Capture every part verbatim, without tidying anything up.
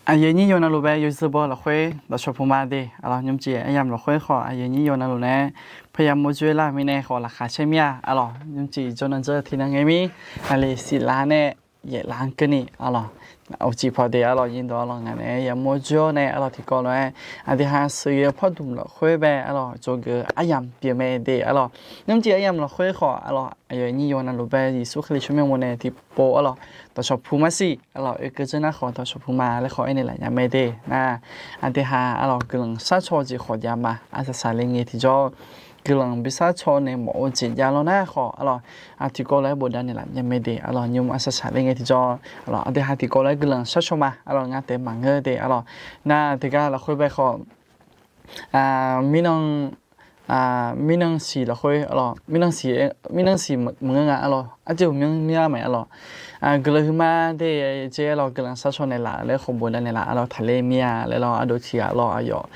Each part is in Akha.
Aqyuif nyir yaw navluf bae yawzeu baw lafkhoer dawqcawq puq ma de. Arlawq, nymrcif aryamq lafkhoer khawf aqyuif nyir yaw navluf nae parya mawr dzoer lar-eu mirnae khawf laqkhaq caer mir-a. Arlawq, nymrcif jawr nan dzeur tiqnan ngae mir, aqli siqlar nae yaeflar-anr keuvni arlawq, uqcif pawq de arlawq, nyir dawq arlawq, ngaq nae ya mawr dzoer-awr nae arlawq, tiqkawv lof-aer aqdui ha sheuqghae-eu pawrdmq lafkhoer bae arlawq, dzawgeuf-eu aryamq pyeuf mae de arlawq. Nymrcif aryamq lafkhoer khawf arlawq, aqyuif nyir yaw navluf bae Yeqsur Kali tsawrmyanr mawr nae tiqpov arlawq, dawqcawq puq ma siq arlawq, oekeuv dzeur nar khawf dawqcawq puq ma laer khawf aernaeq laf nya mae de. Nar, aqdui ha arlawq guiqlanq sharcaw jeq khawf jav ma, arsaq saqle ngae tiqjawr guiqlanq bi sharcaw nae mawf-eu jeq jav lawr nar khawf arlawq, tiqkawv lof-aer bofdav naeq laf nya mae de arlawq, nymr arsaq saqle ngae tiqjawr arlawq, aqdui ha tiqkawv lof-aer guiqlanq sharcaw ma arlawq, ngar taef maqngeur de arlawq. Nar teugar lafkhoer bae khawf, mirnan mirnan siq lafkhoer arlawq, mirnan siq, mirnan siq maqngeur nga arlawq, arjeq ghawqmyanr mir-a mae arlawq. Guiqlanq huiqma de, jeq arlawq, guiqlanq sharcaw naeqlaf laer khawf bofdav naeqlaf arlawq, taqler mir-a laer lawr, ardov tiq ghaq lawr, aqyawf,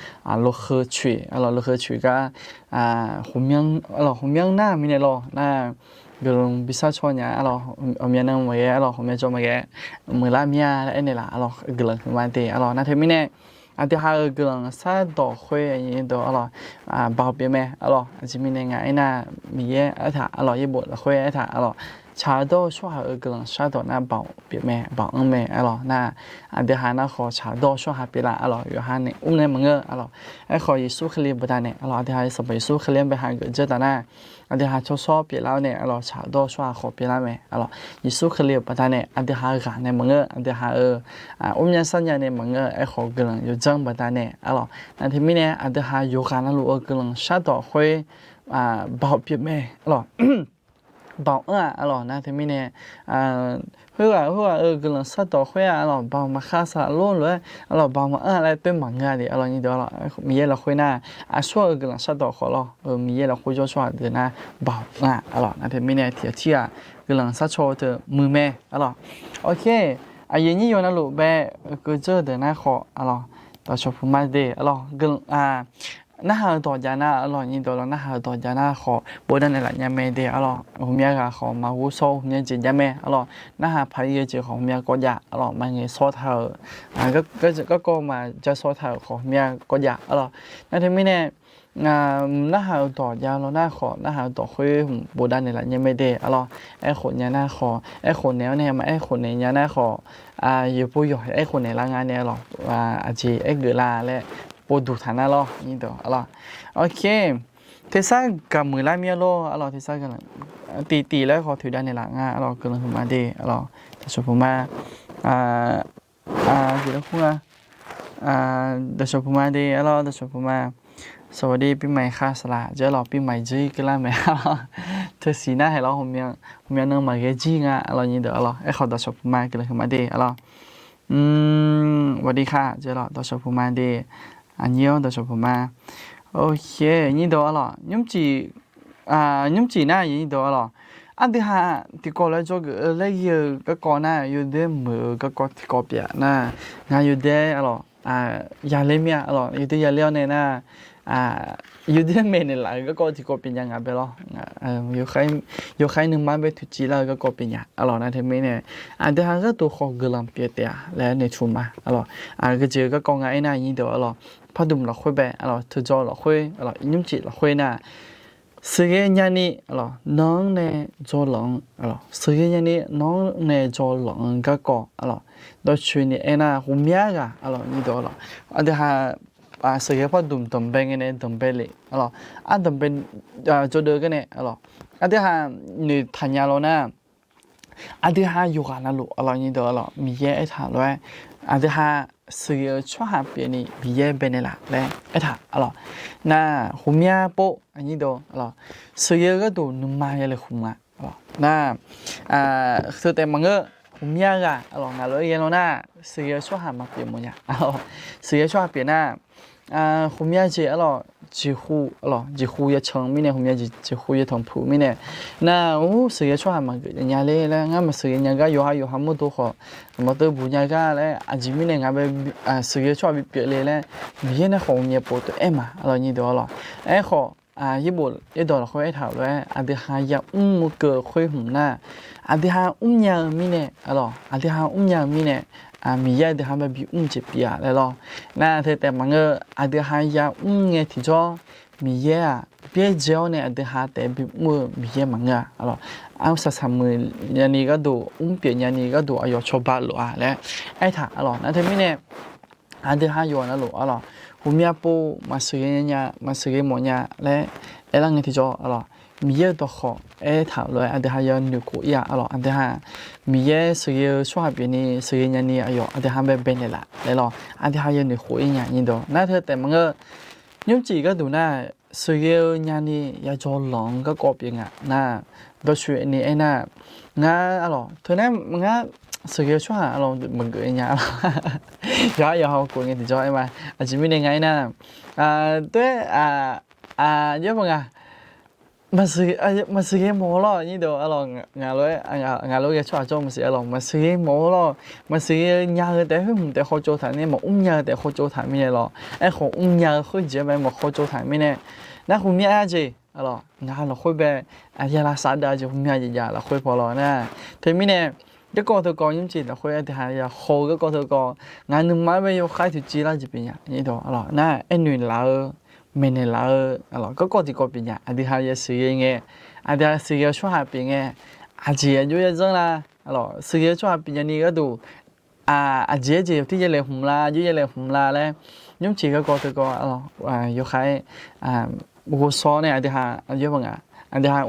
lokheu coeq arlawq, lokheu coeq gar, ghawqmyanr nar mirnae lawr nar, guiqlanq bi sharcaw nya arlawq, ghawqmya nan maqghae arlawq, ghawqmya jawr maqghae, muiqlar mir-a laer aernaeq laf arlawq, guiqlanq huiqma de arlawq. Nar teumirnae aqdui ha-euq guiqlanq shardawq khoer aqnyir dawq arlawq, baoq pyeuf mae arlawq. Aqjeq mirnae nga aernar, Miqyaer aertaq arlawq, yaerbof lafkhoer aertaq arlawq, tsaq-eu dawr-eu tsawrhaq-euq guiqlanq shardawq nar baoq pyeuf mae, baoq anr mae arlawq. Nar aqdui ha nar khawf tsaq-eu dawr-eu tsawrhaq pyeuflar arlawq, yawqha nae mr nae maqngeur arlawq. Aerkhawf Yeqsur Kali baqdanae arlawq, aqdui ha Sanqpaq Yeqsur Kali-anr bae hageuf dzeur taf nar, aqdui ha tsawrshawr pyeuflar-awr nae arlawq, tsaq-eu dawr-eu tsawrhaq khawf pyeuflar mae arlawq. Yeqsur Kali-euq baqdanae aqdui ha ghaq nae maqngeur, aqdui ha-euq mrnya sarnya nae maqngeur, aerkhawf guiqlanq yawdzanr baqdanae arlawq. Nar teumirnae aqdui ha yawqghaq navluf-eu guiqlanq shardawq khoer baoq pyeuf mae arlawq, baoq anr-aq arlawq. Nar teumirnae khoerghaq khoerghaq-euq guiqlanq shardawq khoer-aq arlawq, baoq maqkhar saq lor lof-aer arlawq, baoq maqanr-a laer toer maqngeur-a de arlawq, nyir dawq arlawq. Miqyaer lafkhoer nar, aqsur-euq guiqlanq shardawq khawf lawr, Miqyaer lafkhoer jawr tsawrhaq deuq nar baoq anr-aq arlawq. Nar teumirnae tiq ghaq tirghaq guiqlanq shardawq teu muiq mae arlawq. Awq, aqyuif nyir yaw navluf bae oekeuv dzeur-eu deuq nar khawf arlawq, dawqcawq puq ma de arlawq. Narhaq-eu dawq jav nar arlawq, nyir dawq arlawq, narhaq-eu dawq jav nar khawf bofdav naeqlaf nya mae de arlawq. Ghawqmya ghaq khawf maqghov shawr-eu ghawqmya jeq jav mae arlawq. Narhaq paq-ir-eu jeq khawf ghawqmya kawv jav arlawq, maqngaeq shawr taq-euq, garkawv maqja shawr taq-euq khawf ghawqmya kawv jav arlawq. Nar teumirnae narhaq-eu dawq jav lawr nar khawf, narhaq-eu dawq khoer hmq bofdav naeqlaf nya mae de arlawq. Aerkhof nya nar khawf, aerkhof naeq-awr nae maqaerkhof naeq nya nar khawf, yawqpov yawq aerkhof naeqlar nga nae arlawq, aqjeq aergeuf la laer povduq taq nar lawr, nyir dawq arlawq. Awq, tersar gaqmuiq lar mir-a lor arlawq, tersar gaqmuiq tiqtiq laer khawf toeqdav naeqlaf nga arlawq, guiqlanq huiqma de arlawq, dawqcawq puq ma. Dawqcawq puq ma de arlawq, dawqcawq puq ma. สวัสดีปีใหม่ค่ะ saqlaq jeq arlawq, ปีใหม่ jeq keuvlar mae arlawq. Teusiq nar haeq lawr, ghawqmya nan maqghae jir nga arlawq, nyir dawq arlawq. Aerkhawf dawqcawq puq ma, guiqlanq huiqma de arlawq. สวัสดีค่ะ jeq arlawq, dawqcawq puq ma de. Aqnyir-awr dawqcawq puq ma. Awq, nyir dawq arlawq, nymrcif nar aqyuif nyir dawq arlawq, aqdui ha tiqkawv lof-aer dzawgeuf-eu laer ghae-eu garkawv nar, yawdoer muiq-eu garkawv tiqkawv pyeuf nar, ngaq yawdoer arlawq, yaler mir-a arlawq, yawdoer yaler-awr nae nar, yawdoer maeqnaeq laf-eu garkawv tiqkawv pyeuf nya ngaq bae lawr. Yawkhaer nuima bae toeqciv lar-eu garkawv pyeuf nya arlawq. Nar teumirnae aqdui ha gharduq khawf guiqlanq pyeuf taef-a laer noeqtmq ma arlawq. Aqgeujeq-eu garkawv nga aernar, aqyuif nyir dawq arlawq, pardmq lafkhoer bae arlawq, teudzaw lafkhoer arlawq, nymrcif lafkhoer nar, sheuqghae nyani arlawq, nan-anr nae dzawlanq-anr arlawq, sheuqghae nyani nan-anr nae dzawlanq-eu garkawv arlawq, dawqcoeni aernar, ghawqmya ghaq arlawq, nyir dawq arlawq, aqdui ha sheuqghae pardmq danqbae ngae nae danqbae le arlawq, ardanqbae jawrdeuv gar nae arlawq, aqdui ha noeqtaq nya lawr nar, aqdui ha yawqghaq navluf arlawq, nyir dawq arlawq, Miqyaer aertaq lof-aer, aqdui ha sheuqghae-eu tsawrhaq pyeufni Miqyaer baenaeq laf laer aertaq arlawq. Nar ghawqmya pov, aqnyir dawq arlawq, sheuqghae-eu gharduq nuima yale khmq nga arlawq. Nar teu taef maqngeur, ghawqmya ghaq arlawq, ngaq lof-aer ghae lawr nar, sheuqghae-eu tsawrhaq maqpyeuf mawf nya arlawq. Sheuqghae-eu tsawrhaq pyeuf nar, ghawqmya jeq arlawq, jeqhu arlawq, jeqhu yatanq mirnae, ghawqmya jeq jeqhu yatanq puq mirnae, nar-aq sheuqghae-eu tsawrhaq maqgeuf nya le laer, ngar maqsheuqghae nya gar, yawqha yawqha mawrdo khawf maqteuv buq nya gar laer, aqjeq mirnae ngaq bae sheuqghae-eu tsawrhaq bipyeuf le laer, Miqyaer nae khawf ghawqmya pov teu aer ma arlawq, nyir dawq arlawq. Aerkhawf, yaerbof yaerdawq lafkhoer aertaq-euq lof-aer, aqdui ha yamr-eu keuv-eu khoer hmq nar, aqdui ha mrnya-eu mirnae arlawq, aqdui ha mrnya-eu mirnae Miqyaer aqdui ha bae bimr jeq pyeuf-a laer lawr. Nar teu taef maqngeur, aqdui ha yamr ngae tiqjawr, Miqyaer-aq byaerdzae-awr nae aqdui ha taef bimr-eu Miqyaer maqngeur-a. Arlawq, armr saqsaq muiq nyani gharduq, mrpyeuf nyani gharduq aqyawf cawba lof-a laer aertaq arlawq. Nar teumirnae aqdui ha yawqha navluf arlawq, ghawqmya pov maqsheuqghae nya, maqsheuqghae mawf nya laer aerlar ngae tiqjawr arlawq, Miqyaer-euq dawqkhawq aertaq-euq lof-aer aqdui ha yawnoeq khof ir-a arlawq. Aqdui ha Miqyaer sheuqghae-eu tsawrhaq pyeufni, sheuqghae nyani aqyawf aqdui ha bae baenaeq laf laer lawr, aqdui ha yawnoeq khof ir nya nyiq dawq. Nar teu taef maqngeur, nymrcif gharduq nar sheuqghae-eu nyani yajawr lanq-anr garkawv pyeuf nga nar, dawqtsoeq ni aernar, ngar arlawq teu nar ngar sheuqghae-eu tsawrhaq arlawq maqgeuf nya arlawq. Yawqha yawqha khof ngae tiqjawr aer ma. Aqjeq mirnae nga aernar, teu-aer, aqjox-aer paq nga, maqsheuqghae mawf-eu lawr nyir deuq arlawq, ngaq lof-aer ghae tsawrhaq jawr maqsiq arlawq, maqsheuqghae mawf-eu lawr, maqsheuqghae nya-eu taef khoer hmq taef khawtsov taq nae, maqmr nya-eu taef khawtsov taq mirnae lawr, aerkhawf mr nya-eu khoerjeq-aer bae maqkhawtsov taq mirnae, nar ghawqmya jeq arlawq, ngaq lafkhoer bae, yalar sar dav jeq ghawqmya jeq jav lafkhoer paw lawr nar. Teumirnae garkawv teukawv nymrcif lafkhoer aqdui ha ya haw-eu garkawv teukawv, ngaq nuima-anr bae yawkhaer toeqciv lar jeq pyeuf nya nyir dawq arlawq nar, aernoeq laf-eu, maeqnaeq laf-eu arlawq, garkawv tiqkawv pyeuf nya. Aqdui ha ya sheuqghae ngae, aqdui ha sheuqghae-eu tsawrhaq pyeuf ngae, aqjeq aqjox ya janr la arlawq, sheuqghae-eu tsawrhaq pyeuf nyani gharduq aqjeq-aer jeq yawtir ya laeqhmq la, aqjox ya laeqhmq la laer, nymrcif garkawv teukawv arlawq, yawkhaer ghovshaw nae aqdui ha aqjox-aer paq nga, aqdui ha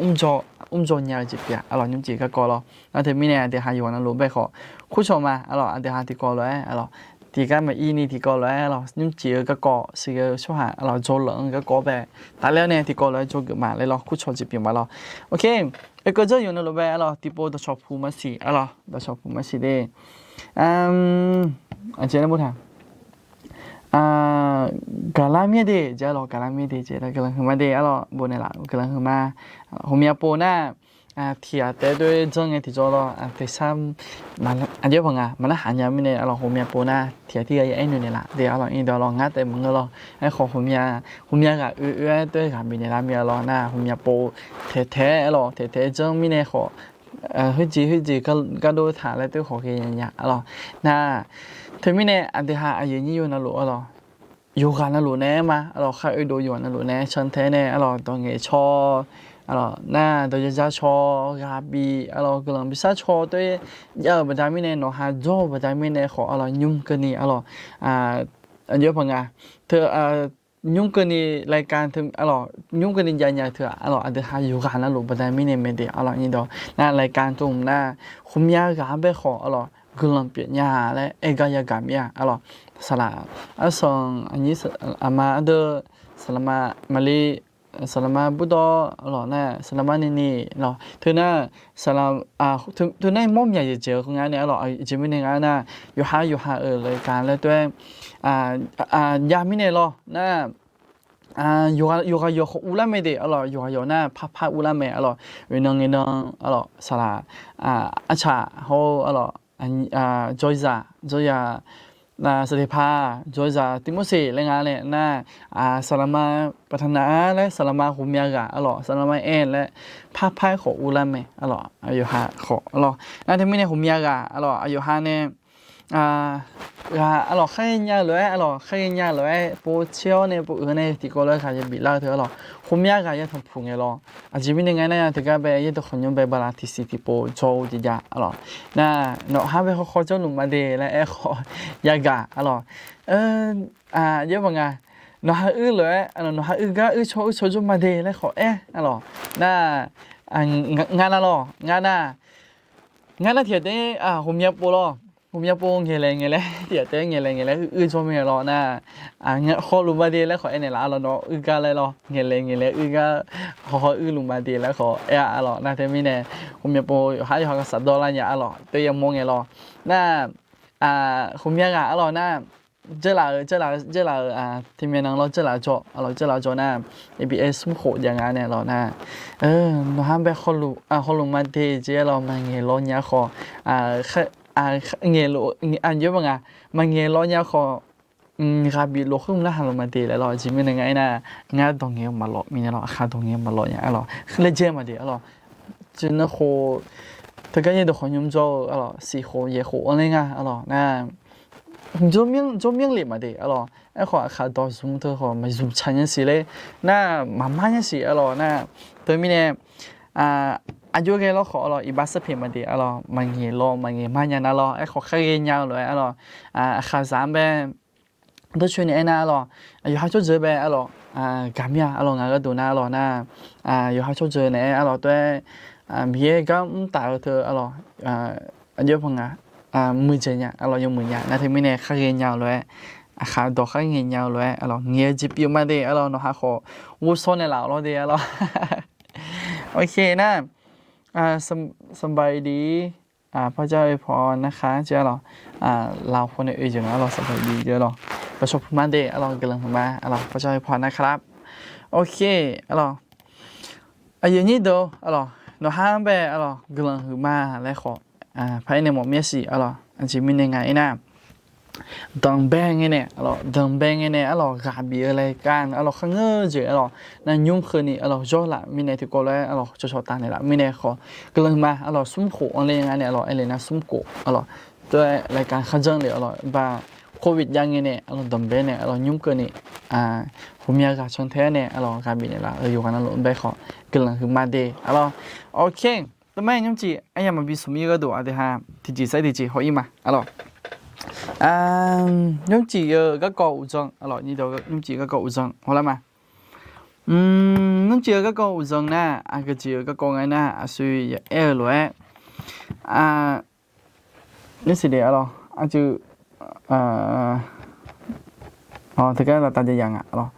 mrjawr nya-eu jeq pyeuf-a arlawq, nymrcif garkawv lawr. Nar teumirnae aqdui ha yawqha navluf bae khawf kurcawq ma arlawq, aqdui ha tiqkawv lof-aer arlawq, tiqgar maqir ni tiqkawv lof-aer arlawq, nymrcif-eu garkawv sheuqghae-eu tsawrhaq arlawq, jawrlanq-anr garkawv bae tafler-awr nae tiqkawv lof-aer jawrgeuf ma laer lawr, kurcawq jeq pyeuf ma lawr. Ok, oekeuv janr yawqha navluf bae arlawq, tiqpov dawqcawq puq maqsiq arlawq, dawqcawq puq maqsiq de. Aqjeq laer boftaq, gaqlar mir-aer de jeq arlawq, gaqlar mir-aer de jeq guiqlanq huiq ma de arlawq, bofnaeq laf guiqlanq huiq ma. Ghawqmya pov nar, tiq ghaq taef-aer doer janr ngae tiqjawr lawr, tersar aqjox-aer paq nga maqnar haq nya mirnae arlawq, ghawqmya pov nar tiq ghaq tirghaq ya aernoeq naeq laf de arlawq, nyiq dawq lawr ngar taef maqngeur lawr. Aerkhawf ghawqmya, ghawqmya ghaq oe oe-aer doer ghaq bifnaeq lar mir-a lawr nar, ghawqmya pov taeq taeq-aer arlawq, taeq taeq-aer janr mirnae khawf, khoerjeq khoerjeq gardov taq laer doer khawf ghae nya nya arlawq. Nar teumirnae aqdui ha aqyuif nyir yawqha navluf arlawq, yawqghaq navluf nae ma arlawq, khar oedov yawqghaq navluf nae cantae nae arlawq, dawq ngaeq caw arlawq nar, dawq yaja caw, ghaq bif arlawq, guiqlanq bifsar caw doer jav-euq baqda mirnae, nawqha jawr-eu baqda mirnae khawf arlawq, nymr keuvni arlawq, aqjox-aer paq nga, teu nymr keuvni รายการ teu arlawq, nymr keuvni jav nya-eu teu-aq arlawq, aqdui ha yawqghaq navluf baqda mirnae mae de arlawq, nyiq dawq nar รายการ teu hmq nar, ghawqmya ghaq-anr bae khawf arlawq guiqlanq pyeuf nya-a laer aer gar yagaq mir-a arlawq. Saqlaq arsanq aqnyir aqma ardeuv, saqlaqma maqli, saqlaqma burdawr arlawq nar, saqlaqma nini lawq, teu nar, saqlaq, teu nar mawr myaq jeq jeq-eu nga nae arlawq, aqjeq mirnae nga nar, yawqha yawqha-euq รายการ laer teu-aer jav mirnae lawr nar, yawqghaq yawqghaq khawf uvlar mae de arlawq, yawqghaq yawq nar parpar uvlar mae arlawq, oeqnan ngaeqnan arlawq, saqlaq, arcaq hawr-eu arlawq, jawrzaq, jawrzaq, saqdeqpaq, jawrzaq Tivmorseq laer nga nae nar, saqlaqma ประธานา laer saqlaqma ghawqmya ghaq arlawq, saqlaqma aer laer parpar-aer khawf uvlar mae arlawq, yawqha khawf arlawq. Nar teumirnae ghawqmya ghaq arlawq, aqyawf ha nae ghaq arlawq kharghae nya-eu lof-aer arlawq, kharghae nya-eu lof-aer pov tser-awr nae pov uiq-eu nae tiqkawv lof-aer ghaq yabif lar-eu teu arlawq, ghawqmya ghaq ya tanqpuq ngaeq lawr. Aqjeq mirnae nga nar, tiqgar bae yaerdawq khawqnymr bae bala tiqsiq tiqpov jawr-eu jeq jav arlawq. Nar nawqha bae khawkhaw jawrluf ma de laer aer khawf yagaq arlawq. Aqjox-aer paq nga, nawqha uir lof-aer nawqha uir gar uir caw uir caw jawr ma de laer khawf aer arlawq. Nar ngar nar lawr, ngar nar, ngar nar tiqghaq taef-aer ghawqmya pov lawr, ghawqmya pov ngaeqlaeq ngaeqlaer tiqghaq taef-aer ngaeqlaeq ngaeqlaer uir jawr mae lawr nar, hawluf ma de laer khawf aernaeq laf arlawq, nawr uir gar laer lawr, ngaeqlaeq ngaeqlaer uir gar hawhaw uirluf ma de laer khawf aer-a arlawq. Nar teumirnae ghawqmya pov yawqha yawqha ghaq safdawr lar nya arlawq, teu yamawr ngae lawr. Nar ghawqmya ghaq arlawq nar, dzeurlaf-euq, dzeurlaf-euq, dzeurlaf-euq tiqmyaeq nan lawr dzeurlaf-eu jawr arlawq, dzeurlaf-eu jawr nar, A B S smr khof jav nga nae lawr nar, nawqha bae hawluf ma de jeq arlawq, maqngaeq lawr nya khawf, ngaeq lof, aqjox-aer paq nga, maqngaeq lawr nya khawf, ghaq bif lof khoer mq narhaq luf ma de laer lawr. Aqjeq mirnae nga aernar, ngar dawq ngaeq-eu maqlawf mirnae lawr, aqkhaq dawq ngaeq-eu maqlawf nya arlawq, laejae ma de arlawq. Tiqnan khof Teugar nyir deuq khawf nymr jawr-eu arlawq, siq khof yaeq khof anr ler nga arlawq nar, jawrmyanr lef maqde arlawq. Aerkhawf aqkhaq dawq zmq teu khawf maqzmq tsaq nya siq ler nar, maqmar nya siq arlawq nar. Teumirnae aqjox ghae lawr khawf arlawq, iqbax sarpeq maqde arlawq, maqngaeq law maqngaeq mar nya nar lawr. Aerkhawf khar ghae nya-eu lof-aer arlawq, aqkhaqzaq-anr bae dawrcoeni aernar arlawq, yawqha tsawrjeuq bae arlawq, gaqmya arlawq, ngaq gharduq nar arlawq nar, yawqha tsawrjeuq naeq-aer arlawq tov-aer, Miqyaer gar mrtaf-eu teu arlawq, aqjox paq nga, muiqdzaeq nya arlawq, yawmuiq nya nar. Teumirnae khar ghae nya-eu lof-aer, aqkhaq dawq khar ngaeq nya-eu lof-aer arlawq, ngaeq-eu jeq pyeuf ma de arlawq, nawqha khawf ghovshaw naeqlaf-awq lawr de arlawq. Oke nar, sanqbaq iqdiq, พระเจ้าอวยพรนะคะ jeq arlawq, lafkhof nae oe jeq nga arlawq, sanqbaq iqdiq jeq arlawq, ประสบผลมา de arlawq, guiqlanq huiqma arlawq, พระเจ้าอวยพรนะคะ Oke arlawq, aqyuif aqnyir deuq arlawq, nawqha-anr bae arlawq guiqlanq huiqma laer khawf, paraer nae mawf mir-a siq arlawq. Aqjeq mirnae nga aernar, danqbae ngae nae arlawq, danqbae ngae nae arlawq ghaq bif-eu laer gar arlawq, kharngeur-eu jeq arlawq nar, nymr keuvni arlawq zawr laf mirnae tiqkawv lof-aer arlawq cawqcawq taf naeqlaf mirnae khawf, guiqlanq huiqma arlawq, smr khof anr ler nga nae arlawq, aer le nar smr khof arlawq, tov-aer รายการ kharjanr le arlawq, bar covid jav ngae nae arlawq, danqbae nae arlawq nymr keuvni, ghawqmya ghaq can tae-aer nae arlawq ghaq bif naeqlaf-eu yawqghaq navluf-anr bae khawf, guiqlanq huiqma de arlawq. Oke, teumaer nymrcif aryamq maqbi smq ir gharduq aqdui ha tiqjeq sair tiqjeq haw ir ma arlawq. Nymrcif-eu garkawv uqdzan arlawq, nymrcif garkawv uqdzan hawlar ma. Nymrcif-eu garkawv uqdzan nar, aqgeujeq-eu garkawv nga aernar, aqsur ya aer-eu lof-aer, nymrcif de arlawq, aqjeq, teugar laftav jav ya nga arlawq.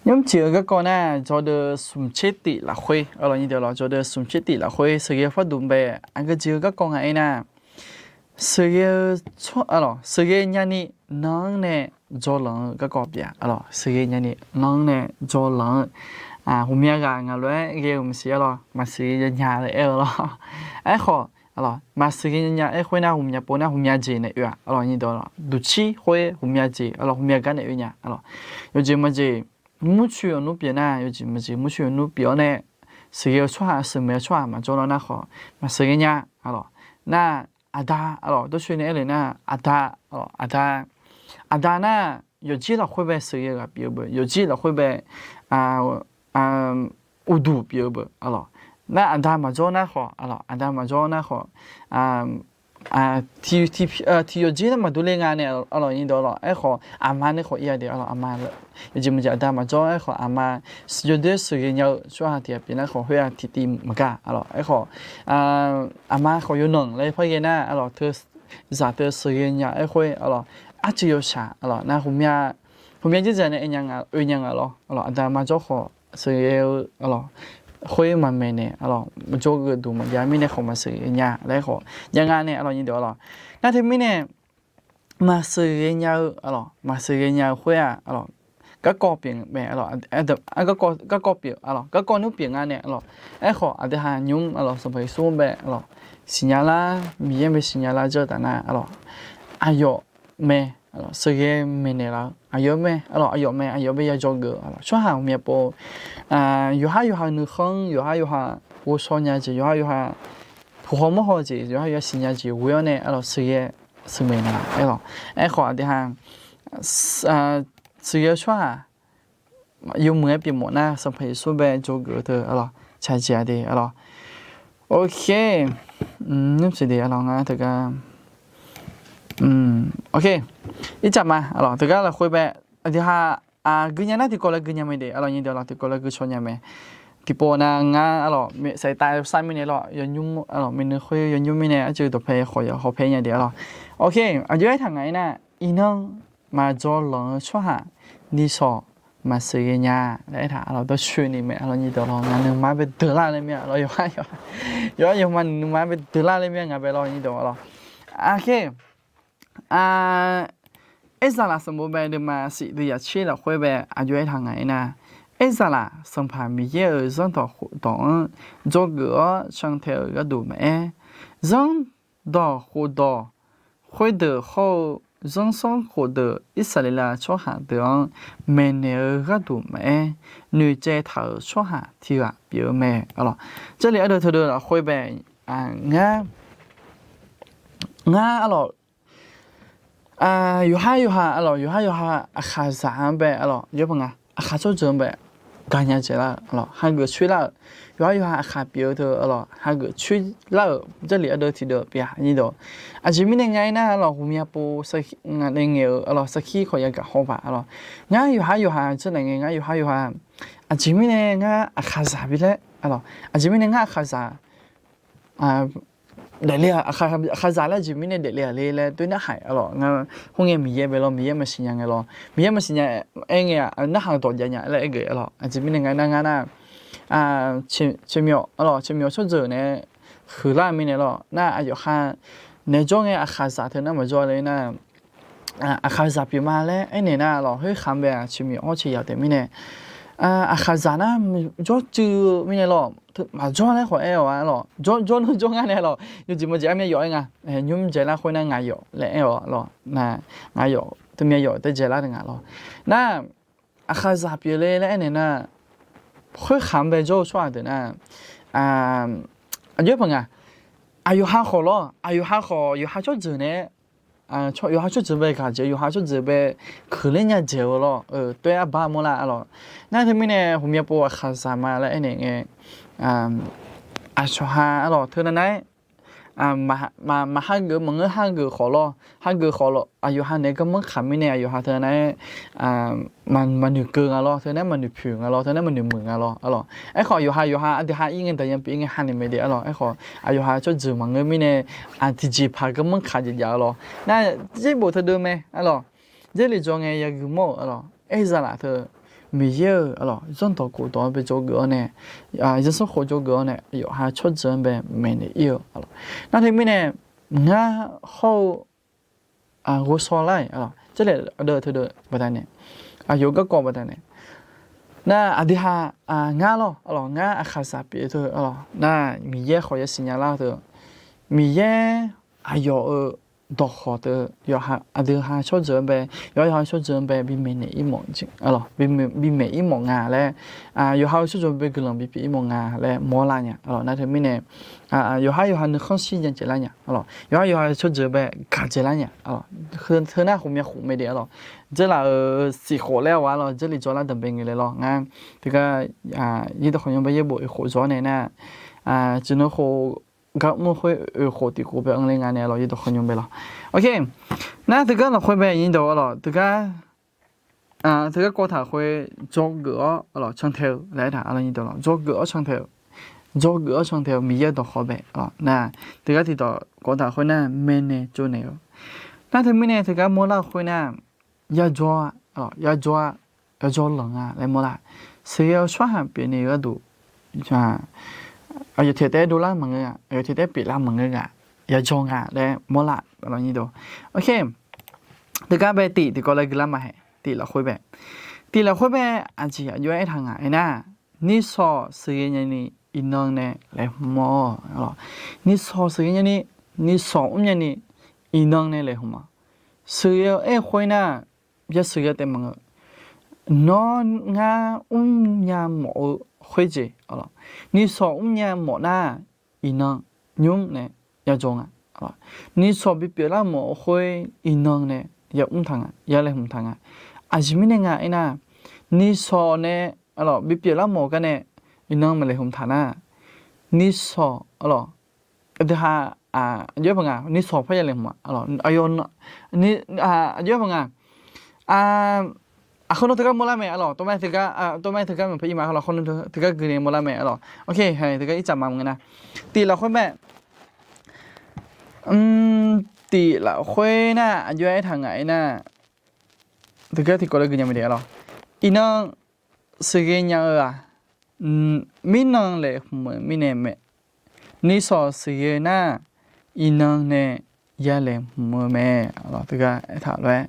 Nymrcif-eu garkawv nar, jawrdeuv smq tser tif lafkhoer arlawq, nyirdeuq arlawq, jawrdeuv smq tser tif lafkhoer sheuqghae parduq bae, aqgeujeq-eu garkawv nga aernar, sheuqghae-eu, sheuqghae nyani nan-anr nae jawrlanq-eu garkawv pyeuf-a arlawq. Sheuqghae nyani nan-anr nae jawrlanq-eu, ghawqmya ghaq ngaq lof-aer ghae-euq maqsiq arlawq, maqsheuqghae nya laer aer-eu lawr. Aerkhawf arlawq, maqsheuqghae nya aer khoer nar, ghawqmya pov nar ghawqmya jeq naeq oe-aq arlawq, nyirdeuq arlawq, duqcir khoer ghawqmya jeq arlawq, ghawqmya gar naeq oe nya arlawq. Yawjeq maqjeq murcoeq-anr nmr pyeuf nar, yawjeq maqjeq murcoeq-anr nmr pyeuf-awr nae, sheuqghae-eu tsawrhaq sheuqmaeq-eu tsawrhaq maqjawr lar nar khawf, maqsheuqghae nya arlawq. Nar, aqda arlawq, dawrcoeni aer le nar, aqda arlawq, aqda, aqda nar, yawqjeq lafkhoer bae sheuqghae ghaq pyeuf-eu beu, yawqjeq lafkhoer bae uqduq pyeuf-eu beu arlawq. Nar aqda maqjawr nar khawf arlawq, aqda maqjawr nar khawf, tiq yawqjeq nar maqdur le nga nae arlawq, nyirdeuq arlawq, aerkhawf aqma nae khawf ir-a de arlawq, aqma, yawjeq maqjeq aqda maqjawr aerkhawf aqma, yawdoer sheuqghae nya-eu tsawrhaq tiq ghaq pyeuf nar khawf khoer-aq tiqtiv maqgar arlawq. Aerkhawf aqma khawf yawqnan laer par ghae nar arlawq, teu zaq teu sheuqghae nya aer khoer arlawq, arcuiv yawshaq arlawq nar, ghawqmya dzerdzaq nae oe nya nga lawr arlawq, aqda maqjawr khawf sheuqghae-eu arlawq, khoer maqmaeq naeq arlawq, jawrgeuf duq maqjav mirnae khawf maqsheuqghae nya laer khawf jav nga nae arlawq, nyirdeuq arlawq. Nar teumirnae maqsheuqghae nya-eu arlawq, maqsheuqghae nya-eu khoer-aq arlawq, garkawv pyeuf mae arlawq, garkawv pyeuf arlawq, garkawv nmr pyeuf nga nae arlawq. Aerkhawf aqdui ha nymr arlawq, Sanqpaq Yeqsur-anr bae arlawq siqnya lar, Miqyaer bae siqnya lar dzeur-eu taf nar arlawq, aqyawf mae, sheuqghae maeqnaeq laf-eu aqyawf mae arlawq, aqyawf mae, aqyawf bae ya jawrgeuf arlawq, tsawrhaq ghawqmya pov, yawqhar yawqha nuikhanr, yawqhar yawqha ghovshaw nya jeq, yawqhar yawqha puq haw mawr haw jeq, yawqhar yawqha siqnya jeq ghoe-awr nae arlawq sheuqghae sheuqmaeq naeq laf aerlawq. Aerkhawf aqdui ha sheuqghae-eu tsawrhaq yawmuiq-aer pyeufmawf nar, Sanqpaq Yeqsur bae jawrgeuf-eu teu arlawq, tsaqjeq-a de arlawq. Ok, nymr siq de arlawq, ngar teugar, ok, ircaf ma arlawq, teugar lafkhoer bae aqdui ha aqgeu nya nar tiqkawv laer geu nya mae de arlawq, nyirdeuq arlawq, tiqkawv laer geu caw nya mae. Tiqpov nav ngar arlawq, saef tav sar mirnae lawq, yawnyur arlawq, maeqnui khoer yawnyur mirnae arcuiv dawqpae khawf yawq hawpae nya de arlawq. Ok, aqjox aertaq ngaq-aer nar, iqnan maqdzawlanq-eu tsawrhaq nishawq maqsheuqghae nya laer aertaq arlawq, dawrcoeni mae arlawq, nyirdeuq arlawq, ngaq nuima bae deuqlar laer mir-a arlawq, yawqha yawqha, yawqha yawqha nuima bae deuqlar laer mir-a, ngaq bae arlawq, nyirdeuq arlawq. Aqkhaer, Aerzaqlaf sanqbof bae deuvma siq deuvyaq tser lafkhoer bae aqjox aertaq ngaq-aer nar, Aerzaqlaf Sanqpaq Miqyaer-euq zanrdawq khofdawq-anr dzawgeuf-awr cantae-euq gharduq maqaer, zanrdawq khofdawq khoerdeuq hawr-eu zanrsanrkhof deuq Irsaqleqlav tsawrhaq deuq-anr maeqnaeq-eu gharduq maqaer, noeqtsaev taq-euq tsawrhaq tiq ghaq pyeuf-eu mae arlawq. Jarlif ardeuv teudeuv lafkhoer bae ngar, ngar arlawq, yawqhar yawqha arlawq, yawqhar yawqha aqkhaqzaq-anr bae arlawq, yawr paq nga, aqkhaq tsawrjeuq-anr bae gaqnya dzaeqlar-euq arlawq, hageuf coer lar-euq, yawqhar yawqha aqkhaq pyeuf-eu teu arlawq, hageuf coer lar-euq, Jarlif ardeuv tiqdeuv pyeuf-a nyir dawq. Aqjeq mirnae nga aernar arlawq, ghawqmya pov ngaq nae ngaeq-euq arlawq, sarkir khawf yagaq haw paq arlawq. Ngar yawqhar yawqha jir naeq ngae, ngar yawqhar yawqha, aqjeq mirnae ngar aqkhaqzaq bi laer arlawq, aqjeq mirnae ngar aqkhaqzaq daefle-a, aqkhaqzaq laer aqjeq mirnae daefle-a le laer toer narhaq arlawq, ngar khoerngae Miqyaer bae lawr, Miqyaer maqsiq nya ngae lawr, Miqyaer maqsiq nya aer ngae-aq, narhaq dawq jav nya laer aergeuf arlawq. Aqjeq mirnae nga nar, ngar nar, ceqmyawf arlawq, ceqmyawf tsawrjeuq nae huiqlar-eu mirnae lawr, nar aqyawf ha naeq jawr ngae aqkhaqzaq teu nar maqjawr le nar, aqkhaqzaq pyeuf ma laer aernaeq nar lawq, khoerkhamq bae-aq ceqmyawf hawr ceqyawf taef mirnae, aqkhaqzaq nar jawrcuiv-eu mirnae lawq, maqjawr laer khawf aer-awq arlawq, jawr, jawrnar jawr ngar nae lawq, yawjeq maqjeq armyav yawf aer nga, nymr dzaeqlar khoernar ngaq yawf laer aer-awq lawq, ngaq yawf teumyav yawf taef dzaeqlar-eu nga lawq. Nar aqkhaqzaq pyeuf le laer aernaeq nar, khoerkhamq bae jawr-eu tsawrhaq deuq nar, aqjox paq nga, aqyawf ha khawf lawr, aqyawf ha khawf yawqha tsawrjeuq nae, yawqha tsawrjeuq bae gaq dzaeq, yawqha tsawrjeuq bae kuiqler nya dzaeq-eu lawr, toer arbar mawrlar arlawq. Nar teumirnae ghawqmya pov aqkhaqzaq ma laer aernaeq ngae, aqcawq ha arlawq teu nar nar-aer, maq hageuf maqngeur, hageuf khawf lawr, hageuf khawf lawr, aqyawf ha naeq-aer garmanr kaq mirnae aqyawf ha teu nar-aer maqnoeq keuv nga lawr, teu nar-aer maqnoeq poeq nga lawr, teu nar-aer maqnoeq muiq nga lawr arlawq. Aerkhawf yawqha yawqha aqdui ha ir ngae daqyan pyeuf ir ngae ha naeq mae de arlawq. Aerkhawf aqyawf ha tsawrjeuq maqngeur mirnae, tiqjeqpaq garmanr kaq jaeq jav-eu lawr. Nar, jerbof teudeuv mae arlawq. Jarlif dzaw ngae yagui mawr-euq arlawq, Aerzaqlaf teu Miqyaer-euq arlawq zanrdawq khofdawq-anr bae dzawgeuf-awr nae, zanrsanrkhof dzawgeuf-awr nae yawqha tsawrjeuq-anr bae maeqnaeq ir-eu arlawq. Nar teumirnae ngar hawr-eu ghovshaw lar-iq arlawq, Jarlif ardeuv teudeuv baqdanae, aqyawf garkawv baqdanae, nar aqdui ha, ngar lawr arlawq, ngar aqkhaqzaq pyeuf teu arlawq, nar Miqyaer khawf yasiq nya lar teu, Miqyaer aqyawf-euq dawqkhawq teu, yawqha aqdui ha tsawrjeuq-anr bae, yawqha yawqha tsawrjeuq-anr bae bimaeq naeq ir mawf, bimaeq ir mawf nga laer, yawqha-euq tsawrjeuq bae guiqlanq bipyeuf ir mawf nga laer mawrlar nya arlawq. Nar teumirnae yawqha yawqha nuikhanr shir nya dzaeqlar nya arlawq, yawqha yawqha tsawrjeuq bae gaq dzaeqlar nya arlawq. Teu nar khof myav khof mae de arlawq, dzeurlaf-euq siqkhof laer-awq arlawq, Jarlif dzaw lar danqbae ngeu laer lawr. Ngar teugar, yaerdawq khawqnymr bae yaerbof oeq khof zawr nae nar, tsuif nui khof gar mr khoer oeq khof tiq khof bae anr le nga nae arlawq, yaerdawq khawqnymr bae lawr. Nar teugar lafkhoer bae nyir dawq arlawq, teugar, teugar kawv taq khoer dzawgeuf-awr arlawq cantae-eu laer aertaq arlawq, nyir dawq lawr dzawgeuf-awr cantae-eu, dzawgeuf-awr cantae-eu Miqyaer-euq dawqkhawq bae arlawq. Nar teugar tiqdawq kawv taq khoer nar maeqnaeq tsovnaeq-eu. Nar teumirnae teugar mawrlar-eu khoer nar, yadzaw-a, yadzaw-a, yadzaw lanq nga laer mawrlar. Sheuqghae-eu tsawrhaq pyeufni-eu gharduq, aqyawf tiq taef-aer dovlar maqngeur-a, aqyawf tiq taef-aer pyeuflar maqngeur nga, yadzaw nga laer mawrlar arlawq, nyir dawq. Teugar bae tiq tiqkawv laer guilar ma hae, tiq lafkhoer bae, tiq lafkhoer bae aqjeq aqjox-aer aertaq nga aernar, nishawq sheuqghae nyani iqnan nae laeqhmq-awr arlawq, nishawq sheuqghae nyani, nishawq mrnyani iqnan nae laeqhmq-awq. Sheuqghae-eu aer-eu khoer nar, ya sheuqghae taef maqngeur. Nawr ngar mrnya mawf-eu khoerjeq arlawq, nishawq mrnya mawf nar, iqnan nymr nae yadzaw nga. Nishawq bipyeuf lar mawf-eu khoer iqnan nae yamr taq nga, ya laeqhmq taq nga. Aqjeq mirnae nga aernar, nishawq nae arlawq bipyeuf lar mawf-eu gar nae iqnan maqlaeqhmq taq nar, nishawq arlawq aqdui ha, aqjox-aer paq nga, nishawq parya laeqhmq-a arlawq, aqjox-aer paq nga. Aqkhawf nawr teugar mawrlar mae arlawq, tov ma teugar, tov ma teugar maqpar ir ma arlawq, khawf nawr teugar guinae mawrlar mae arlawq. Oke, teugar irtsaq ma maqngeur nar, tiq lafkhoer mae, tiq lafkhoer nar aqjox-aer aertaq ngaq aernar, teugar tiqkawv laer guinya mae de arlawq, iqnan sheuqghae nya-eu-aq, mirnan laeqhmq-euq mirnae mae. Nishawq sheuqghae nar, iqnan nae ya laeqhmq-eu mae. Teugar aertaq lof-aer,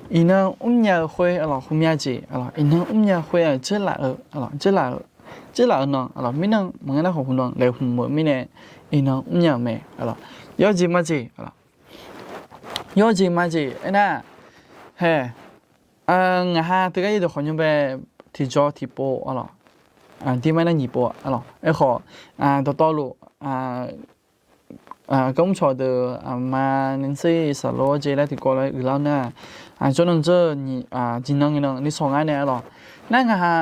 iqnan mrnya-eu khoer arlawq, hmqmya jeq arlawq, iqnan mrnya khoer-aq dzeurlaf-eu, dzeurlaf-eu nan arlawq, mirnan maqngeur nar khawf hmq nan laeqhmq-euq mirnae iqnan mrnya-euq mae arlawq. Yawjeq majeq arlawq, yawjeq majeq aernar, hae, ngaq ha teugar yaerdawq khawqnymr bae tiqjaw tiqpov arlawq, dir mar nar nyiq pov arlawq. Aerkhawf, dawqtawvluf, garmr cawq deuq aqma nae tser saqlor-aer jeq laer tiqkawv laer uiqlar nar, jawrnan dzeur, tiqnan ngaenan nishawq ngar nae arlawq. Nar ngaq ha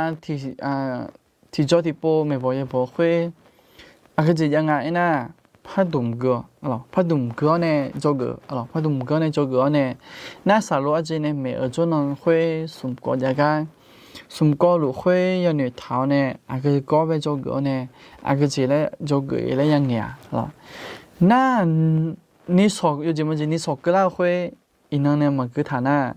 tiqjawr tiqpov maeqbawq yaeqbawq khoer aqgeujeq jav nga aernar, pardmq gui-awr, pardmq gui-awr nae dzawgeuf, pardmq gui-awr nae dzawgeuf-awr nae, nar saqlor-aer jeq nae maeq-eu jawrnan khoer smq kawv jav gar, smq kawv luf khoer yanoeq taq-awr nae aqgeu gawr bae dzawgeuf-awr nae, aqgeujeq laer dzawgeuf laer yangaeq-a. Nar nishawq yawjeq maqjeq nishawq keuvlar-eu khoer iqnan nae maqgui taq nar,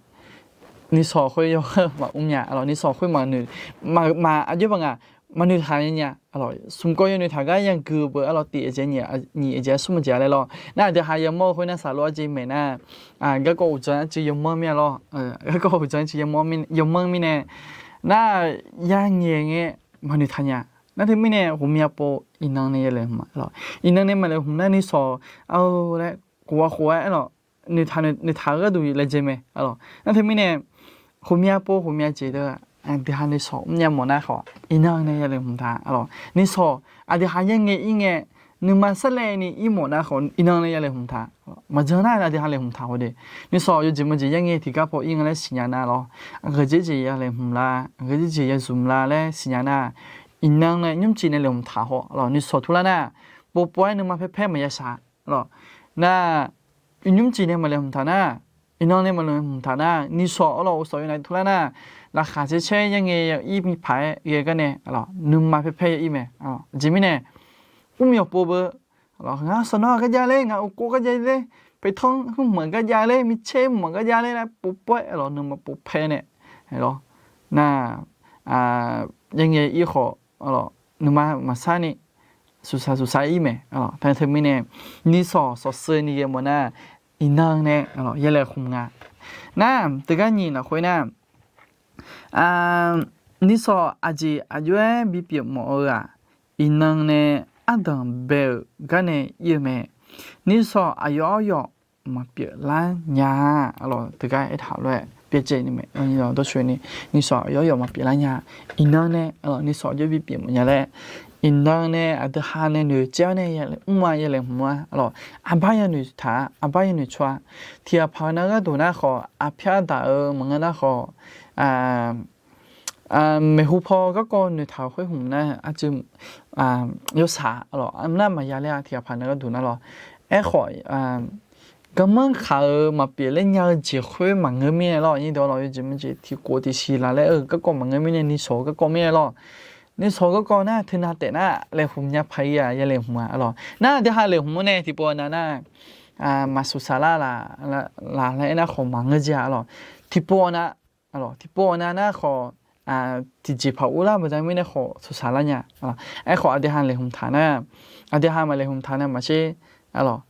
nishawq khoer yawgeur maqmr nya arlawq. Nishawq khoer maqnoeq, maq aqjox baq ngaq maqnoeq taq nya arlawq. Smq kawv yanoeq taq gar yagui-eu beu arlawq, tiq aqjeq nyiq aqjeq smr aqjeq laer lawr. Nar aqdui ha yamawr-eu khoer nar saqlor-aer jeq maeq nar, garkawv uqdzan-aer jeq yawmanr mir-a lawr. Garkawv uqdzan-aer jeq yawmanr mirnae, nar yangaeq ngae maqnoeq taq nya. Nar teumirnae ghawqmya pov iqnan nae yalaeq hmq-a lawr. Iqnan nae maqlaeq hmq nar nishawq-eu laer khof-a khof-aer arlawq, noeqtaq-eu gharduq laejae mae arlawq. Nar teumirnae ghawqmya pov ghawqmya jeq deuq aqdui ha nishawq mrnya mawf nar khawf iqnan nae yalaeq hmq taq arlawq. Nishawq aqdui ha yaer ngae ir ngae, nuima sarlaevni ir mawf nar khawf iqnan nae yalaeq hmq taq. Maqjan nar aqdui ha laeq hmq taq haw de. Nishawq yawjeq maqjeq yaer ngae tiqgar paw ir nga laer siqnya nar lawr, aqgeujeq jeq yalaeq hmq la, aqgeujeq jeq yazmq la laer siqnya nar, iqnan nae nymrcif nae laeq hmq taq haw arlawq. Nishawq turlar nar, povpov-aer nuima paerpaer maqya shaq arlawq. Nar nymrcif nae maqlaeq hmq taq nar, iqnan nae maqlaeq hmq taq nar, nishawq arlawq uqshawq yawnav turlar nar, laqkhaq caer caer yaer ngae ir paq-aer ghae gar nae arlawq, nuima paerpaer ya ir mae. Aqjeq mirnae, mr yawqpov beu, ngar sanqnawr-aq gar jav ler, ngaq uqkov gar jav ler, paeqtanr hmq-aq gar jav ler, micaer hmq-aq gar jav ler laer povpov-aer arlawq nuima povpaer nae arlawq, nar yaer ngae ir khawf arlawq nuima maqsar ni suqsaq suqsaq ir mae. Teu mirnae nishawq shawqsheuvni ghae mawf nar, iqnan nae yalaeq hmq nga. Nar teugar nyiq lafkhoer nar, nishawq aqjeq aqjox-aer bipyeuf mawf-eu-aq, iqnan nae ardanq bae-euq gar nae ir-eu mae. Nishawq aqyawf aryawf maqpyeuf lar nya-a. Arlawq teugar aertaq lof-aer pyaev caev ni mae, dawrcoeni, nishawq aqyawf aryawf maqpyeuf lar nya. Iqnan nae arlawq nishawq aqjox bipyeuf mawf nya laer, iqnan nae aqdui ha nae noeqcaev-awr nae mr-a yalaeq hmq-a. Arlawq aqbar yanoeq taq-a, aqbar yanoeq tsawr-a. Tiqghaq paq-eu nar gharduq nar khawf, aqpyar daq-eu maqngeur nar khawf, maeqhu paw garkawv noeqtaq-euq khoer hmq nar arcuiv yawshaq arlawq, nar maqya ler-a. Tiqghaq paq nar gharduq nar lawr. Aerkhawf, garmanr khaq-euq maqpyeuf ler nya-eu jeq khoer maqngeur mirnae lawr, aqnyir deuq lawq, yawjeq maqjeq tiqkhof tiqsiq laf laer-eu garkawv maqngeur mirnae nishawq-eu garkawv mirnae lawr. Nishawq-eu garkawv nar teunav taef nar laeqhmq nya paq-ir-aq, yalaeqhmq-a arlawq. Nar aqdui ha laeqhmq-awr nae tiqpov nav nar maqsuqsaq lar laf laer aernar khawf maqngeur jeq-a arlawq. Tiqpov nav, tiqpov nav nar khawf, tiqjeq paq urlar baqda mirnae khawf suqsaq lar nya. Aerkhawf aqdui ha laeqhmq taq nar, aqdui ha maqlaeqhmq taq nar maqtser arlawq,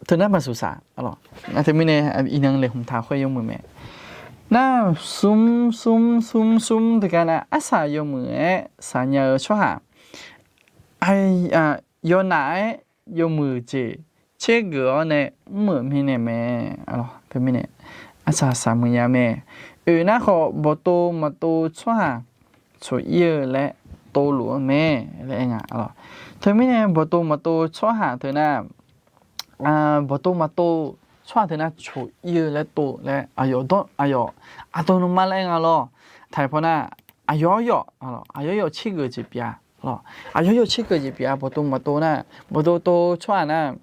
teunar maqsuqsaq arlawq. Nar teumirnae iqnan laeqhmq taq khoer yawmuiq mae. Nar smr smr smr smr teugar nar arsaq yawmuiq-aer saqnya-eu tsawrhaq yawnaf-aer yawmuiq jeq tsergeuf-awr nae mr-euq mirnae mae. Teumirnae arsaq saqmuiq nya mae. Oeq nar khawf bawqtov maqtov tsawrhaq coq-ir-eu laer tovluf-eu mae laer aer nga. Teumirnae bawqtov maqtov tsawrhaq teu nar, bawqtov maqtov tsawrhaq teu nar coq-ir-eu laer tov laer aqyawf dawr aqyawf aqdawq nuima laer aer nga lawr. Taqpaw nar aqyawf aryawf, aqyawf aryawf tsergeuf jeq pyeuf-a. Aqyawf aryawf tsergeuf jeq pyeuf-a. Bawqtov maqtov nar, bawqtov tov tsawrhaq nar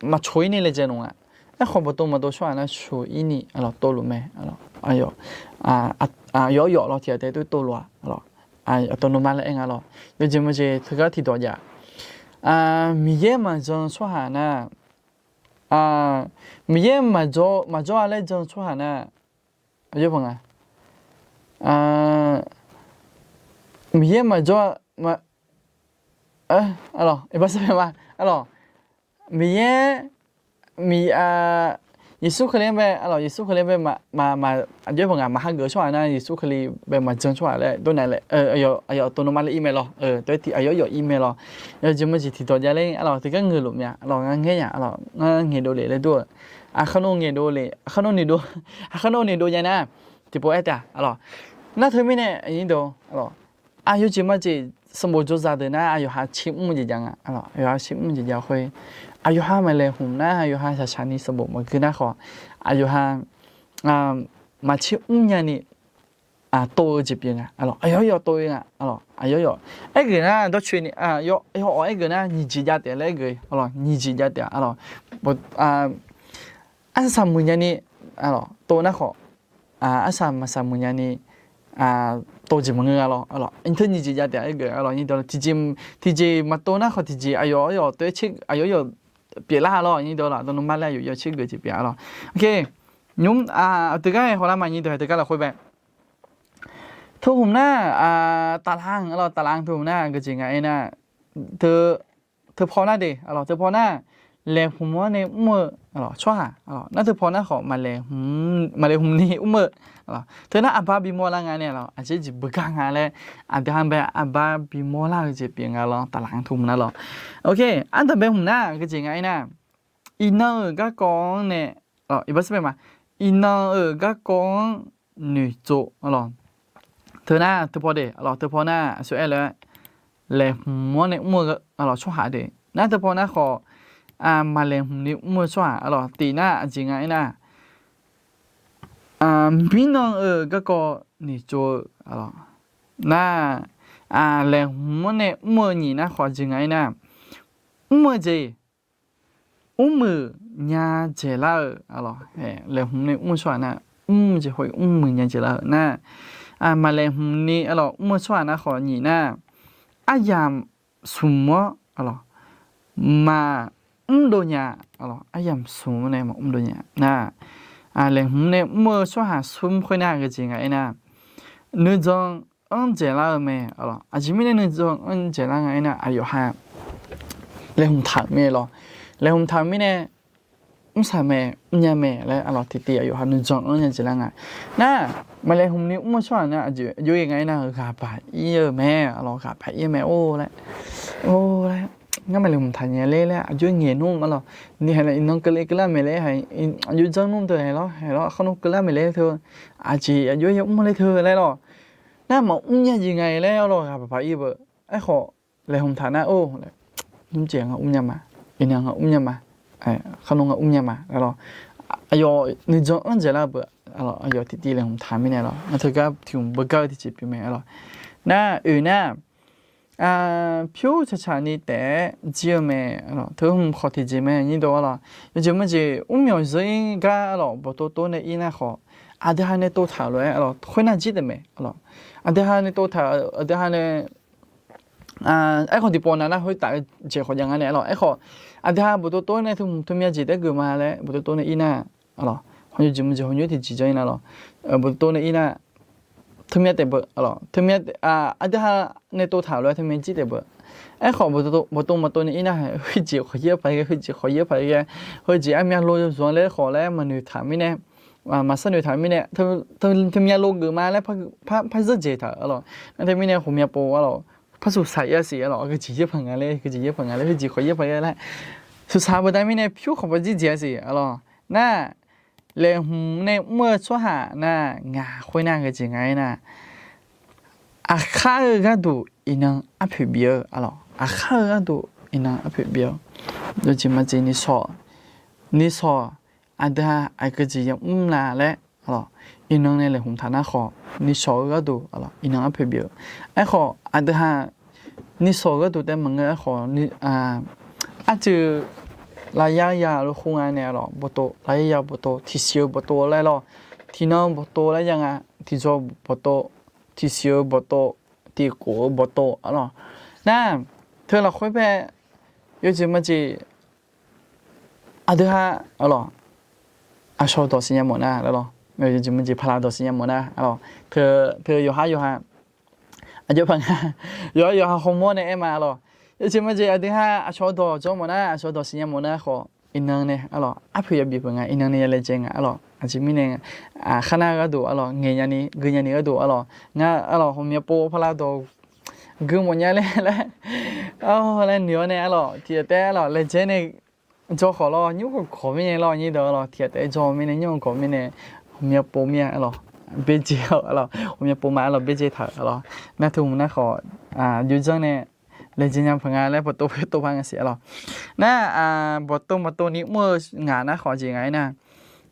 maqcoq-ir ni laejae nmr-a. Aerkhawf bawqtov maqtov tsawrhaq nar coq-ir ni tovluf mae. Aqyawf aryawf lawr tiq ghaq taef tovluf-a. Aqdawq nuima laer aer nga lawr. Yawjeq maqjeq teugar tiqdawq jav. Miqyaer maqjan tsawrhaq nar, Miqyaer maqjawr-a laer jan tsawrhaq nar, aqjox paq nga. Miqyaer maqjawr, arlawq, iqbax sarpae ma, arlawq, Miqyaer, Miq, Yeqsur Kali-anr bae, arlawq, Yeqsur Kali-anr bae, aqjox paq nga, maqhageuf tsawrhaq nar Yeqsur Kali bae maqjan tsawrhaq laer dornav laer, aqyawf aqyawf tovnmr ma laer ir mae lawr, aqyawf aryawf ir mae lawr. Yawjeq maqjeq tiqdawq jav ler, arlawq, tiqgar ngeuqluf mya, arlawq, ngar ngaer nya, arlawq, ngar ngaeqdov lef laer dur-eu, aqkar nawr ngaeqdov lef, aqkar nawr noeqdov, aqkar nawr noeqdov nya nar, tiqpov aer taef-a, arlawq. Nar teumirnae aqnyir deuq, arlawq, aqyawf jeq maqjeq sanqbof jawrzaq deuq nar, aqyawf ha tser mr-eu jeq jav nga. Aqyawf ha tser mr-eu jeq jav khoer, aqyawf ha maqlaeqhmq nar, aqyawf ha shaqshaq ni sanqbof maqgeur nar khawf, aqyawf ha maqtser mr nyani tov-eu jeq pyeuf nga. Aqyawf yawf tov-ir nga. Aqyawf yawf aergeuf nar dawrcoeni, yawf awq aergeuf nar nyiq jeq jav taef laer aergeuf. Nyiq jeq jav taef-a. Arsaq muiq nyani tov nar khawf, arsaq maqsaq muiq nyani tov jeq maqngeur-a lawr. Teu nyiq jeq jav taef-a aergeuf-a lawr. Tiqjeq, tiqjeq maqtov nar khawf tiqjeq aqyawf yawf tov-aer, aqyawf yawf pyeuflar-a lawr. Dawqnavmar laer aqyawf yawf tser geuf jeq pyeuf-a lawr. Nymr aqdui gar-aer hawlar ma nyi deuq aqdui gar lafkhoer bae. Teu hmq nar, taqlaq-anr, taqlaq-anr teu hmq nar geujeq nga aernar, teu paw nar de, teu paw nar, laeqhmq-anr nae mr-eu tsawrhaq nar, teu paw nar khawf maqlaeqhmq ni mr-eu, teu nar aqbar bimawr lar nga nae, aqjeq jeq beugar nga laer, aqdui ha bae aqbar bimawr lar-eu jeq pyeuf nga lawr, taqlaq-anr teu hmq nar lawr. Ardanqbae hmq nar geujeq nga aernar, iqnan-euq garkawv-anr nae, iqbax sar bae ma, iqnan-euq garkawv-anr noeqtsov-a lawr. Teu nar teu paw de, teu paw nar aqsur aer-eu laeqhmq-anr nae mr-eu tsawrhaq de. Nar teu paw nar khawf, maqlaeqhmq ni mr-eu tsawrhaq-a lawr. Tiq nar aqjeq nga aernar, mirnan-euq garkawv noeqtsov-eu nar, laeqhmq-anr nae mr-eu nyiq nar khawf aqjeq nga aernar, mr-eu jeq mrmuiq nya dzaeqlar-eu, laeqhmq nae mr-eu tsawrhaq nar, mrmuiq jeq khoer mrmuiq nya dzaeqlar-eu nar, maqlaeqhmq ni mr-eu tsawrhaq nar khawf nyiq nar, aryamq smq-awr maqmrdov nya, aryamq smq-awr nae maqmrdov nya nar, laeqhmq nae mr-eu tsawrhaq smr khoer nar geujeq nga aernar, nuijan-anr dzaeqlar-eu mae. Aqjeq mirnae nuijan-anr dzaeqlar nga aernar, aqyawf ha laeqhmq taq-euq mirnae lawr. Laeqhmq taq-euq mirnae mrsaq mae, mrnya mae laer, aqlawq tiqtiv aqyawf ha nuijan-anr nya dzaeqlar nga. Nar, maqlaeqhmq ni mr-eu tsawrhaq nar aqjox-aer nga aernar, ghaq baq-ir-eu mae, aqlawq ghaq baq-ir-eu mae, or laer, or laer, ngar maqlaeqhmq taq nya ler laer aqjox-aer ngaeq nmr, aqlawq, iqnan keuvle keuvlar maeq ler, aqjox janr nmr teu haeq lawr, haeq lawr, khar nmr keuvlar maeq ler teu, aqjeq aqjox-aer ya mr ler teu laer lawr. Nar maqmr nya jeq nga laer, aqlawq ghaq baq baq-ir beu. Aerkhawf, laeqhmq taq nar, or, nymrjeq nga mrnya ma, iqnan nga mrnya ma, khar nmr nga mrnya ma, aqlawq, aqyawf nuijan-anr dzaeqlar beu, aqyawf tiqtiv laeqhmq taq mirnae lawr. Nar teugar tiq hmq beugar-eu tiqjeq pyeuf mae, aqlawq. Nar oeq nar, pyur tsaqtsaq ni taef-aer jir-eu mae, teu hmq khawf tiqjeq mae nyir dawq, aqlawq. Yawjeq maqjeq mrmyawq zeur-ir gar, aqlawq, bawqtov tov nae ir nar khawf, aqdui ha nae tov taq-euq lof-aer, aqlawq, khoernar jir taef mae, aqlawq. Aqdui ha nae tov taq-euq, aqdui ha nae aerkhawf tiqpov nav nar khoertav-eu jeq khawf jav nga nae, aqlawq. Aerkhawf, aqdui ha bawqtov tov nae teu hmq teu myav jeq taef-aer geuf ma laer bawqtov tov nae ir nar, aqlawq, yawjeq maqjeq hawq nymr tiqjeq janr ir nar, aqlawq, bawqtov tov nae ir nar, teumyav taef beu, aqlawq, teumyav, aqdui ha nae tov taq-euq lof-aer teumyav jir taef beu. Aerkhawf, bawqtov maqtov nae ir nar, khoerjeq khawf yaer paq ghae, khoerjeq khawf yaer paq ghae, khoerjeq armyav lo zmq-a laer khawf laer maqnoeq taq mirnae, maqsar noeq taq mirnae, teumyav lo geuf ma laer par zeur jeq taq, aqlawq. Nar teumirnae ghawqmya pov, aqlawq, par suqsaq ir-a siq, aqlawq, geujeq yaer paq nga laer, geujeq yaer paq nga laer, khoerjeq khawf yaer paq ghae laer, suqsaq beudav mirnae pyur khawf par jir jeq-a siq, aqlawq. Nar, laeqhmq nae mr-eu tsawrhaq nar, ngaq khoernar geujeq nga aernar, aqkar-eu gharduq iqnan arpoeq bif-eu, aqlawq, aqkar-eu gharduq iqnan arpoeq bif-eu, yawjeq maqjeq nishawq, nishawq, aqdui ha aqgeu jeq yamr la laer, aqlawq, iqnan nae laeqhmq taq nar khawf, nishawq-eu gharduq, aqlawq, iqnan arpoeq bif-eu. Aerkhawf, aqdui ha nishawq-eu gharduq taef maqngeur, aerkhawf, arcuiv lafyar ya lor khoer nga nae, aqlawq, bawqtov, lafyar ya bawqtov, tiqsiq-eu bawqtov laer lawr, tiqnan bawqtov laer ya nga, tiqjawr bawqtov, tiqsiq-eu bawqtov, tiqkhof-eu bawqtov, aqlawq. Nar, teu lafkhoer bae, yawjeq maqjeq aqdui ha, aqlawq, aqcawq dawq siqnya mawf nar, aqlawq, yawjeq maqjeq paqlaq dawq siqnya mawf nar, aqlawq, teu yawqhar yawqha, aqjox paq nga, yawqhar yawqha hawmawr nae aer ma, aqlawq. Yawjeq maqjeq aqdui ha aqcawq dawq jawr mawf nar, aqcawq dawq siqnya mawf nar khawf, iqnan nae, aqlawq, arpoeq yabif peuq nga, iqnan nae ya laejae nga, aqlawq. Aqjeq mirnae, aqkar nar-eu gharduq, aqlawq, ngaeq nyani gui nyani gharduq, aqlawq, ngar, aqlawq, ghawqmya pov paqlaq dawq gui mawf nya laer laer, laer noeq-awr nae, aqlawq, tiqghaq taef, aqlawq, laejae nae jawr khawf lawr, nymr khawf gawq mirnae lawr, nyir dawq, aqlawq, tiqghaq taef jawr mirnae, nymr khawf gawq mirnae, ghawqmya pov mir-a, aqlawq, baejae-awr arlawq, ghawqmya pov ma arlawq, baejae taq-euq arlawq. Nar teu hmq nar khawf, jov janr nae laejae nya paq nga laer bawqtov bawqtov par nga siq arlawq. Nar, bawqtov bawqtov ni mr-eu ngaq nar khawf jeq nga aernar,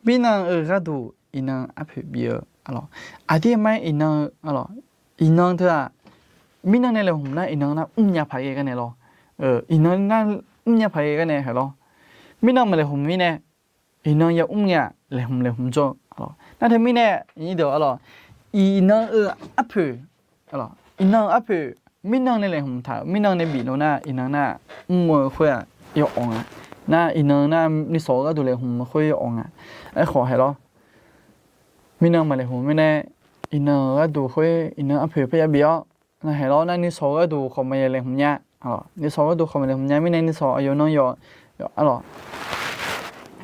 mirnan-euq gharduq iqnan arpoeq bif-eu arlawq. Aqdir ma iqnan-eu arlawq, iqnan teu-aq, mirnan nae laeqhmq nar iqnan nar mrnya paq ghae gar nae lawr. Iqnan nar mrnya paq ghae gar nae haeq lawr. Mirnan maqlaeqhmq mirnae, iqnan ya mr ngae-aq laeqhmq laeqhmq jawr-eu arlawq. Nar teumirnae nyir deuq arlawq, iqnan-eu arpoeq, iqnan-eu arpoeq mirnan nae laeqhmq taq-euq, mirnan nae bif lo nar iqnan nar mr-eu khoer-aq yawawq nga. Nar iqnan nar nuisawq-eu gharduq laeqhmq-eu khoer yawawq nga. Aerkhawf haeq lawr, mirnan maqlaeqhmq mirnae, iqnan-euq gharduq khoer iqnan arpoeq parya bif-awr, nar haeq lawr nar nuisawq-eu gharduq khawf maqya laeqhmq nya. Nuisawq-eu gharduq khawf maqlaeqhmq nya mirnae nuisawq aqyawf nan yawf arlawq,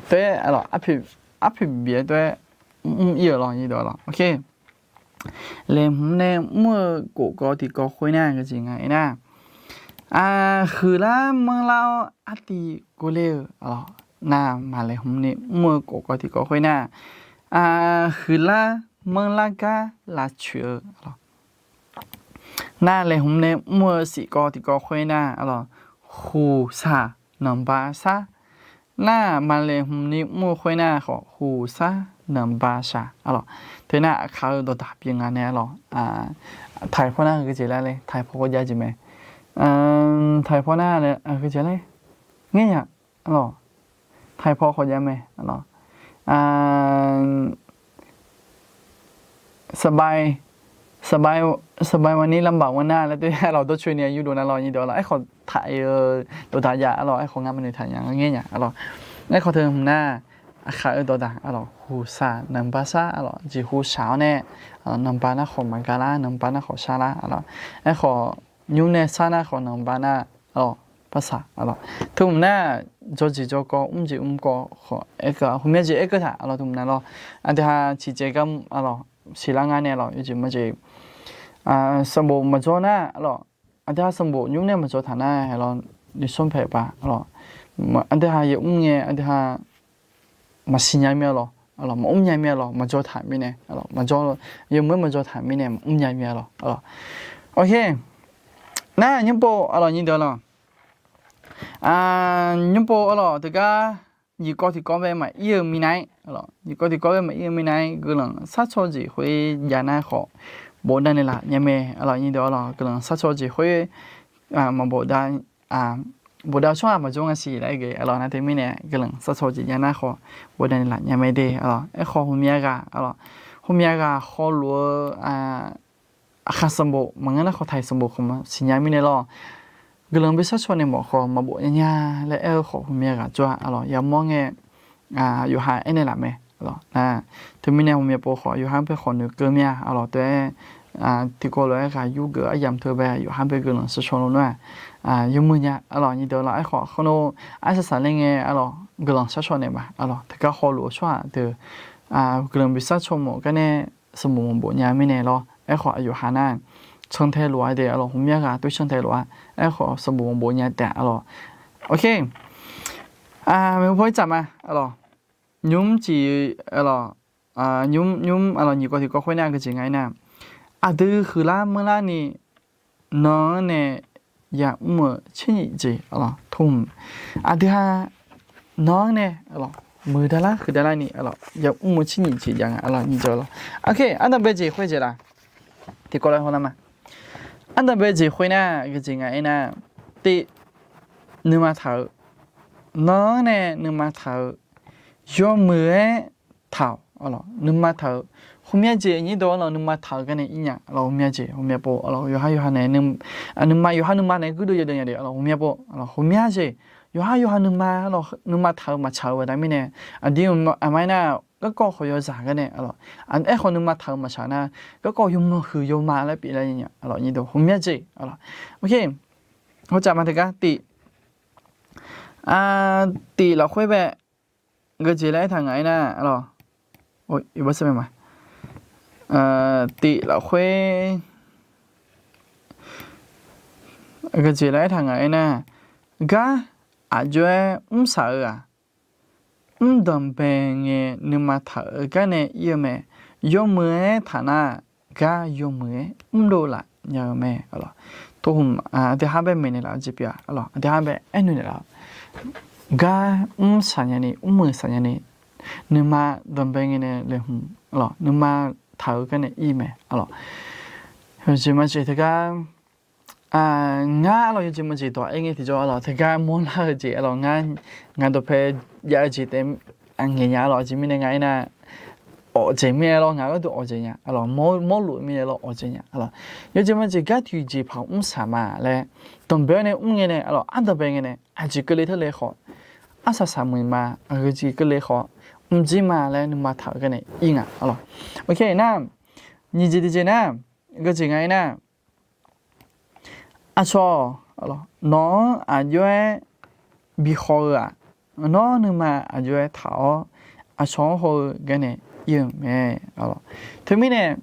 taef-aer arlawq, arpoeq bif-aer taef-aer mr ir-euq lawr nyir deuq arlawq. Laeqhmq nae mr-eu khofkawv tiqkawv khoer nar gaqjeq nga aernar, huiqlar manrlar-awr artiv gor ler-eu arlawq. Nar maqlaeqhmq ni mr-eu khofkawv tiqkawv khoer nar, huiqlar manrlar gar lavcoeq-eu arlawq. Nar laeqhmq nae mr-eu siqkawv tiqkawv khoer nar arlawq, huqsaq nanqba sar. Nar maqlaeqhmq ni mr-eu khoer nar khawf huqsar nanqba shaq arlawq. Teunar aqkaq-eu dawqdaq pyeuf nga nae arlawq. Taiq paw nar gaqjeq lar le, taiq paw khawf jav jeq mae. Taiq paw nar gaqjeq lar ngaer nya arlawq. Taiq paw khawf jav mae arlawq. Saqbae, saqbae wani lanbaq wan nar laer teu arlawq, dawrcoeni-a yurdov nar lawr nyir deuq arlawq. Aerkhawf taiq-eu dawqdaq jav arlawq. Aerkhawf ngar maqnoeq taq nya ngaer nya arlawq. Aerkhawf teu hmq nar aqkaq-eu dawqdaq arlawq, huqsaq nanqba sar arlawq. Jeqhu shaq-awr nae, nanqba nar khawf maqga lar, nanqba nar khawf shar lar arlawq. Aerkhawf nymr nae sar nar khawf nanqba nar arlawq, parsaq arlawq. Teu hmq nar jawrjeq jawrkawv mrjeq mrkawv khawf aerkeuv, hmqmya jeq aerkeuv taq arlawq. Teu hmq nar lawr, aqdui ha ciqcaev gar arlawq, siqlar ngar nae arlawq, yawjeq maqjeq, sanqbof maqjawr nar arlawq, aqdui ha sanqbof nymr nae maqjawr taq nar arlawq, nuisar paeq paq arlawq. Aqdui ha yawmr ngae aqdui ha maqsiq nya mir arlawq, maqmr nya mir arlawq, maqjawr taq mirnae arlawq, maqjawr, yawmuiq-aer maqjawr taq mirnae maqmr nya mir arlawq. Nar nymr pov arlawq nyir deuq arlawq. Nymr pov arlawq teugar nyiq kawv tiqkawv bae maqir-eu minav-aer, nyiq kawv tiqkawv bae maqir-eu minav-aer guiqlanq sharcaw jeq khoer jav nar khawf bofdav naeqlaf nya mae arlawq nyir deuq arlawq. Guiqlanq sharcaw jeq khoer maqbofdav, bofdav tsawrhaq maqjawr nga siq laer ghae arlawq. Nar teumirnae guiqlanq sharcaw jeq jav nar khawf bofdav naeqlaf nya mae de arlawq. Aerkhawf hmqmya ghaq arlawq, hmqmya ghaq hawluf-eu aqkaq sanqbof maqngeur nar khawf taiq sanqbof khawf maqsiq nya mirnae lawr, guiqlanq bi sharcaw nae mawf khawf maqbof nya nya laer aer-eu khawf hmqmya ghaq jawr-a arlawq. Yamawr ngae yawqha aernaeq laf mae arlawq. Teumirnae hmqmya pov khawf yawqha bae khawf noeqkeuv mir-a arlawq. Teu-aer tiqkawv lof-aer ghaq yur geuf aryamq teu bae yawqha bae guiqlanq sharcaw lo nar-aq, yawmuiq nya arlawq nyir deuq arlawq. Aerkhawf khawf nawr arsaq saqler ngae arlawq guiqlanq sharcaw naeq ma arlawq. Teugar hawluf-eu tsawrhaq deuq guiqlanq bi sharcaw mawf gar nae sanqbof maqbof nya mirnae lawr. Aerkhawf aqyawf ha nar cantae lof-a de arlawq, hmqmya ghaq tov cantae lof-a. Aerkhawf sanqbof maqbof nya taef arlawq. Maeqhu paw-ir tsaq ma arlawq. Nymr ciq arlawq, nymr nymr arlawq nyiq kawv tiqkawv khoer nar gaqjeq nga aernar, aqdui huiqlar manrlar ni nan-anr nae yamr-eu tser nyif jeq arlawq, tmq. Aqdui ha nan-anr nae arlawq muiqdavlar huiqdavlar ni arlawq yamr-eu tser nyif jeq jav nga arlawq nyir deuq arlawq. Ardanqbae jeq khoer jeq laf. Tiqkawv lof-aer hawlar ma. Ardanqbae jeq khoer nar gaqjeq nga aernar, tiv, nuima taq-eu, nan-anr nae nuima taq-eu, yawmuiq-aer taq-awq arlawq, nuima taq-eu. Hmqmya jeq nyir deuq arlawq nuima taq-eu gar nae ir nya arlawq, hmqmya jeq hmqmya pov arlawq. Yawqha yawqha nae nuima yawqha nuima nae guirdeuv yawdeuv nya de arlawq, hmqmya pov arlawq, hmqmya jeq. Yawqha yawqha nuima arlawq nuima taq-eu maqtsaq-eu baqda mirnae, aqdui aqma aernar garkawv khawf yawzaq gar nae arlawq, aerkhawf nuima taq-eu maqtsaq nar garkawv yawmanq huiq yawma laer pyeuflar nya arlawq nyir deuq hmqmya jeq arlawq. Hawtsaf ma teugar tiv, tiv lafkhoer bae gaqjeq laer aertaq ngaq aernar arlawq, tiv lafkhoer gaqjeq laer aertaq ngaq aernar, gar aqjox-aer mrsaq-eu-aq, mrdanq bae ngae nuima taq-eu gar nae ir-eu mae. yawmuiq-aer taq nar, gar yawmuiq-aer mrdov laf nya-eu mae. Tov hmq aqdui ha bae maeqnaeq laf-eu jeq pyeuf-a. Aqdui ha bae aernaeq naeq laf-eu, gar mr saq nya ni, mrmuiq saq nya ni, nuima danqbae ngae nae laeqhmq, nuima taq-eu gar nae ir mae. Yawjeq maqjeq teugar ngar arlawq yawjeq maqjeq dawq aer ngae tiqjawr arlawq teugar mawrlar-eu jeq arlawq ngar, ngaq dawqpae jav-eu jeq taef ngaeq nya arlawq. Aqjeq mirnae nga aernar, awq jeq mirnae lawr, ngaq gharduq awq jeq nya arlawq, mawrluf mirnae lawr awq jeq nya arlawq. Yawjeq maqjeq gar tiqjeq paq mr saq ma laer, danqbae-awr nae mr ngae nae arlawq, ardanqbae ngae nae aqjeq keuvle teurle khawf, arsaq saq muiq ma, aqgeu jeq keuvle khawf, mrjir ma laer nuima taq-eu gar nae ir nga arlawq. Nar, nyiq jeq tiqjeq nar, geujeq nga aernar, aqcawq nawq-anr aqjox-aer bihaw-eu-aq, nawr nuima aqjox-aer taq-awr aqcawq-anr haw-eu gar nae ir-euq mae. Teumirnae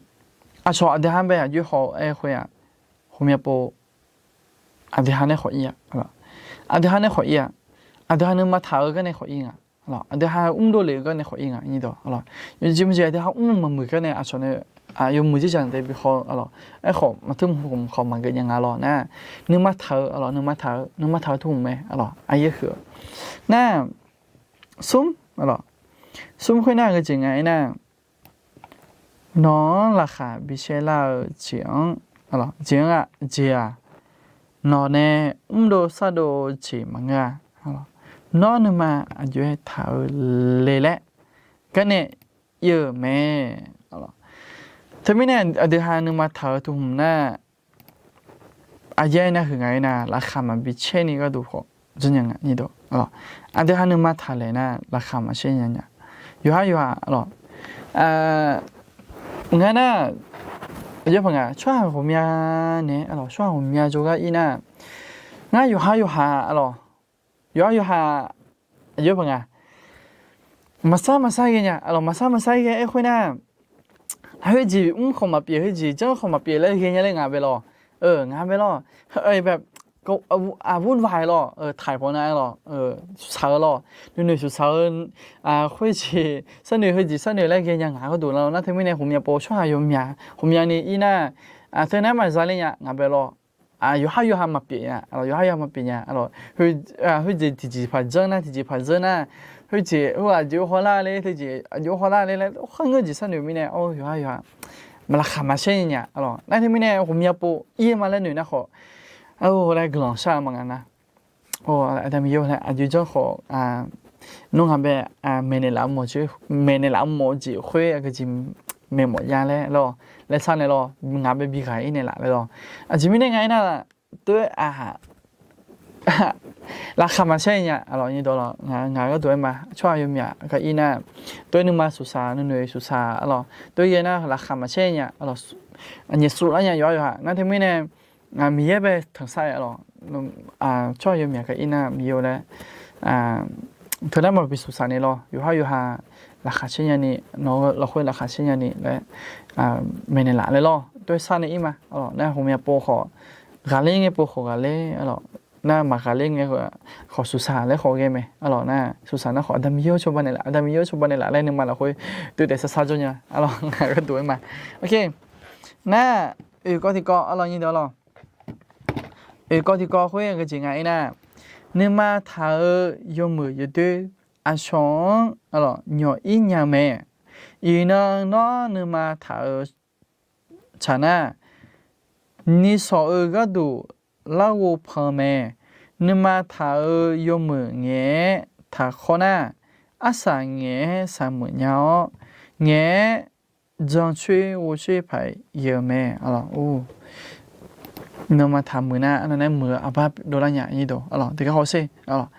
aqcawq aqdui ha bae aqjox haw-aer khoer-aq, ghawqmya pov aqdui ha nae khawf ir-a. Aqdui ha nae khawf ir-a. Aqdui ha nuima taq-eu gar nae khawf ir nga. Aqdui ha mrdov lef-eu gar nae khawf ir nga. Yawjeq maqjeq aqdui ha mr maqmuiq gar nae aqcawq nae yawmuiq dzerdzaq taef bihaw-eu arlawq. Aerkhawf maqteu mq khawf maqgeuf nya nga lawr nar, nuima taq-eu arlawq, nuima taq-eu, nuima taq-eu tov hmq mae arlawq, aqyaer huiq-eu. Nar, smr arlawq, smr khoernar geujeq nga aernar, nawq-anr laqkhaq bicaer lar-eu jeq-anr, jeq-anr-aq, jeq-aq, nawq nae mrdov sardov-eu jeq maqngeur-a. Nawr nuima aqjox-aer taq-eu le laer gar nae ir-euq mae. Teumirnae aqdui ha nuima taq-eu tov hmq nar, aqyaer nar huiq nga aernar, laqkhaq maqbi caer ni gharduq khawf janrnya nga. Aqdui ha nuima taqlaeq nar laqkhaq maqcaer nya nya. Yawqhar yawqha arlawq, ngar nar, aqyawf paq nga tsawrhaq ghawqmya nae arlawq, tsawrhaq ghawqmya jawrgar ir nar, ngar yawqhar yawqha arlawq, yawqhar yawqha aqyawf paq nga maqsar maqsar ghae nya arlawq, maqsar maqsar ghae aer khoer nar, khoerjeq mr khawf maqpyeuf, khoerjeq janr khawf maqpyeuf laer ghae nya laer ngaq bae lawr. Ngaq bae lawr, aqbur nvaq-aer lawr, taiq pawnav-aer lawr, saq-eu lawr, nuinoeq suqsaq-eu, khoerjeq sharnoeq, khoerjeq sharnoeq laer ghae nya ngaq gharduq lawr nar. Teumirnae ghawqmya pov tsawrhaq yawmyaq ghawqmyani ir nar, teunar maqza ler nya ngaq bae lawr. Yawqhar yawqha maqpyeuf nya, yawqhar yawqha maqpyeuf nya arlawq. Khoerjeq tiqjeq paq janr nar tiqjeq paq janr nar, khoerjeq aqjeq hawlar ler, khoerjeq aqjeq hawlar ler laer kharngeur jeq sharnoeq mirnae, yawqhar yawqha maq laqkhaq maqcaer nya arlawq. Nar teumirnae ghawqmya pov ir ma laer noeq nar khawf, laer guiqlanq shar-eu ma nga nar. Aqda Miqyaer laer aqjox janr khawf, nmr nga bae, maeqnaeq laf-eu mawf jeq, maeqnaeq laf-eu mawf-eu jeq khoer aqgeujeq maeqmawf nya laer lawr, laer sar nae lawr, ngaq bae bi ghaq ir naeq laf laer lawr. Aqjeq mirnae nga aernar, toer-aq, laqkhaq maqcaer nya arlawq, nyiq dawq lawq, ngaq gharduq aer ma tsawrhaq yawmyaq gar ir nar, toer nuima suqsaq nuinoeq suqsaq arlawq, toer yaer nar laqkhaq maqcaer nya arlawq, aqnyaef suvlar nya yawqhar yawqha nar. Teumirnae Miqyaer bae tanqsar-aer arlawq, tsawrhaq yawmyaq gar ir nar Miqyaer-eu laer, teunar maqbi suqsaq ni lawr, yawqhar yawqha laqkhaq caer nya ni, nawq-eu lafkhoer laqkhaq caer nya ni laer maeqnaeq laf laer lawr, toer sar nae ir ma arlawq. Nar ghawqmya pov khawf ghaqler ngae pov khawf ghaqler arlawq, nar maqghaqler ngae khawf suqsaq laer khawf ghae mae arlawq. Nar suqsaq nar khawf Aqda Miqyaer-eu cawba naeq laf, Aqda Miqyaer-eu cawba naeq laf laer nuima lafkhoer toer taef sar sar jawr nya arlawq, ngaq gharduq aer ma. Oke, nar oeq kawv tiqkawv arlawq, nyiq dawq lawq. Oeq kawv tiqkawv khoer geujeq nga aernar, nuima taq-eu yawmuiq yawdoer aqcawq-anr arlawq nyawq ir nya mae. Iqnan nawr nuima taq-eu tsaq nar, nishawq-eu gharduq larghov pan mae. Nuima taq-eu yawmuiq ngaeq-aer taqkhawr nar, arsaq ngaeq-aer saqmuiq nya-awr, ngaeq-aer jancoer ghovcoer paq-aer yaeq-eu mae. Nuima taqmuiq nar arnan nae muiq-eu aqbar dovlar nya. Nyiq dawq arlawq, tiqgar hawsher arlawq,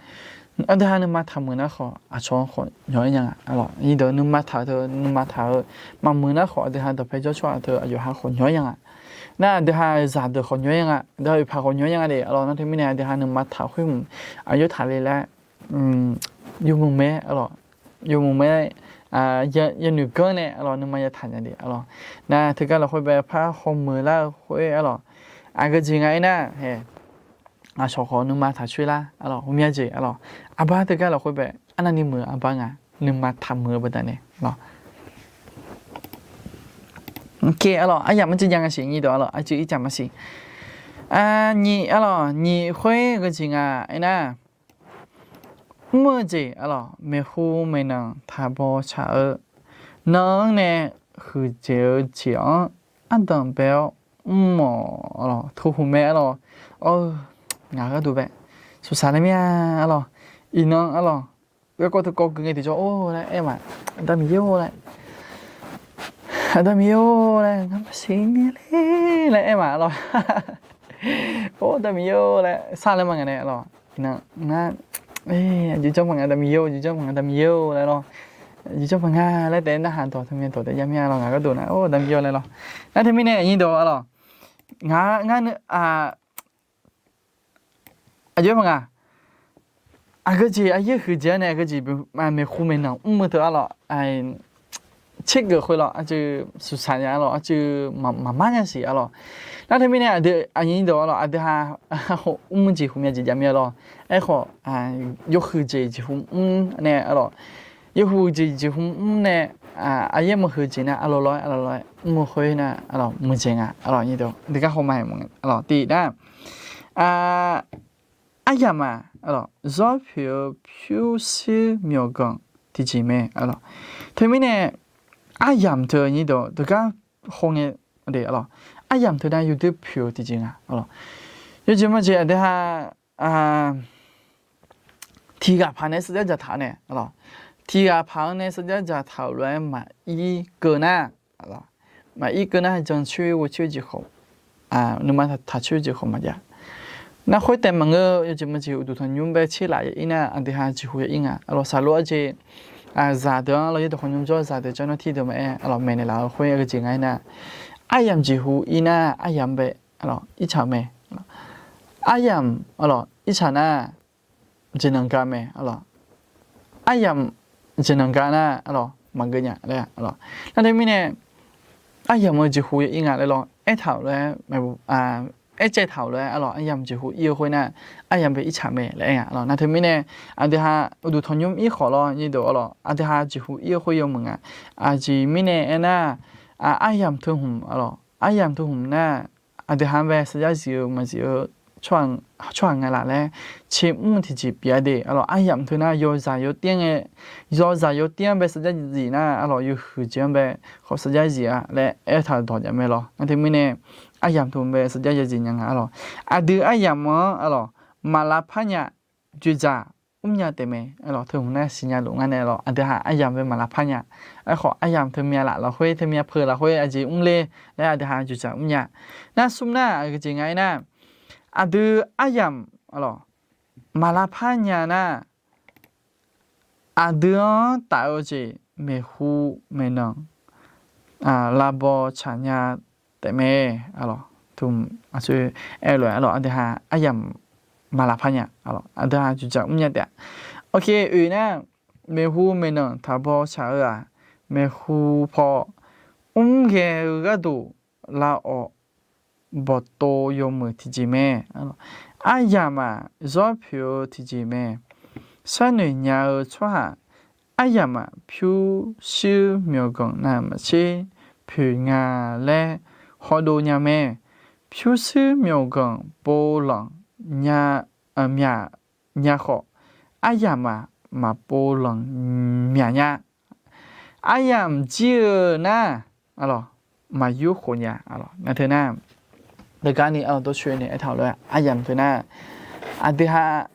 aqdui ha nuima taqmuiq nar khawf aqcawq-anr khawf nyawq-aer nya nga arlawq. Nyiq dawq nuima taq-eu teu nuima taq-eu maqmuiq nar khawf aqdui ha dawqpae jawr tsawrhaq teu aqyawf ha khawf nyawq-aer nya nga. Nar aqdui ha zaqdeuq khawf nyawq-aer nya nga, aqdui ha oeqpaq khawf nyawq-aer nya nga de arlawq. Nar teumirnae aqdui ha nuima taq khoer hmq aqjox taqle laer yawmuiq mae arlawq, yawmuiq mae, yawnoeq ganr nae arlawq nuima yataq nya de arlawq. Nar teugar lafkhoer bae par hawmuiq lar-eu khoer arlawq, aqgeujeq nga aernar, aqcawq khawf nuima taqcoer lar arlawq, ghawqmya jeq arlawq. Aqbar teugar lafkhoer bae arnavni muiq-eu aqbar nga, nuima taqmuiq-eu baqdanae arlawq. Arlawq, aryamq maqciv jav nga siq, nyiq dawq arlawq, aqcuiv ircaf maqsiq. Nyiq arlawq, nyiq khoer geujeq nga aernar, mr-eu jeq arlawq, maeqhu maeqnan taqbaw tsaq-eu, nan-anr nae huiqdzaeq-eu jeq-anr ardanq bae-awr mr-awq arlawq, teuhmq mae arlawq. Awr, ngaq gharduq bae suqsaq nae mir-a arlawq, iqnan arlawq, garkawv teukawv gui ngae tiqjawr or laer aer ma, Aqda Miqyaer-or laer, Aqda Miqyaer-or laer, ngar maqsiq mir-a le laer aer ma arlawq. Or Aqda Miqyaer-or laer sar laer ma ngaq nae arlawq. Iqnan ngar, aqjeq janr ma nga Aqda Miqyaer-or, aqjeq janr ma nga Aqda Miqyaer-or laer lawr. Aqjeq janr ma nga laer taef narhaq dawq teumya dawq taef jav mir-a lawr, ngaq gharduq nar or Aqda Miqyaer-or laer lawr. Nar teumirnae aqnyir dawq arlawq, ngaq ngar aqjox ma nga, aqgeujeq aqyaer huiqdzaeq-anr nae aqgeujeq maeqhu maeqnan mr-eu teu arlawq, tsergeuf khoerlawq aqcuiv suqsaq nya arlawq, aqcuiv maqmar nya siq arlawq. Nar teumirnae aqdui aqnyir dawq arlawq, aqdui ha mr-eu jeqhu myav jeq jav mir-a lawr. Aerkhawf, yawhuiq jeq jeqhu mr nae arlawq, yawhuiq jeq jeqhu mr nae aqyaer meuq huiq jeq nar arlawq lawr-aer arlawq lawr-aer mr-eu khoer nar arlawq muiqdzaeq nga arlawq. Aqdui gar hawma-aer mawf nga arlawq. Tiq nar, aryamq-aq arlawq, zawr poeq-eu pyurshuir myawqganq tiqjeq mae arlawq. Teumirnae aryamq teu aqnyir dawq teugar hawngae de arlawq, aryamq teu nar yawdoer poeq-eu tiqjeq nga arlawq. Yawjeq majeq aqdui ha tiqghaq paq nae sarjax dzaqtaq-eu nae arlawq, tiqghaq paq-anr nae sarjax dzaqtaq-euq lof-aer maqir keuv nar, maqir keuv nar jancoer ghocoer jeq khawf, nuima taqcoer jeq khawf maqjav. Nar khoer taef maqngeur, yawjeq majeq uqduq tanqnymr bae tser laf ya ir nar aqdui ha jeqhu ya ir nga arlawq. Saqlof-aer jeq zaqdeuq-anr arlawq, yaerdawq khawf nymr jawr zaqdeuq janr nawr tir deuq maqaer arlawq maeqnaeq laf-eu khoer geujeq nga aernar, aryamq jeqhu ir nar aryamq bae arlawq irtsaq-eu mae. Aryamq arlawq irtsaq nar jeqnanq ga mae arlawq. Aryamq jeqnanq ga nar arlawq maqgeu nya laer arlawq. Nar teumirnae aryamq-eu jeqhu ya ir nga laer lawr aertaq-euq lof-aer, aercaev taq-euq lof-aer arlawq, aryamq jeqhu ir-eu khoer nar aryamq bae irtsaq mae laer aer nga arlawq. Nar teumirnae aqdui ha uqduq tanqnymr ir khawf lawr nyirdeuq arlawq, aqdui ha jeqhu ir-eu khoer yawmuiq nga. Aqjeq mirnae aernar, aryamq teu hmq arlawq, aryamq teu hmq nar aqdui ha-anr bae sarjax zif-eu maqzif-eu tsawrhaq nga laf laer, tser mr tiqjeq pyeuf-a de arlawq. Aryamq teu nar yawzaq yawtir-anr ngae, yawzaq yawtir-anr bae sarjax zif nar arlawq, yawhuiq jeq-anr bae khawf sarjax zif-a laer aertaq-euq dawq jaq mae lawr. Nar teumirnae aryamq teu hmq bae sarjax yazif nya nga arlawq. Aqdui aryamq-anr arlawq maqlavpar nya, dzoeqdzaq mrnya taef mae arlawq. Teu hmq nar siqnya luf ngar nae arlawq, aqdui ha aryamq bae maqlavpar nya. Aerkhawf aryamq teu myav laf lafkhoer, teu myav peuq lafkhoer aqjeq mr le laer aqdui ha dzoeqdzaq mrnya. Nar smr nar aqgeujeq nga aernar, aqdui aryamq arlawq maqlavpar nya nar, aqdui-anr taf-eu jeq maeqhu maeqnan lavbaw tsaqnya taef mae arlawq. Teu hmq aqsur aer-eu lof-aer arlawq, aqdui ha aryamq maqlavpar nya arlawq, aqdui ha dzoeqdzaq mrnya taef-a. Oke, oeq nar, maeqhu maeqnan taqbaw tsaq-eu-aq, maeqhu paw mr ghae-eu gharduq lavawf bawqtov yawmuiq tiqjeq mae. Aryamq-aq zawr poeq-eu tiqjeq mae. Sharnoeq nya-eu tsawrhaq aryamq-aq pyurshuir myawqganq navmaqtser poeq nga laer hawdov nya mae. Pyurshuir myawqganq pov lanq nya, myaq nya khawf, aryamq-aq maqpov lanq myaq nya. Aryamq jir-eu nar arlawq, maqyur khof nya arlawq. Nar teu nar, deugar ni arlawq dawrcoeni aertaq-euq lof-aer aryamq teu nar, aqdui ha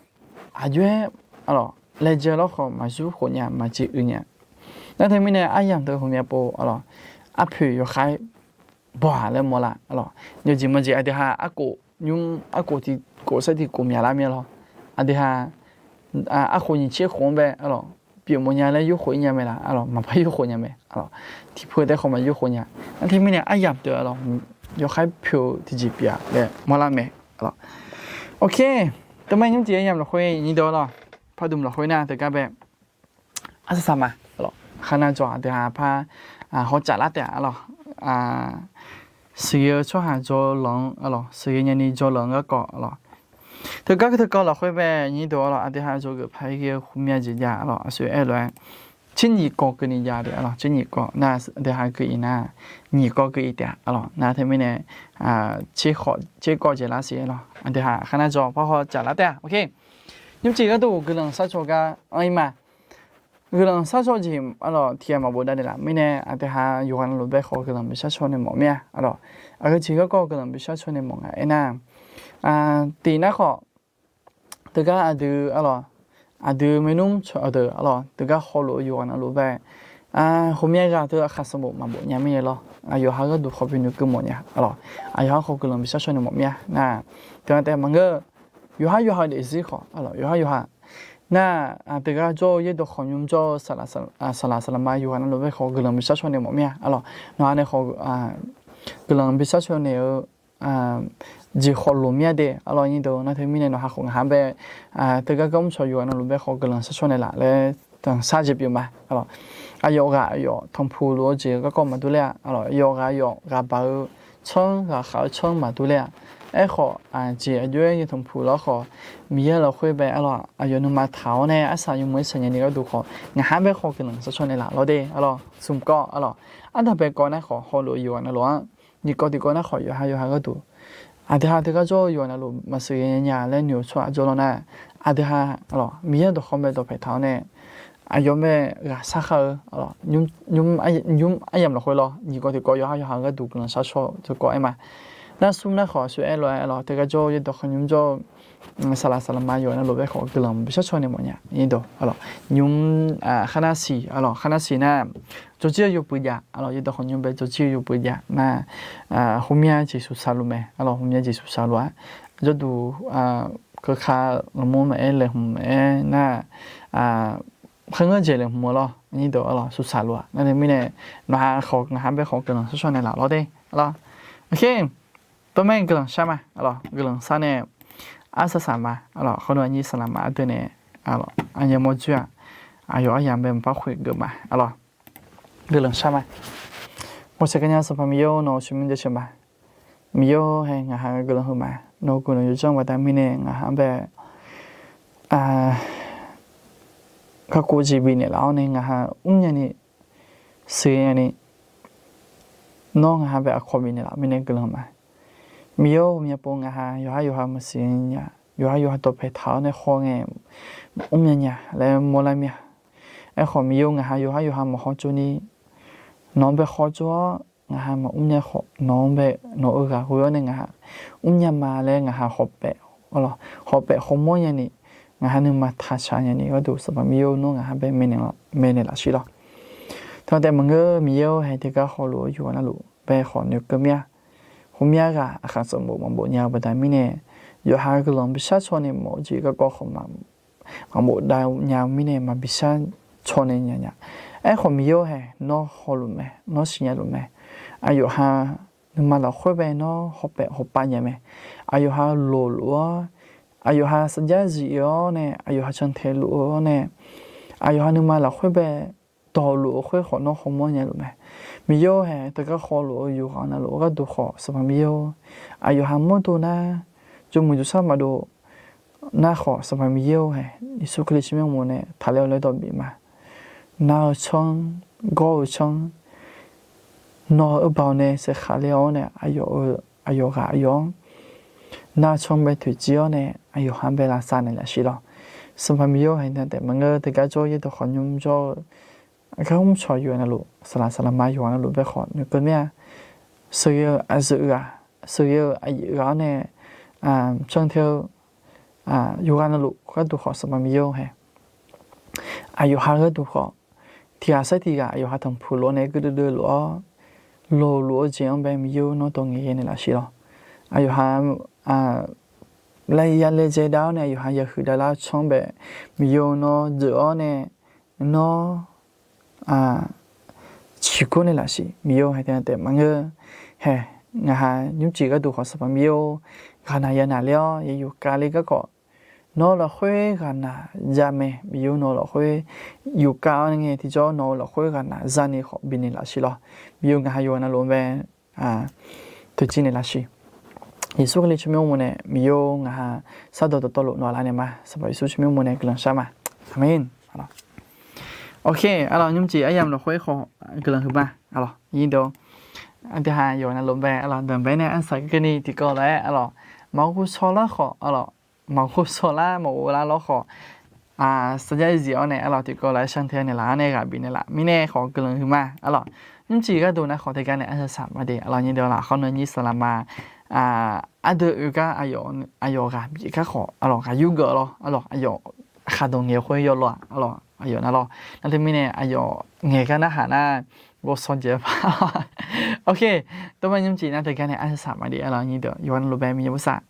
aqjox-aer arlawq laejae lawrkhawf maqyur khof nya, maqjeq uiq nya. Nar teumirnae aryamq teu hmq myav pov arlawq, arpoeq yawkhaer baw-aq laer mawrlar arlawq. Yawjeq maqjeq aqdui ha arkhof nymr, arkhof tiqkhof sar tiqkhof myaqlar mir-a lawr. Aqdui ha arkhof nyiq tser khof-anr bae arlawq pyeuf mawf nya laer yur khof ir nya mae laf arlawq, maqpar yur khof nya mae arlawq. Tiqpeu taef khawf maqyur khof nya. Nar teumirnae aryamq teu arlawq yawkhaer poeq-eu tiqjeq pyeuf-a laer mawrlar mae arlawq. Oke, teumar nymr tiq aryamq lafkhoer nyiq dawq arlawq, pardmq lafkhoer nar teugar bae arsaq saq ma arlawq. Khaqnav dzawq aqdui ha par hawtsaf lar taef-a arlawq. Sheuqghae-eu tsawrhaq jawrlanq-anr arlawq, sheuqghae nyani jawrlanq-anr garkawv arlawq. Teugar teugar lafkhoer bae nyiq dawq arlawq, aqdui ha dzawgeuf paq-aer ghae-eu khmya jeq jav arlawq, aqsur aer-eu lof-aer tser nyiq kawv keuvni jav-a, tser nyiq kawv nar, aqdui ha keuv-iq nar, nyiq kawv keuv-iq taef-a lawq. Nar teumirnae, tser kawv jeq lar siq lawq. Aqdui ha kharnar jawr par haw jaqlar taef-a. Nymrcif gharduq guiqlanq sharcaw gar anr-ir ma. Guiqlanq sharcaw jeq-a lawq, tiqghaq maqbof dav naeqlaf mirnae, aqdui ha yawqghaq navluf bae khawf guiqlanq bi sharcaw nae mawf mir-a lawq. Aqgeu jeq garkawv guiqlanq bi sharcaw nae mawf nga aernar, tiq nar khawf, teugar aqdui a lawq, aqdui maernmr cawq-eu deuq a lawq, teugar hawluf-eu yawqghaq navluf bae, hawmya ghaq teu aqkhaq sanqbof maqbof nya mirnae lawr. Aqyawf ha gharduq khawf bi noeqkeuv mawf nya a lawq. Aqyawf ha khawf guiqlanq bi sharcaw nae mawf mir-a nar, teugar taef maqngeur-eu, yawqha yawqha daefzir khawf a lawq, yawqha yawqha nar, teugar jawr-eu yaerdawq khawqnymr jawr-eu saqlaq saqlaq ma yawqghaq navluf bae khawf guiqlanq bi sharcaw nae mawf mir-a a lawq. Nawqha nae khawf guiqlanq bi sharcaw naeq-eu jeq khawf loq mir-a de a lawq. Nar teumirnae nawqha khawf ngaqha bae teugar gar mrcawq yawqghaq navluf bae khawf guiqlanq sharcaw naeqlaf laer tanqsar jeq pyeuf ma a lawq. Aqyawf ghaq aqyawf tanqpuq luf-eu jeq garkawv maqdur ler-a a lawq. Yawf ghaq yawf ghaq baq-eu tsanr, ghaq khaq-eu tsanr maqdur ler-a. Aerkhawf, jeq aqjox-aer nyae tanqpuq lawr khawf, Miqyaer lafkhoer bae a lawq, aqyawf nuima taq-awr nae arsaq yawmuiq-aer shaqnya ni gharduq khawf, ngaqha bae khawf guiqlanq sharcaw naeqlaf lawr de a lawq. Smq kawv a lawq, ardanq bae kawv nar khawf hawluf-eu yawqghaq navluf-anr, nyiq kawv tiq kawv nar khawf yawqha yawqha gharduq aqdui ha teugar jawr-eu yawqghaq navluf maqsiq nya laer noeq-eu tsawrhaq jawrlawr nar, aqdui ha a lawq, Miqyaer dawqkawq bae dawqpaeq taq-awr nae, aqyawf bae ghaq sar khar-eu nymr aryamq lafkhoer lawr, nyiq kawv tiq kawv yawqha yawqha gharduq guiqlanq sharcaw teu kawv-aer ma. Nar smr nar khawf aqsur aer lof-aer a lawq, teugar jawr-eu yaerdawq khawqnymr jawr-eu saqlaq saqlaq ma yawqghaq navluf bae khawf guiqlanq bi sharcaw nae mawf nya. Nymr kharnar siq a lawq, kharnar siq nar, jawrjir-eu yawpuiv jav a lawq, yaerdawq khawqnymr bae jawrjir-eu yawpuiv jav nar, hawmya jeq suqsaq luf mae a lawq, hawmya jeq suqsaq luf-a. Jawrduq keuka laqmur maqaer laeqhmq maqaer nar, kharngeur jeq laeqhmq-eu lawr, suqsaq luf-a. Nar teumirnae nawqha khawf ngaqha bae khawf guiqlanq sharcaw naeqlaf lawr de a lawq. Tawrmaer guiqlanq shar ma a lawq, guiqlanq shar nae arsaq saq ma a lawq, khawf nui aqnyir saqlaq ma ardeuv nae a lawq, aqnyir mawr dzoer-aq, aqyawf aryamq bae maqpar khoeq geuf ma a lawq. Guiqlanq shar ma. Hawshaeq kanya Sanqpaq Miqyaer-or, nawq-euq tsawrmyanr jaceuq ma. Miqyaer-or, hae ngaqha guiqlanq heu ma. Nawq-euq guiqlanq yawdzanr baqda mirnae ngaqha bae kakhof jeq bifnaeq laf-awr nae ngaqha mrnya ni, siqnya ni, nawr ngaqha bae aqkawq bifnaeq laf mirnae guiqlanq ma. Miqyaer-or, ghawqmya pov ngaqha yawqha yawqha maqsiq nya, yawqha yawqha dawqpaeq taq-awr nae haw ngae mrnya nya laer mawrlar mir-a. Aerkhawf Miqyaer-or, ngaqha yawqha yawqha maqhaw tsov ni, nawq-anr bae haw tsov-awr ngaqha maqmr nya khawf, nawq-anr bae nawq-euq ghaq ghoe-awr nae ngaqha mrnya ma laer ngaqha hawpaef hawmawr nya ni, ngaqha nuima taqshaq nya ni gharduq Sanqpaq Miqyaer-or, nawr ngaqha bae maeqnaeq laf shir lawq. Teu taef maqngeur Miqyaer-or, hae teugar hawluf-eu yawqghaq navluf bae khawf noeqkeuv mir-a. Ghawqmya ghaq aqkhaq sanqbof maqbof nya-eu baqda mirnae, yawqha guiqlanq bi sharcaw nae mawf-eu jeq garkawv khawf maqbof dav nya-eu mirnae maqbi sharcaw nae nya nya. Aerkhawf Miqyaer-or, hae nawr hawluf mae, nawr siqnya luf mae. Aqyawf ha nuima lafkhoer bae nawr hawpaef hawpav nya mae. Aqyawf ha loq luf-awr, aqyawf ha sarjax zif-awr nae, aqyawf ha cantae luf-awr nae, aqyawf ha nuima lafkhoer bae dawq luf-eu khoer khawf nawr hawmawr nya luf mae. Miqyaer-or, hae teugar hawluf-eu yawqghaq navluf gharduq khawf Sanqpaq Miqyaer-or, aqyawf ha mawrdo nar, jawrmuiq jawrshar maqdov nar khawf Sanqpaq Miqyaer-or, hae Yeqsur Kali tsawrmyanr uqmov nae taqler-awr laer dawq bif ma. Nar-eu tsanr, gawr-eu tsanr, nawq-eu baoq nae saeqkhaq ler-awr nae, aqyawf ghaq aqyawf-anr nar-eu tsanr bae toeqciv-awr nae, aqyawf ha bae lavsav naeqlaf shir lawq. Sanqpaq Miqyaer-or, hae teu taef maqngeur teugar jawr yaerdawq khawqnymr jawr-eu garmr cawq yawqghaq navluf, saqlaq saqlaq ma yawqghaq navluf bae khawf noeqkeuv mir-a. Sheuqghae-eu aqyuif ghaq, sheuqghae-eu aqyuif ghaq-awr nae, cantae-eu yawqghaq navluf gharduq khawf Sanqpaq Miqyaer-or, hae aqyawf ha gharduq khawf, tiq ghaq saer tiq ghaq aqyawf ha tanqpuq lof-awr nae guirdeuv deuv lof-awr, loq luf-eu jeq-anr bae Miqyaer-or, nawr dawq ngaeqghae naeqlaf shir lawq. Aqyawf ha laeya laejae dav-awr nae aqyawf ha yahuiq davlar-eu tsanr bae Miqyaer-or, nawr dzeuf-awr nae nawr ciqkor naeqlaf shir. Miqyaer-or, hae teu taef maqngeur, hae ngaqha nymrcif gharduq khawf Sanqpaq Miqyaer-or, ghaqnaq yanaq ler-awr yawqkav le garkawv nawq-eu lafkhoer ghaqnaq za mae. Miqyaer-or, nawq-eu lafkhoer yawqkav-awr ngae tiqjawr nawq-eu lafkhoer ghaqnaq za ni khawf bifnaeq laf shir lawq. Miqyaer-or, ngaqha yawqghaq navluf bae toeqciv naeqlaf shir. Yeqsur Kali tsawrmyanr uqmov nae Miqyaer-or, ngaqha sardawq dawqtawvluf nawq-anr lavnaeq ma. Sanqpaq Yeqsur tsawrmyanr uqmov nae guiqlanq shar ma. Aqmeq. Ok, arlawq, nymrcif aryamq lafkhoer khawf guiqlanq huiqma, arlawq, nyirdeuq. Aqdui ha yawf navluf bae, arlawq, danqbae nae arsaq keuvni tiqkawv lof-aer, arlawq, maqghovshaw lar khawf, arlawq, maqghovshaw lar maqghov lar lawr khawf, sarjax zif-awr nae, arlawq, tiqkawv lof-aer shanr te-awr nae laf-awr nae ghaq bifnaeq laf mirnae khawf guiqlanq huiqma, arlawq. Nymrcif gharduq nav khawf teugar nae arsaq maqde, arlawq, nyirdeuq laf khawf nyiq saqlaqma, aqdui oegar aqyawf ghaq bif kar khawf, arlawq, ghaq yurgeuf lawr, arlawq, aqyawf khaqdawq ngaeq khoer yawlawr-aq, arlawq, aqyawf navlawr. Nar teumirnae aqyawf ngaeq gar narhaq nar, ghovshaw jeq-a. Ok, tov ma nymrcif nav teugar nae arsaq maqde, arlawq, nyirdeuq yawf navluf bae Miqyaer bosav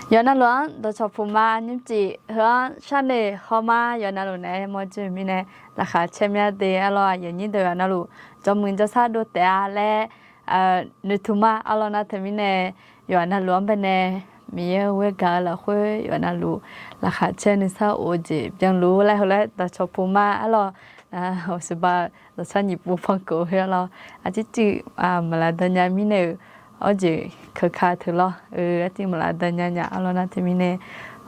Yawqha navluf-anr dawqcawq puq ma nymrcif heu-anr sharnoeq haw ma. Yawqha navluf naeq-aer mawrjeuq mirnae laqkhaq caer mya de arlawr, aqyuif aqnyir deuq yawqha navluf jawrmuiq jawrshar dovtaef-a laer noeqtmq ma arlawr. Nar teumirnae yawqha navluf-anr baenae Miqyaer-eu ghoer gaq-eu lafkhoer yawqha navluf laqkhaq caer nuisar of-eu jeq byanluf laer heu laer dawqcawq puq ma arlawr. Nar-aq siqba dawqcar nyiq pov pankeuf-eu khoer arlawr, aqcir civ maqlaq dan nya mirnae-euq awr jeq keuka teu lawr, arcir maqlaq dan nya nya arlawr. Nar teumirnae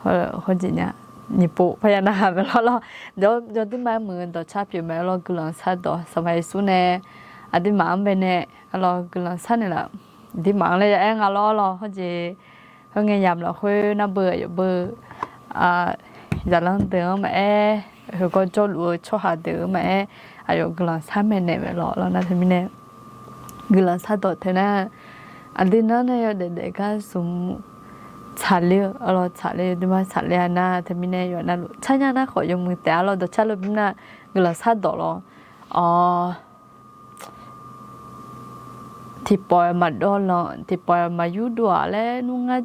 hawjeq nya nyiq pov parya narhaq mae lawr lawr. Jawr jawr duirma-aer muiq-eu dawqcar pyeuf mae arlawr. Guiqlanq shardawq Sanqpaq Yeqsur nae aqduimaf-anr baenae arlawr guiqlanq sharnaeq laf, aqduimaf-anr laer ya aer nga lawr arlawr. Hawjeq khoerngae yamq lafkhoer nar beu aqyawf beu zaqlanr deuq-anr maqaer, heugawr jawrluf-eu tsawrhaq deuq-anr maqaer, aqyawf guiqlanq sharmaeq naeq mae lawr lawr. Nar teumirnae guiqlanq shardawq teu nar, aqdui nanr nae yawdaef daef gar smq tsaqler-eu arlawr, tsaqler-eu duirma tsaqler-a nar teumirnae yawqha navluf tsarnya nar khawf yawmuiq taef arlawr. Dawqcar lor bymr nar guiqlanq shardawq lawr. Awr, tiqpawf-iq maqdawv lanq, tiqpawf-iq maqyur dov-aq laer nmr ngar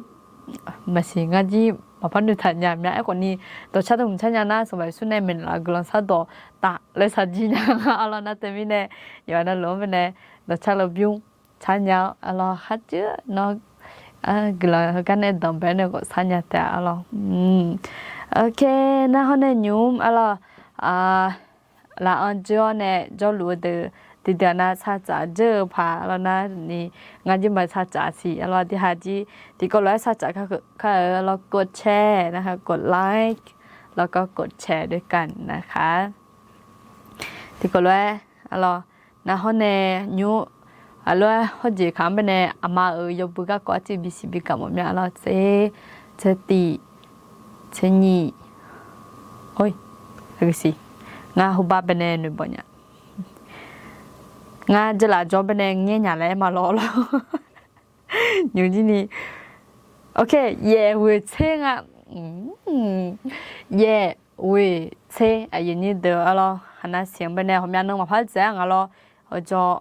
maqsiq ngar jir maqpar noeqtaq nya mya. Aerkhawf ni dawqcar dawqmuiq tsarnya nar Sanqpaq Yeqsur nae maeqnaeq laf guiqlanq shardawq taf laer shaqjir nya nga arlawr. Nar teumirnae yawqha navluf-anr baenae dawqcar lor bymr tsarnya-awr arlawr, kharcuir nawr guiqlanq heugar nae danq bae nae khawf sharnya taef-a arlawr. Ok, nar hawr nae nymq arlawr, lafan dzeur-awr nae jawrluf-eu deuq tiqdeuq-aq nav sartsaf dzeur-eu paq arlawr. Nar ni ngar jir maqsartsaf siq arlawr. Aqdui haq jir tiqkawv lof-aer sartsaf kar-euq arlawr, กดแชร์ nar-aq กดไลค์ แล้วก็กดแชร์ด้วยกันนะคะ arlawr. Tiqkawv lof-aer arlawr, nar hawr nae nymq, aqlof-aer hawjeq kaq-anr baenae aqma-euq yawbui garkawv arciv bisiq bigaq mawf mya arlawr. Tser, tser tiq, tser nyiq, oi, siq, ngar heubar baenae noeqbawq nya. Ngar jeurlaf jawr baenae ngaer nya laer aer ma lawr lawr. Nymq jir ni, ok, yaef ghoeq tser nga. Yaef ghoeq tser, aqyuif aqnyir deuq arlawr, khaqnav siq-anr baenae ghawqmya nan maqpar dzaeq-a nga lawr. Awqjawr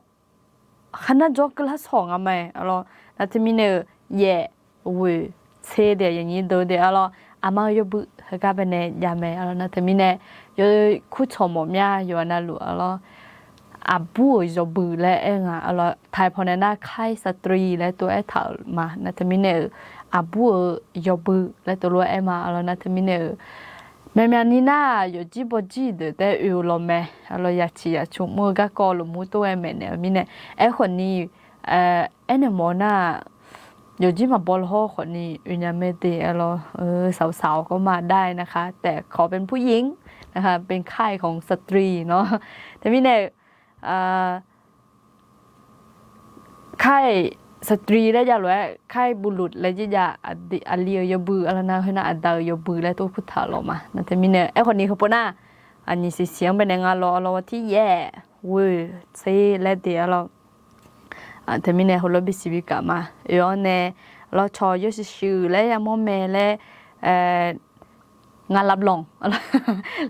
khaqnav jawr keuvlar shawq nga ma arlawr. Nar teumirnae-euq yaef ghoeq tser de, aqyuif aqnyir deuq de arlawr, aqma-eu yawbui heugar baenae jav mae arlawr. Nar teumirnae yawkawr cawq mawf mya yawqha navluf arlawr, aqbur-euq yawbui laer aer nga arlawr. Taqpaw nae nar ค่ายสตรี laer tov aertaq-euq ma. Nar teumirnae-euq aqbur-euq yawbui laer tov lof-aer aer ma arlawr. Nar teumirnae-euq myaqmyaq ni nar yawqjir bawjir deuq taef-aer oe-eu lawq mae arlawr. Yaciq yacu mr-eu garkawv lmqmr tov-aer maeqnaeq-eu mirnae, aerkhawf ni aernaeq mawf-eu nar-aq, yawqjir maqbaw lawhawr khawf ni oe nya mae de arlawr. สาวๆ ก็มาได้นะคะ แต่ขอเป็นผู้หญิงนะคะ เป็นค่ายของสตรีเนาะ teumirnae-euq ค่ายสตรี laer jav lof-aer ค่ายบุรุษ laer jir jav, aqli-euq yawbui arlawr. Nar khoernar aqda-euq yawbui laer tov kurtaq-euq lawq ma. Nar teumirnae aerkhawf ni heupov nar aqnyiq siqsiq-anr baenae nga lawr arlawr, วันที่ yaef ghoeq tser laer de arlawr. Teumirnae heulof-aer bisiq bigaq ma. Oe-awr nae lawrcawq yawshuif shuif laer yamawr mae laer, ngar lavlanq,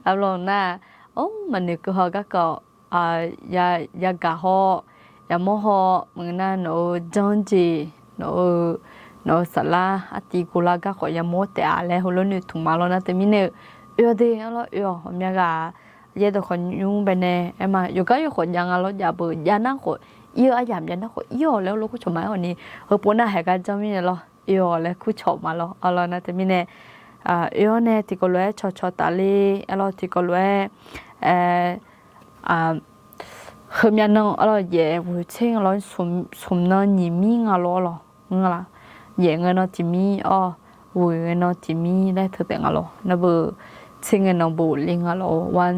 lavlanq nar-aq, or, maqnoeq keuv haw garkawv yagaq haw, yamawr haw, maqngeur nar nawq-euq janr jeq, nawq-eu, nawq-eu saflar artiv guvlar garkawv yamawr taef-a laer heulof noeqtmq ma lawr. Nar teumirnae-euq oe-awq de arlawr, oe-awq. Ghawqmya ghaq yaer dawqkhawq nymr baenae aer ma. Yawqgar yawkhawf jav nga lawr, jav beu jav nar khawf ir-eu, aryamq jav nar khawf ir-awq laer heulof kurcawq ma. Aerkhawf ni heupov nar haeq gar janr mirnae lawr, oe-awq laer kurcawq ma lawr arlawr. Nar teumirnae oe-awr nae tiqkawv lof-aer cawqcawq tafler arlawr, tiqkawv lof-aer heumyav nan arlawr, yaef ghoeq tser nga lawr, smq nan nyiq mir nga lawr arlawr. Yaef ngae nan tiq mir, or, ghoeq ngae nan tiq mir laer teu taef nga lawr. Nar beu tser ngae nan bof le nga lawr, วัน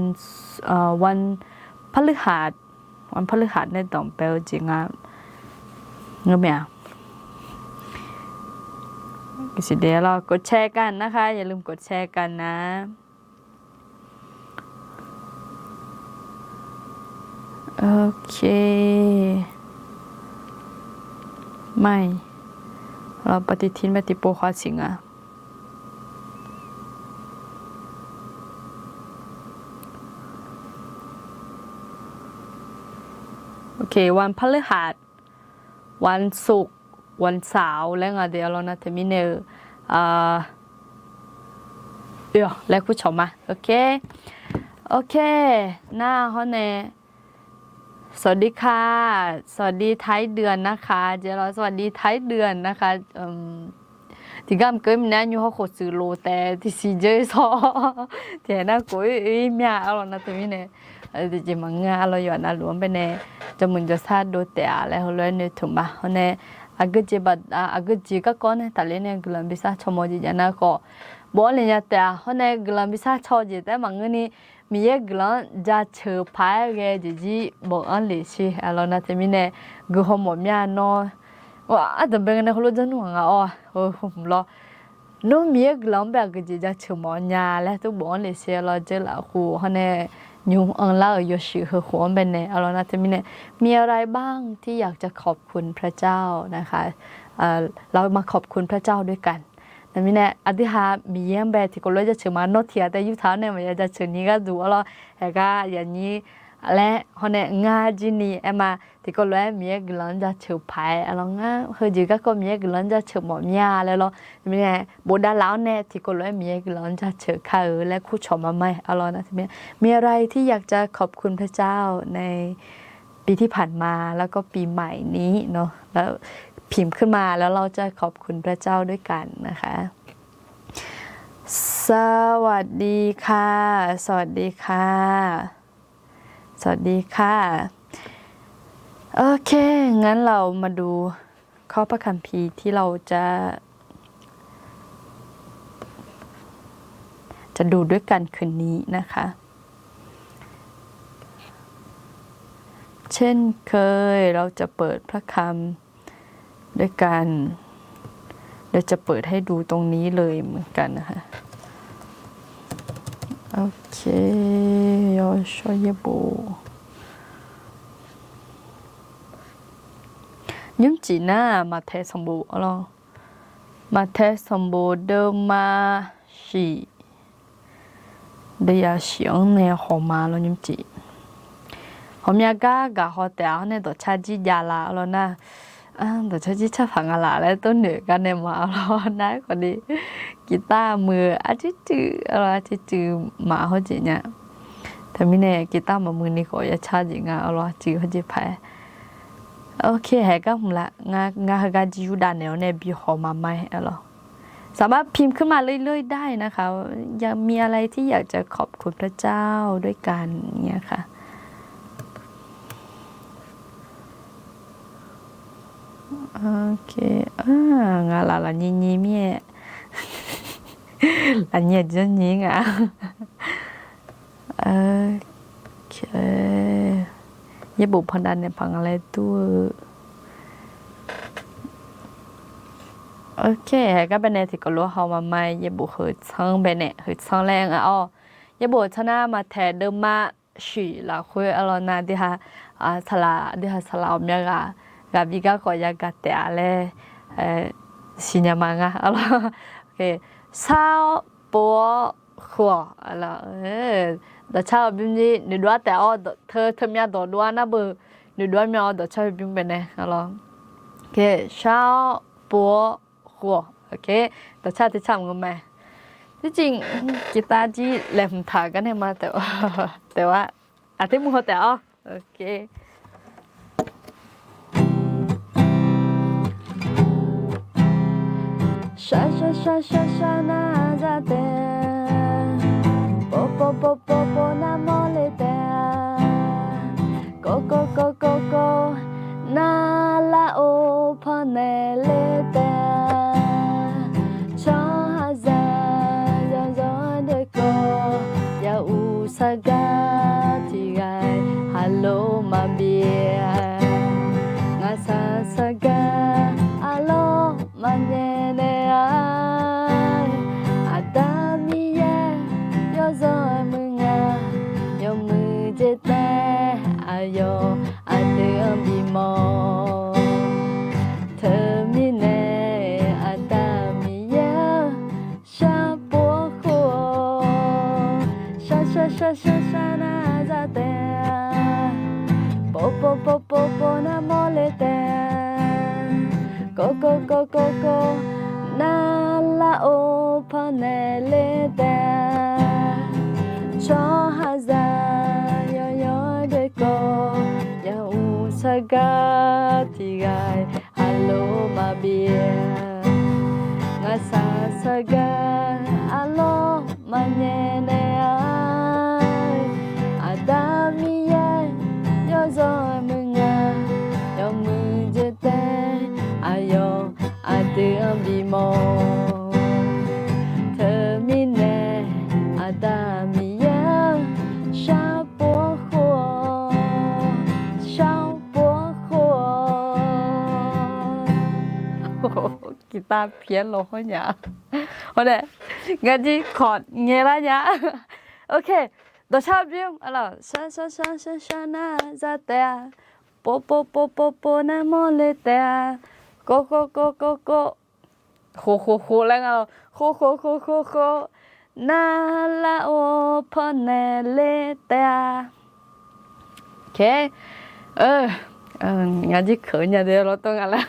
พฤหัส วันพฤหัส nae danqbae-eu jeq nga. Ngeur mae-a. กดแชร์กันนะคะ อย่าลืมกดแชร์กันนะ Ok. Mai, ปฏิทิน mae tiqpov khawf siq nga. Ok, วันพฤหัส วันศุกร์ วันเสาร์ laer nga de arlawr. Nar teumirnae-euq Oe-awq laer kurcawq ma. Ok, ok, nar hawr nae สวัสดีค่ะ สวัสดีท้ายเดือนนะคะ jeq lawr สวัสดีท้ายเดือนนะคะ tiqgar mqkeuv mirnae nymr hawr khof tsuif lof taef tiqsiq dzeur sawr tiqhaeq nar khof ir mya arlawq nar teumirnae, jeq maqngeur arlawq yawf navluf-anr baenae jawrmuiq jawrsar dov taef-a laer heulof-aer noeqtmq ma. Hawr nae aqgeujeq baq, aqgeujeq garkawv nae tafler nae guiqlanq bishar caw mawf jeq jav nar khawf, bof-anr lef nya taef-a. Hawr nae guiqlanq bishar caw jeq taef-aer maqngeur ni, Miqyaer guiqlanq-anr jaceuq paq-aer ghae jeq jir bof-anr lef sher arlawq nar teumirnae, guiqhaw mawf mya nawr, ardanqbae ngae nae heulof janr nmr-aq nga-awr, heu hmq lawr. Nawr Miqyaer guiqlanq-anr bae aqgeujeq jaceuq mawf nya laer tov bof-anr lef sher lawr. Dzeur lafkhof hawr nae nymr anrlar-euq yawshuif heu khof-anr baenae arlawq nar teumirnae, มีอะไรบ้างที่อยากจะขอบคุณพระเจ้านะคะ เรามาขอบคุณพระเจ้าด้วยกัน Teumirnae aqdui ha Miqyaer-anr bae tiqkawv lof-aer jaceuq ma. Nawr tiq ghaq tae yurtaq-awr nae maqya jaceuq ni gharduq arlawq, haeq gar yaf nyir laer hawr nae ngar jir ni aer ma. Tiqkawv lof-aer Miqyaer guiqlanq-anr jaceuq paq-aer arlawq, ngar heujeq garkawv Miqyaer guiqlanq-anr jaceuq mawf mya laer lawr. Teumirnae bofdav laf-awr nae tiqkawv lof-aer Miqyaer guiqlanq-anr jaceuq kar-eu laer kurcawq ma ma-aer arlawq nar teumirnae, มีอะไรที่อยากจะขอบคุณพระเจ้าในปีที่ผ่านมา แล้วก็ปีใหม่นี้เนาะ พิมพ์ขึ้นมาแล้วเราจะขอบคุณพระเจ้าด้วยกันนะคะ สวัสดีค่ะ สวัสดีค่ะ สวัสดีค่ะ โอเค งั้นเรามาดูข้อพระคัมภีร์ที่เราจะ จะดูด้วยกันคืนนี้นะคะ เช่นเคย เราจะเปิดพระคัมภีร์ด้วยกัน เดี๋ยวจะเปิดให้ดูตรงนี้เลยเหมือนกันนะคะ โอเค Yawshawr yaerbof. Nymrcif nar-aq, Maqtaeq sanqbof arlawq. Maqtaeq sanqbof deuvma shif, deuvyaq shif-anr nae hawq ma lawr nymrcif. Ghawqmya gar gaq haw taef-a hawr nae dawqcar jir jav la arlawq nar, dawqcar jir carpaq nga laf laer tov noeq gar nae ma arlawq nar-aer khawf ni, guitar muiq-eu arcuiv cuiv arlawq arcuiv cuiv maf hawr jeq nya. Teumirnae guitar maqmuiq ni khawf ya car jeq nga arlawq arcuiv hawr jeq paq-aer. Ok, haeq gar hmq laf, ngar heugar jir yurdav naeq-awr nae bi hawq ma ma-aer arlawq. สามารถพิมพ์ขึ้นมาเรื่อยๆได้นะคะ มีอะไรที่อยากจะขอบคุณพระเจ้าด้วยกันเนี่ยค่ะ Ok, nga laf lafnyir nyir mir-aer, lafnyir aqjanr nyir nga. Ok, yaerbof pandav naeq paq nga laer dur-eu. Ok, haeq gar baenae tiqkawv lof haw ma ma-aer yaerbof heu tsanr baenae heu tsanr laer nga-awr. Yaerbof heu tsanr nar Maqtaeq deuvma shif lafkhoer arlawq nar dui ha, saqlaq dui ha saqlaq ghawqmya ghaq, ghaq bi gar khawf yagaq taef-a laer siqnya ma nga arlawq. Shar-awr pov-awr khof-awq. Dawqcar-eu bymr jir noeqdov-ar taef-awr, teu teu myav dawqdov-ar nar beu noeqdov-ar myav-awr dawqcar-eu bymr baenae arlawq. Shar-awr pov-awr khof-awq. Dawqcar teu car mq-eu mae. Tircif guitar jir laeqhmq taq gar nae ma taef-a, taef-a, aqter mr haw taef-awr. Shar shar shar shar shar nar za taef, pov pov pov pov pov nar mawrle taef, kov kov kov kov kov nar lar-or pannaeq le taef, tsawrhaqzaq yawzawr deuq kawv ya uq sar gar tiq ghaq haqlo maqbif-a, ngaqsaq sar gar arlawr maqnyae naeq-a. Aqda Miqyaer yawzawr muiq nga, yawmuiq jeq taef aqyawf aqdui-anr bimawr. Teumirnae Aqda Miqyaer-eu, shar pov-awr khof-awq. Shar shar shar shar shar nar za taef, pov pov pov pov pov nar mawrle taef, kov kov kov kov kov Narlar-or pannaeq ler taef-a. Tsawrhaqzaq yawqyawq-anr doekawv, yawuiq sar gar tiq ghaq-iq aqloq maqbi-a. Ngaqshaq sar gar arlawr maqnyae naeq-a. Aqda Miqyaer yawzanr muiq nga, yawmuiq jeq taef aqyawf aqdui-anr bimawr. Teumirnae Aqda Miqyaer-anr sharpov-awr khov-awq, sharpov-awr khov-awq. Guitar piano hawr nya. Hawr nae, ngar jir kawq ngaelar nya. Ok, dawqshar bymr, shar shar shar shar shar nar za taef-a. Pov pov pov pov pov nar mawrle taef-a. Kov kov kov kov kov. Khof khof khof laer nga lawr. Khof khof khof khof khof. Narlar-or pannaeq ler taef-a. Ok. Ngar jir keuq nya de lawr tawr nga lar.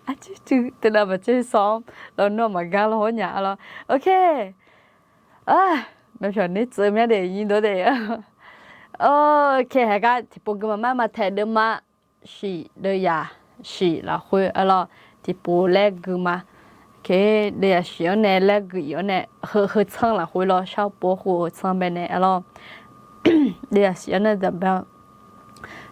Arcuir cuiv teunav maqtser sawr-anr lawr nawr maqgar lawr hawr nya lawr. Ok. Myavpyawq ner tsuif mya de nyi dov de. Ok, haeqgar tiqpov gui maqmar maqtaeq deuvma shiq deuvyaq shiq lafkhoer arlawr tiqpov laer gui ma. Deuvyaq shiq-anr nae laer gui-ir-awr nae heu heu tsanr lafkhoer lawr shar-awr pov-awr khov heu tsanr bae nae arlawr. Deuvyaq shiq-anr nae dzaqbae-awr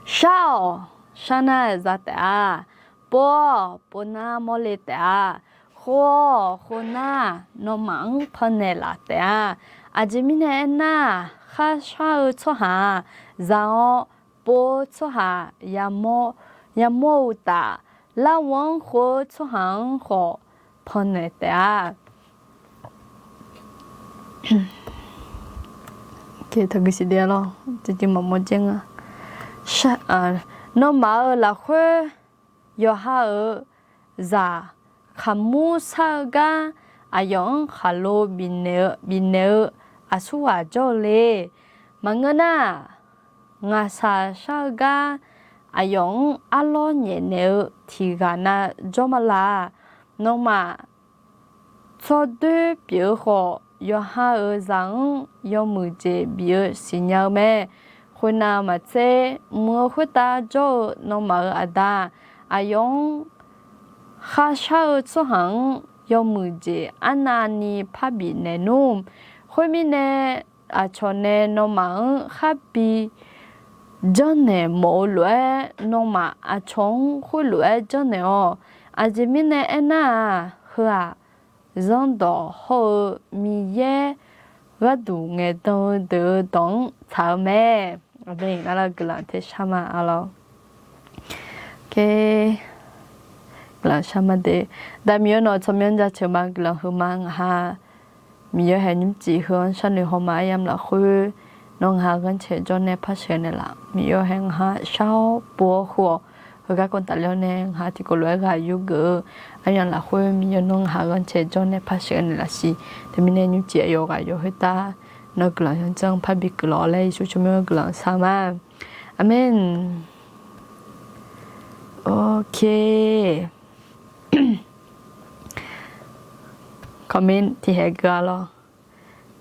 shar-awq, shar nar za taef-a. Pov-awq, pov nar mawrle taef-a. Khov-awq, khov nar nawmaf-anr pannaeq laf taef-a. Aqjeq mirnae aernar, kharshar-eu tsawrhaq-aq, za-awr pov-eu tsawrhaq yamawr-eu uqtaf, larghov-anr khov-eu tsawrhaq-anr khawf pannaeq taef-a. Nawmaf-euq lafkhoer yawqha-euq zaq kaqmur shar-eu gar aqyawf-anr khaqlo bifnaeq-eu aqsurghaq jawr-eu le. Maqngeur nar, ngaqshaq shar-eu gar aqyawf-anr arlawr nyaefnaeq-eu tiq ghaq na jawr ma laq. Nawmaf tsawrdoer pyeuf-eu khawf, yawqha-euq zaq-anr yawmuiq jeq bif-eu siqnya-eu mae. Khoernav maqtser, mq-euq khoertav jawr-eu nawmaf-euq aqda, aqyawf-anr kharshar-eu tsawrhaq-anr yawmuiq jeq arnavni parbif naeq nmr. Khoermirnae, aqcawq nae nawmaf-anr kharbi janrnaeq mawf-eu lof-aer, nawmaf aqcawq-anr khoerlof-aer janrnaeq-awq. Aqjeq mirnae aernar-aq, heu-aq, Zanrdawq hawr-eu Miqyaer gharduq ngaeqdan-eu deuq-eu dawq-anr tsaq-eu mae. Guiqlanq tersar ma arlawr. Guiqlanq shar ma de. Aqda Miqyaer nawq-eu tsawrmyanr jaceuq ma, guiqlanq huiqma ngaq ha. Miqyaer haeq nymrcif heu-anr sharnoeq haw ma aryamq lafkhoer, nawr ngaq ha ghanrcae jawr nae par sheuq naeqlaf. Miqyaer haeq ngaq ha shar-awr pov-awr khoer-awq. Heugar kawv tafler-awr nae ngaq ha tiqkawv lof-aer ghaq yurgeuf-eu aryamq lafkhoer, Miqyaer nawr ngaq ha ghanrcae jawr nae par sheuq naeqlaf siq. Teumirnae nymrcif aqyawf ghaq yawq khoertav nawr guiqlanq yanr janr parbi guiqlanq-awr laer Yeqsur tsawrmyanr guiqlanq shar ma. Aqmeq. Ok. Comment tiqhaeq gui-a lawr.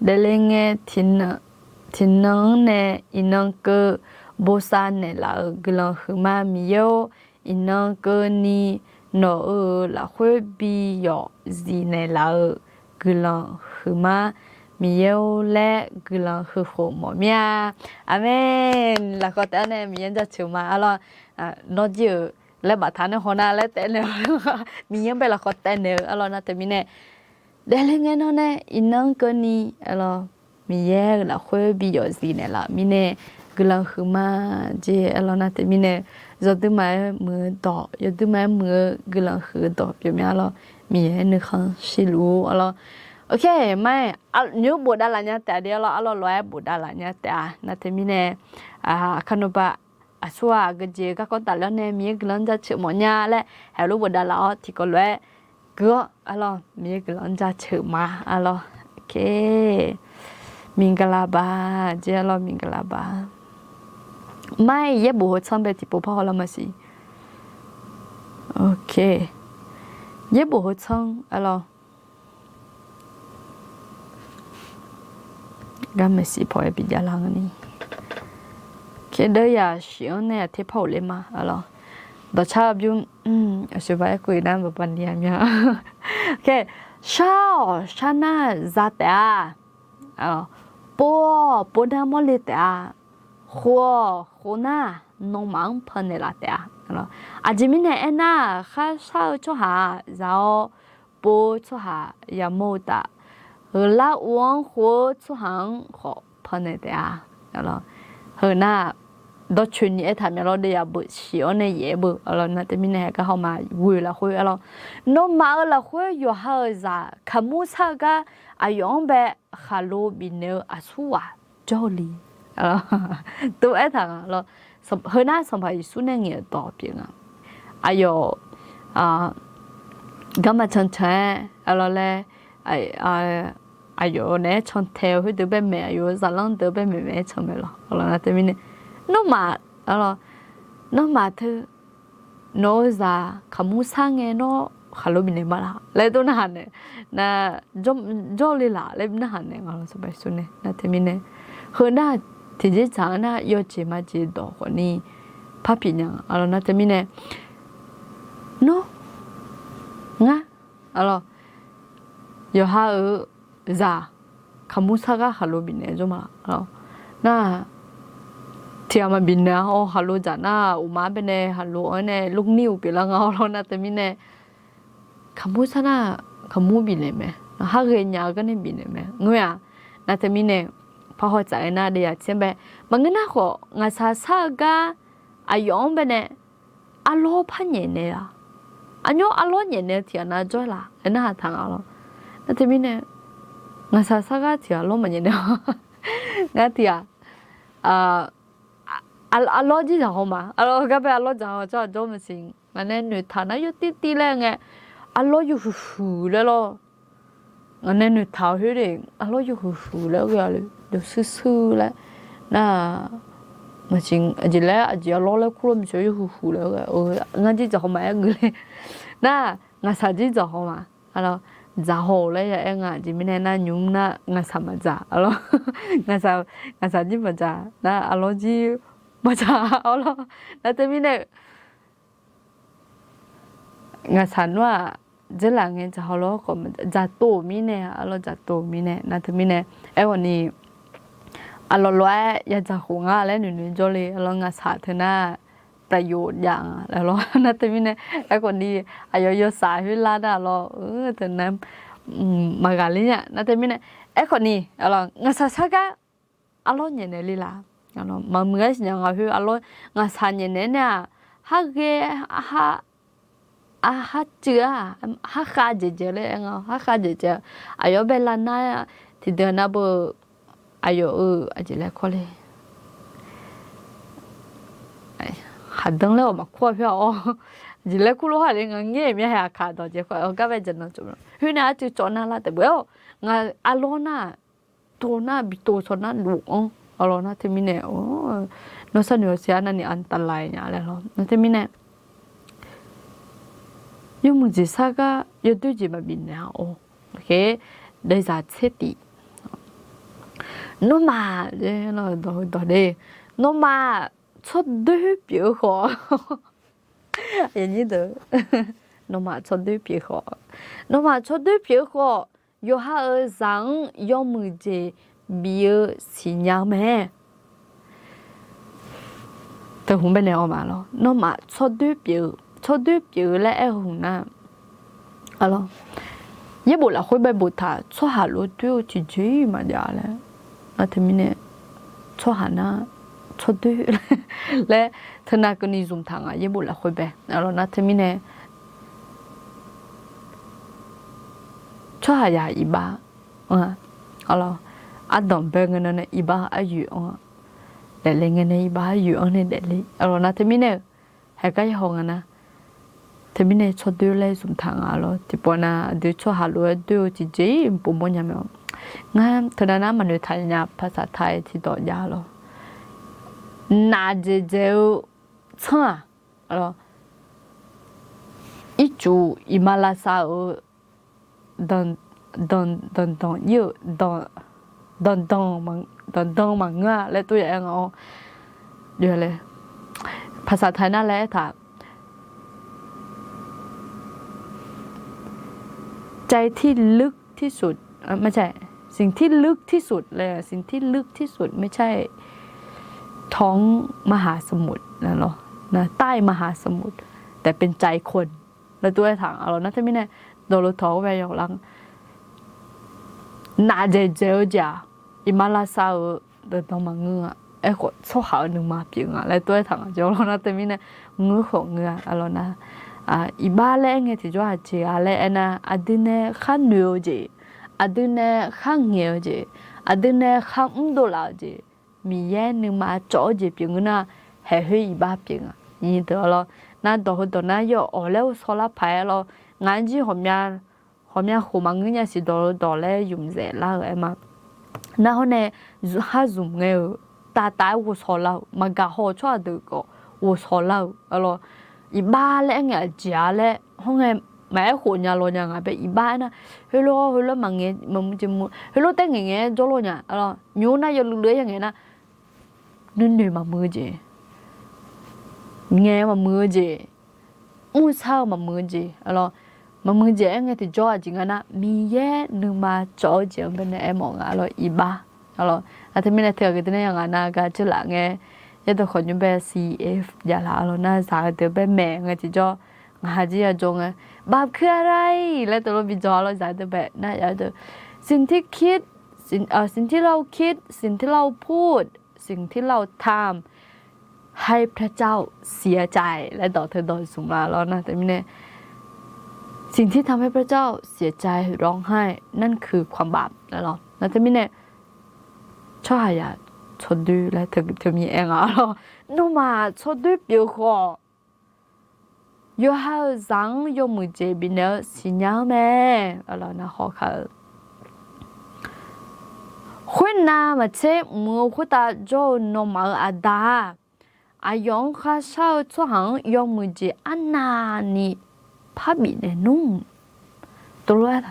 Daefle ngae tiqnan-anr nae iqnan keuv bosav naeqlaf-euq guiqlanq huiqma Miqyaer-or, iqnan keuvni nawq-euq lafkhoer bi yawf zif naeqlaf-euq guiqlanq huiqma Miqyaer-or laer guiqlanq huiqkhof mawf mir-a. Aqmeq. Lafkawv taef-awr nae Miqyaer jaceuq ma arlawr. Nawr jir-euq laer baftaq nae hawnar laer taef naeq-awr Miqyaer-anr bae lafkawv taef naeq-eu arlawr nar teumirnae, daefle ngae nawr nae iqnan keuvni arlawr Miqyaer-euq lafkhoer bi yawf zif naeqlaf-euq mirnae guiqlanq huiqma jeq arlawr nar teumirnae, yawduima-aer muiq-eu dawq, yawduima-aer muiq-eu guiqlanq huiq-eu dawq pyeufmya arlawr Miqyaer nuikhanr shirluf-ur arlawr. Ok, ma-aer nymr bofdav laf nya taef-a de arlawr, arlawr lof-aer bofdav laf nya taef-a nar teumirnae, aqkar nawba aqsurghaq aqgeujeq garkawv tafler-awr nae Miqyaer guiqlanq jaceuq mawfnya laer haeq lof bofdav laf-awr tiqkawv lof-aer gui-awr arlawr Miqyaer guiqlanq jaceuq ma arlawr. Ok, miqgalaq baq jeq arlawr, miqgalaq baq. Mar-aer yaerbof heu tsanr bae tiqpov par hawlar maqsiq. Ok. Yaerbof heu tsanr, arlawr. Garmaeq siq paw-aer bijavlar-anr ni. Kerdeuv yaq shiq-anr nae aqter par ghofler ma, arlawr. Dawqcar bymr, aqsur ba aer kuv-ir nar baqbaq ni-a mya. Shar-awq, shar nar za taef-a. Pov-awq, pov nar mawrle taef-a. Khof-awq, khof nar nawmaf-anr pannaeq laf taef-a. Aqjeq mirnae aernar, kharshar-eu tsawrhaq-aq za-awr, pov-eu tsawrhaq yamawr-eu taf, heular uv-anr khof-eu tsawrhaq-anr khawf pannaeq taef-a. Heu nar, dawrcoeni aertaq mya lawr, deuvyaq beuq shiq-awr nae yaef-aer beu, arlawr. Nar teumirnae haeqgar hawma ghoe lafkhoer, arlawr. Nawmaf-euq lafkhoer yawqha-euq zaq kaqmur shar-eu gar aqyawf-anr bae khaqlo bifnaeq-eu aqsur ghaq jawr-eu le. Tov aertaq nga lawr. Heu nar Sanqpaq Yeqsur nae ngaeq-euq dawq pyeuf nga. Aqyawf garma cancan-aer, arlawr laer, aqyawf naeq-aer cantae-eu khoerdeuq bae maeq, aqyawf-euq zaqlanr deuq bae maeq maeq-aer can mae lawr. Arlawr nar teumirnae, nawmaf, arlawr, nawmaf teu nawq-eu zaq kaqmur shar ngae nawr khaqlo bifnaeq ma laf laer tov narhaq naeq, nar, jawr le laf laer narhaq naeq nga lawr, Sanqpaq Yeqsur nae. Nar teumirnae, heu nar tiqjeq tsaq-anr nar yawjeq majeq dawq khawfni parpyeuf nya nga, arlawr. Nar teumirnae, nawr, ngar, arlawr, yawqha-euq zaq kaqmur shar gar khaqlo bifnaeq jawr ma laf, arlawr. Nar, tiqghaq maqbifnaeq-a, awr khaqlo dzaq nar uqmaf baenae khaqlo-anr nae lornir-eu pyeuflar nga, arlawr. Nar teumirnae, kaqmur shar nar kaqmur bifnaeq mae, har ghaenya-eu gar nae bifnaeq mae ngeur-aq. Nar teumirnae, parhaw tsaf-aer nar deuvyaq tser bae, maqngeur nar khawf ngaqshaq shar-eu gar aqyawf-anr baenae arlawr par nyaef naeq-a. Aqnymr arlawr nyaef naeq-eu tiqghaq nav jawr-aer laf laer narhaq taq nga lawr. Nar teumirnae, ngaqshaq shar gar tiqghaq lawr maqnyaef naeq-a. Ngar tiqghaq, arlawr jir dzaq haw ma, arlawr gar bae arlawr dzaq haw tsawrhaq jawr maqsiq. Ngaq nae noeqtaq nar yawtir tir laer ngae, arlawr yawhuiq huiq laer lawr. Ngaq nae noeqtaq-eu khoer de, arlawr yawhuiq huiq laer ghae-a le, yawshuir shuir laer. Nar, maqsiq, aqjeq laer aqjeq arlawr laer kur lawr maqsiq, yawhuiq huiq laer ghae, ngar jir dzaq haw ma-aer geuf le. Nar, ngaqshaq jir dzaq haw ma, arlawr, dzaq haw-euq laer ya aer nga. Aqjeq mirnae nar nymq mr nar ngaqshaq maqdzaq, arlawr. Ngaqshaq jir maqdzaq nar arlawr jir maqdzaq, arlawr. Nar teumirnae, ngaqshaq nmr-aq, dzeurlaf ngae dzaq haw lawr khawf, dzaqtov-euq mirnae, arlawr, dzaqtov-euq mirnae. Nar teumirnae, aerkhawf ni, aqlawq lof-aer yadzaq khof nga laer noeqnoeq jawr le, arlawr, ngaqshaq teu nar, paqyov jav nga laer lawr. Nar teumirnae, aerkhawf ni, aqyawf yawsaf khoer lar nar lawr, teu nar, maqghaq ler nya. Nar teumirnae, aerkhawf ni, ngaqshaq shar gar arlawr nyaef naeq le laf. Maqmuiq-aer siqnya nga khoer arlawr, ngaqshaq nyaef naeq-aer nae-aq, har ghae, har cuiv-a, har khav dzaeqdzaeq laer aer nga, har khav dzaeqdzaeq, aqyawf bae lar nar, tiqdeuq nar beu, aqyawf-euq aqjeq laer kawr le. Khaqdanr laer-awq maqkur-a khoer-aq, awr, aqjeq laer kur lof-a le, ngaq ngaer mya hae aqkaq dawq jeq khawf gar bae dzaq nan tsov. Khoer nae arcuiv cawv nar lar taef beu-awr, ngaq arlawr nar, tov nar bi tov cawv nar lof-anr, arlawr. Nar teumirnae, nawr sharnoeq-awr siq-a, narni อันตราย nya laer lawr. Nar teumirnae, yawmuiq jeq sar gar yawdoer jeq maqbif naeq-a, awr, deuvzaq tser tif. Nawmaf, dawq-eu dawq de, nawmaf tsawrdoer pyeuf-eu khawf, nawmaf tsawrdoer pyeuf khawf, nawmaf tsawrdoer pyeuf-eu khawf, yawqha-euq zaq-anr yawmuiq jeq bif-eu siqnya-eu mae. Teu hmq baenae-awr ma lawr, nawmaf tsawrdoer pyeuf-eu, tsawrdoer pyeuf-eu laer aer-eu hmq nar, arlawr, yaerbof lafkhoer bae boftaq, tsawrhaq lof-aer doer-eu tiqjeq-iq maqjav laer. Nar teumirnae, tsawrhaq nar tsawrdoer laer teunav keuvni zmqtaq nga, yaerbof lafkhoer bae, arlawr. Nar teumirnae, tsawrhaqzaq iqbax, arlawr, ardanq bae ngae nan nae iqbax aryoeq anr-a, daefle ngae nae iqbax aryoeq anr nae daefle, arlawr. Nar teumirnae-eu, haeqgar yahaw nga nar, teumirnae tsawrdoer laer zmqtaq nga lawr. Tiqpawf nav aqdui tsawrhaq lof-aer doer-eu tiqjeq-iq mqpov mawrnya mae-awr, ngar teunav nar maqnoeq taq nya, paqsaq taq-aer tiqdawq jav lawr. Naf dzaeqdzaeq-eu tsanr-aq, arlawr, ir Cuf iqmalavshav-euq danqdanq ir-euq danqdanq, danqdanq maqngeur-a laer tov ya aer nga-awr, paqsaq taq nar laer aertaq ใจที่ลึกที่สุด ไม่ใช่ สิ่งที่ลึกที่สุดเลย สิ่งที่ลึกที่สุดไม่ใช่ท้องมหาสมุทรนะเนาะ ใต้มหาสมุทร แต่เป็นใจคน laer tov aertaq-a lawr. Nar teumirnae dawqlawr tawq-awr bae yawqlar navdzaeq dzaeq-eu jeq-aq, iqmalavshav-euq danqdanq maqngeur-a. Aerkhawf tsawrhaq-euq nuima pyeuf nga laer tov aertaq nga jawr lawr. Nar teumirnae ngeur khawf ngeur-a lawr nar, iqbax laer aer ngae tiqjawr aqjeq-a laer aernar, aqdui nae khar noeq-eu jeq, aqdui nae khar ngaeq-eu jeq, aqdui nae khar mrdov laf-eu jeq, Miqyaer nuima cawv-eu jeq pyeuf ngeur nar, haeqkhoer iqbax pyeuf nga. Nyiq deuq-a lawr, nar dawq heudawq nar yawawq laer ghovshaw lar paq-aer lawr, ngaq-anr jir ghawqmya khof maqngeur nya siq dawq heudawq laer ymq zaef lar-euq aer ma. Nar hawr nae, har zmq ngae-euq tavtaf-aer ghovshaw lar-euq, maqgaq haw-eu tsawrhaq deuq khawf ghovshaw lar-euq aer lawr. Iqbax laer aer ngae aqjeq-a laer hawr ngae, maqaer khof nya law nya nga bae iqbax aernar, heulof heulof maqngae maqmuiq jeq muiq, heulof taef ngaeq ngae-aer jawr law nya aer lawr. Nymq-mr nar yawluiv luiv-aer ya ngaeq nar, nuinoeq maqmuiq-eu jeq, ngaeq-eu maqmuiq-eu jeq, mrshar-eu maqmuiq-eu jeq aer lawr. Maqmuiq jeq aer ngae tiqjawr aqjeq nga nar, Miqyaer nuima cawv-eu jeq-anr baenae aermawf nga aer lawr iqbax. Aer lawr, aqteumirnae teughaq geuq deuq nae yawqghaq nav gar jeurlaf ngae, yaerdawq khawf nymr bae C F javlaf aer lawr nar, zaq-eu deuq bae maeq ngae tiqjawr, ngaq ha jir ya jawr ngae, บาปคืออะไร laer teulof bi jawr aer lawr zaq-eu deuq bae nar, สิ่งที่คิด สิ่งที่เราคิด สิ่งที่เราพูด สิ่งที่เราทำ ให้พระเจ้าเสียใจ laer dawq teu dawq zmq la lawr nar teumirnae, สิ่งที่ทำให้พระเจ้าเสียใจร้องไห้ นั่นคือความบาป laer lawr nar teumirnae, tsawrhaqzaq tsawrdoer laer teu mir aer nga lawr. Nawmaf tsawrdoer pyeuf khawf, yawqha-euq zaq-anr yawmuiq jeq bifnaeq-eu siqnya-anr mae. Nar hawkaq-eu khoernav maqtser mq-eu khoertav jawr-eu nawmaf-euq Aqda-aq, aqyawf-anr kharshar-eu tsawrhaq-anr yawmuiq jeq arnavni parbif naeq nmr. Tov lof-aer,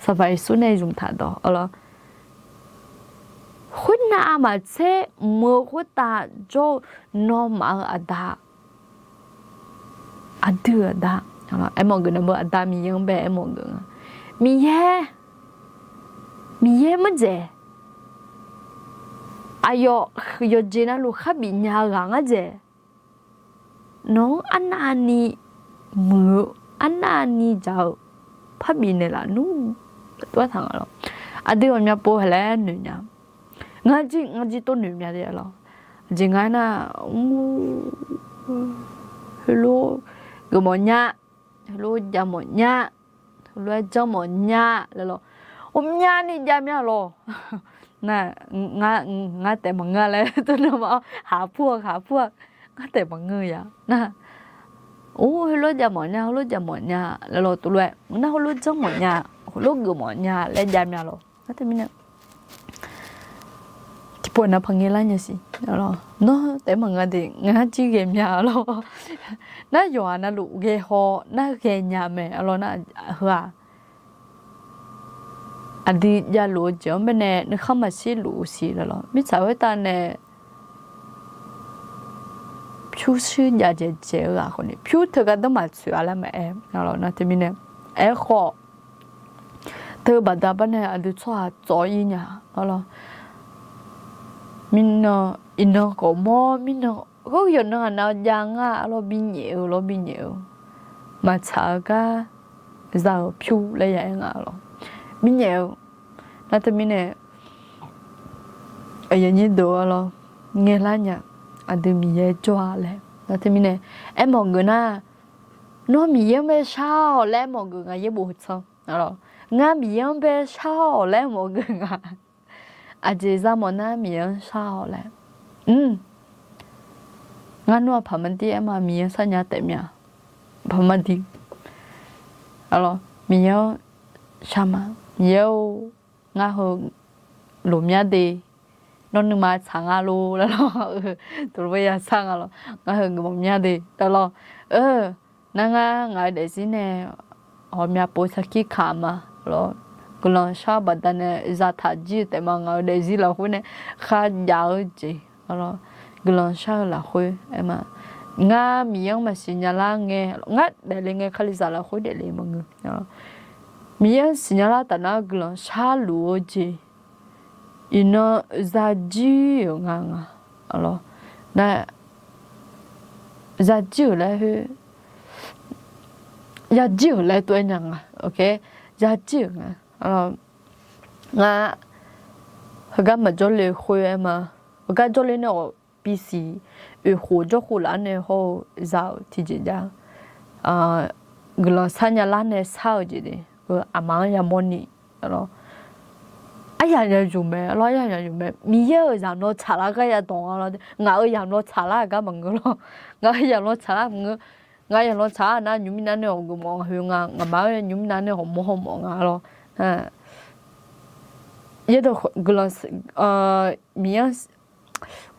Sanqpaq Yeqsur nae zmqtaq dawq aer lawr, khoernav maqtser mq-eu khoertav jawr-eu nawmaf-euq Aqda, aqdui-euq Aqda, aermawf geuf navmaqtser Aqda Miqyaer-anr bae aermawf geuf nga. Miqyaer, Miqyaer mardzaeq, aqyawf yawqjeq navluf kharbif nya-eu ghaq ngar dzaeq, nawq-anr arnavni muiq-eu, arnavni dzaq-eu parbif naeqlaf nmr. Tov-aer taq nga lawr. Aqdui ghawqmya pov haeq laer noeq nya. Ngar jir ngar jir tov noeq mya de lawr. Aqjeq nga aernar, heulof geufmawf nya, heulof javmawf nya, heulof-aer janrmawf nya laer lawr. Ghawqmyani jav mya lawr. Nar, ngar taef maqngeur laer tov nar ma-awr haq pur-a haq pur-a, ngar taef maqngeur ya nar. Or heulof javmawf nya, heulof javmawf nya laer lawr tov lof-aer nar heulof janrmawf nya, heulof geufmawf nya laer jav mya lawr. Nar teumirnae tiqpov nav paq ngae lar nya siq. Nawr taef maqngeur de, ngar jir ghae mya lawr. Nar yawqha navluf ghae haw nar ghae nya mae lawr nar heu-aq, aqdui javluf-eu jeq-anr baenae nuikhanr maqshir luf-eu siq laer lawr. Mirtsaq khoertav nae pyurshuir jav dzaeq dzaeq-eu ghaq khawf ni pyur teugar danr maqtsoeq-a laer maqaer lawr nar teumirnae. Aerkhawf, teu baqda bar nae aqdui tsawrhaq tsawv-ir nya lawr. Mirnan iqnan khawf mawr mirnan, hawr yawqnan ghaq nav jav nga lawr, binyaef-eu lawr binyaef-eu, maqtsaq-eu gar za-euq pyur laer ya aer nga lawr. Binyaef-eu nar teumirnae, aqyuif aqnyir deuq-a lawr, ngaeqlar nya, aqdui Miqyaer jawr-a laer nar teumirnae, aermawf geuf nar, nawr Miqyaer-anr bae shar-awq laer aermawf geuf nga yaerbof heu tsanr. Ngar Miqyaer-anr bae shar-awq laer aermawf geuf nga. Aqjeq za mawf nar Miqyaer-anr shar-awq laer. Ngar nawr-aq paqmadir aer ma, Miqyaer-anr sharnya taef mya. Paqmadir. Miqyaer-anr shar ma. Miqyaer-or, ngar heu loq mya de. Nawr nuima tsaq nga lor laer lawr. Tov lof-aer ya shar nga lawr. Ngar heu geufmawf mya de laer lawr. Eu, Nar ngar ngaq-eu daefzir nae ghawqmya pov sarkir kaq ma lawr. Guiqlanq shar-eu baqdanae zataq jir-eu taef ma. Ngaq-eu daefzir lafkhoer nae kharjav-eu jeq, guiqlanq shar-eu lafkhoer aer ma. Ngar Miqyaer-anr maqsiq nya lar ngae, ngar daefle ngae, Kalizaq lafkhoer daefle maqngeur. Miqyaer-anr siqnya lar taf nar guiqlanq sharluf-eu jeq iqnan zajir-euq nga nga. Nar zajir-euq laer khoer, yajir-euq laer tov-aer nya nga. Yajir-euq nga. Ngar heugar maqjawr le khoer aer ma. Heugar jawrle nae-awq, bisiq oeq khof jawr khof laf-anr nae hawr-eu za-euq tiqjeq jav. Guiqlanq sharnya lar nae shar-eu jeq de, aqma-anr yamawr ni. Aryaq ya yuf mae lawr, aryaq ya yuf mae. Miqyaer-euq yamq law tsaqlar gar ya dawq nga lawr, ngaq-euq yamq law tsaqlar-eu gar maqngeur lawr. Ngaq-euq yamq law tsaqlar maqngeur. Ngaq-euq yamq law tsaqlar nar nymr mirnav nae ghawqgeuf mawf nga, khoer nga, ngaqma-anr nymr mirnav nae ghawqmawr haw mawf nga lawr. Yaerdawq guiqlanq, Miqyaer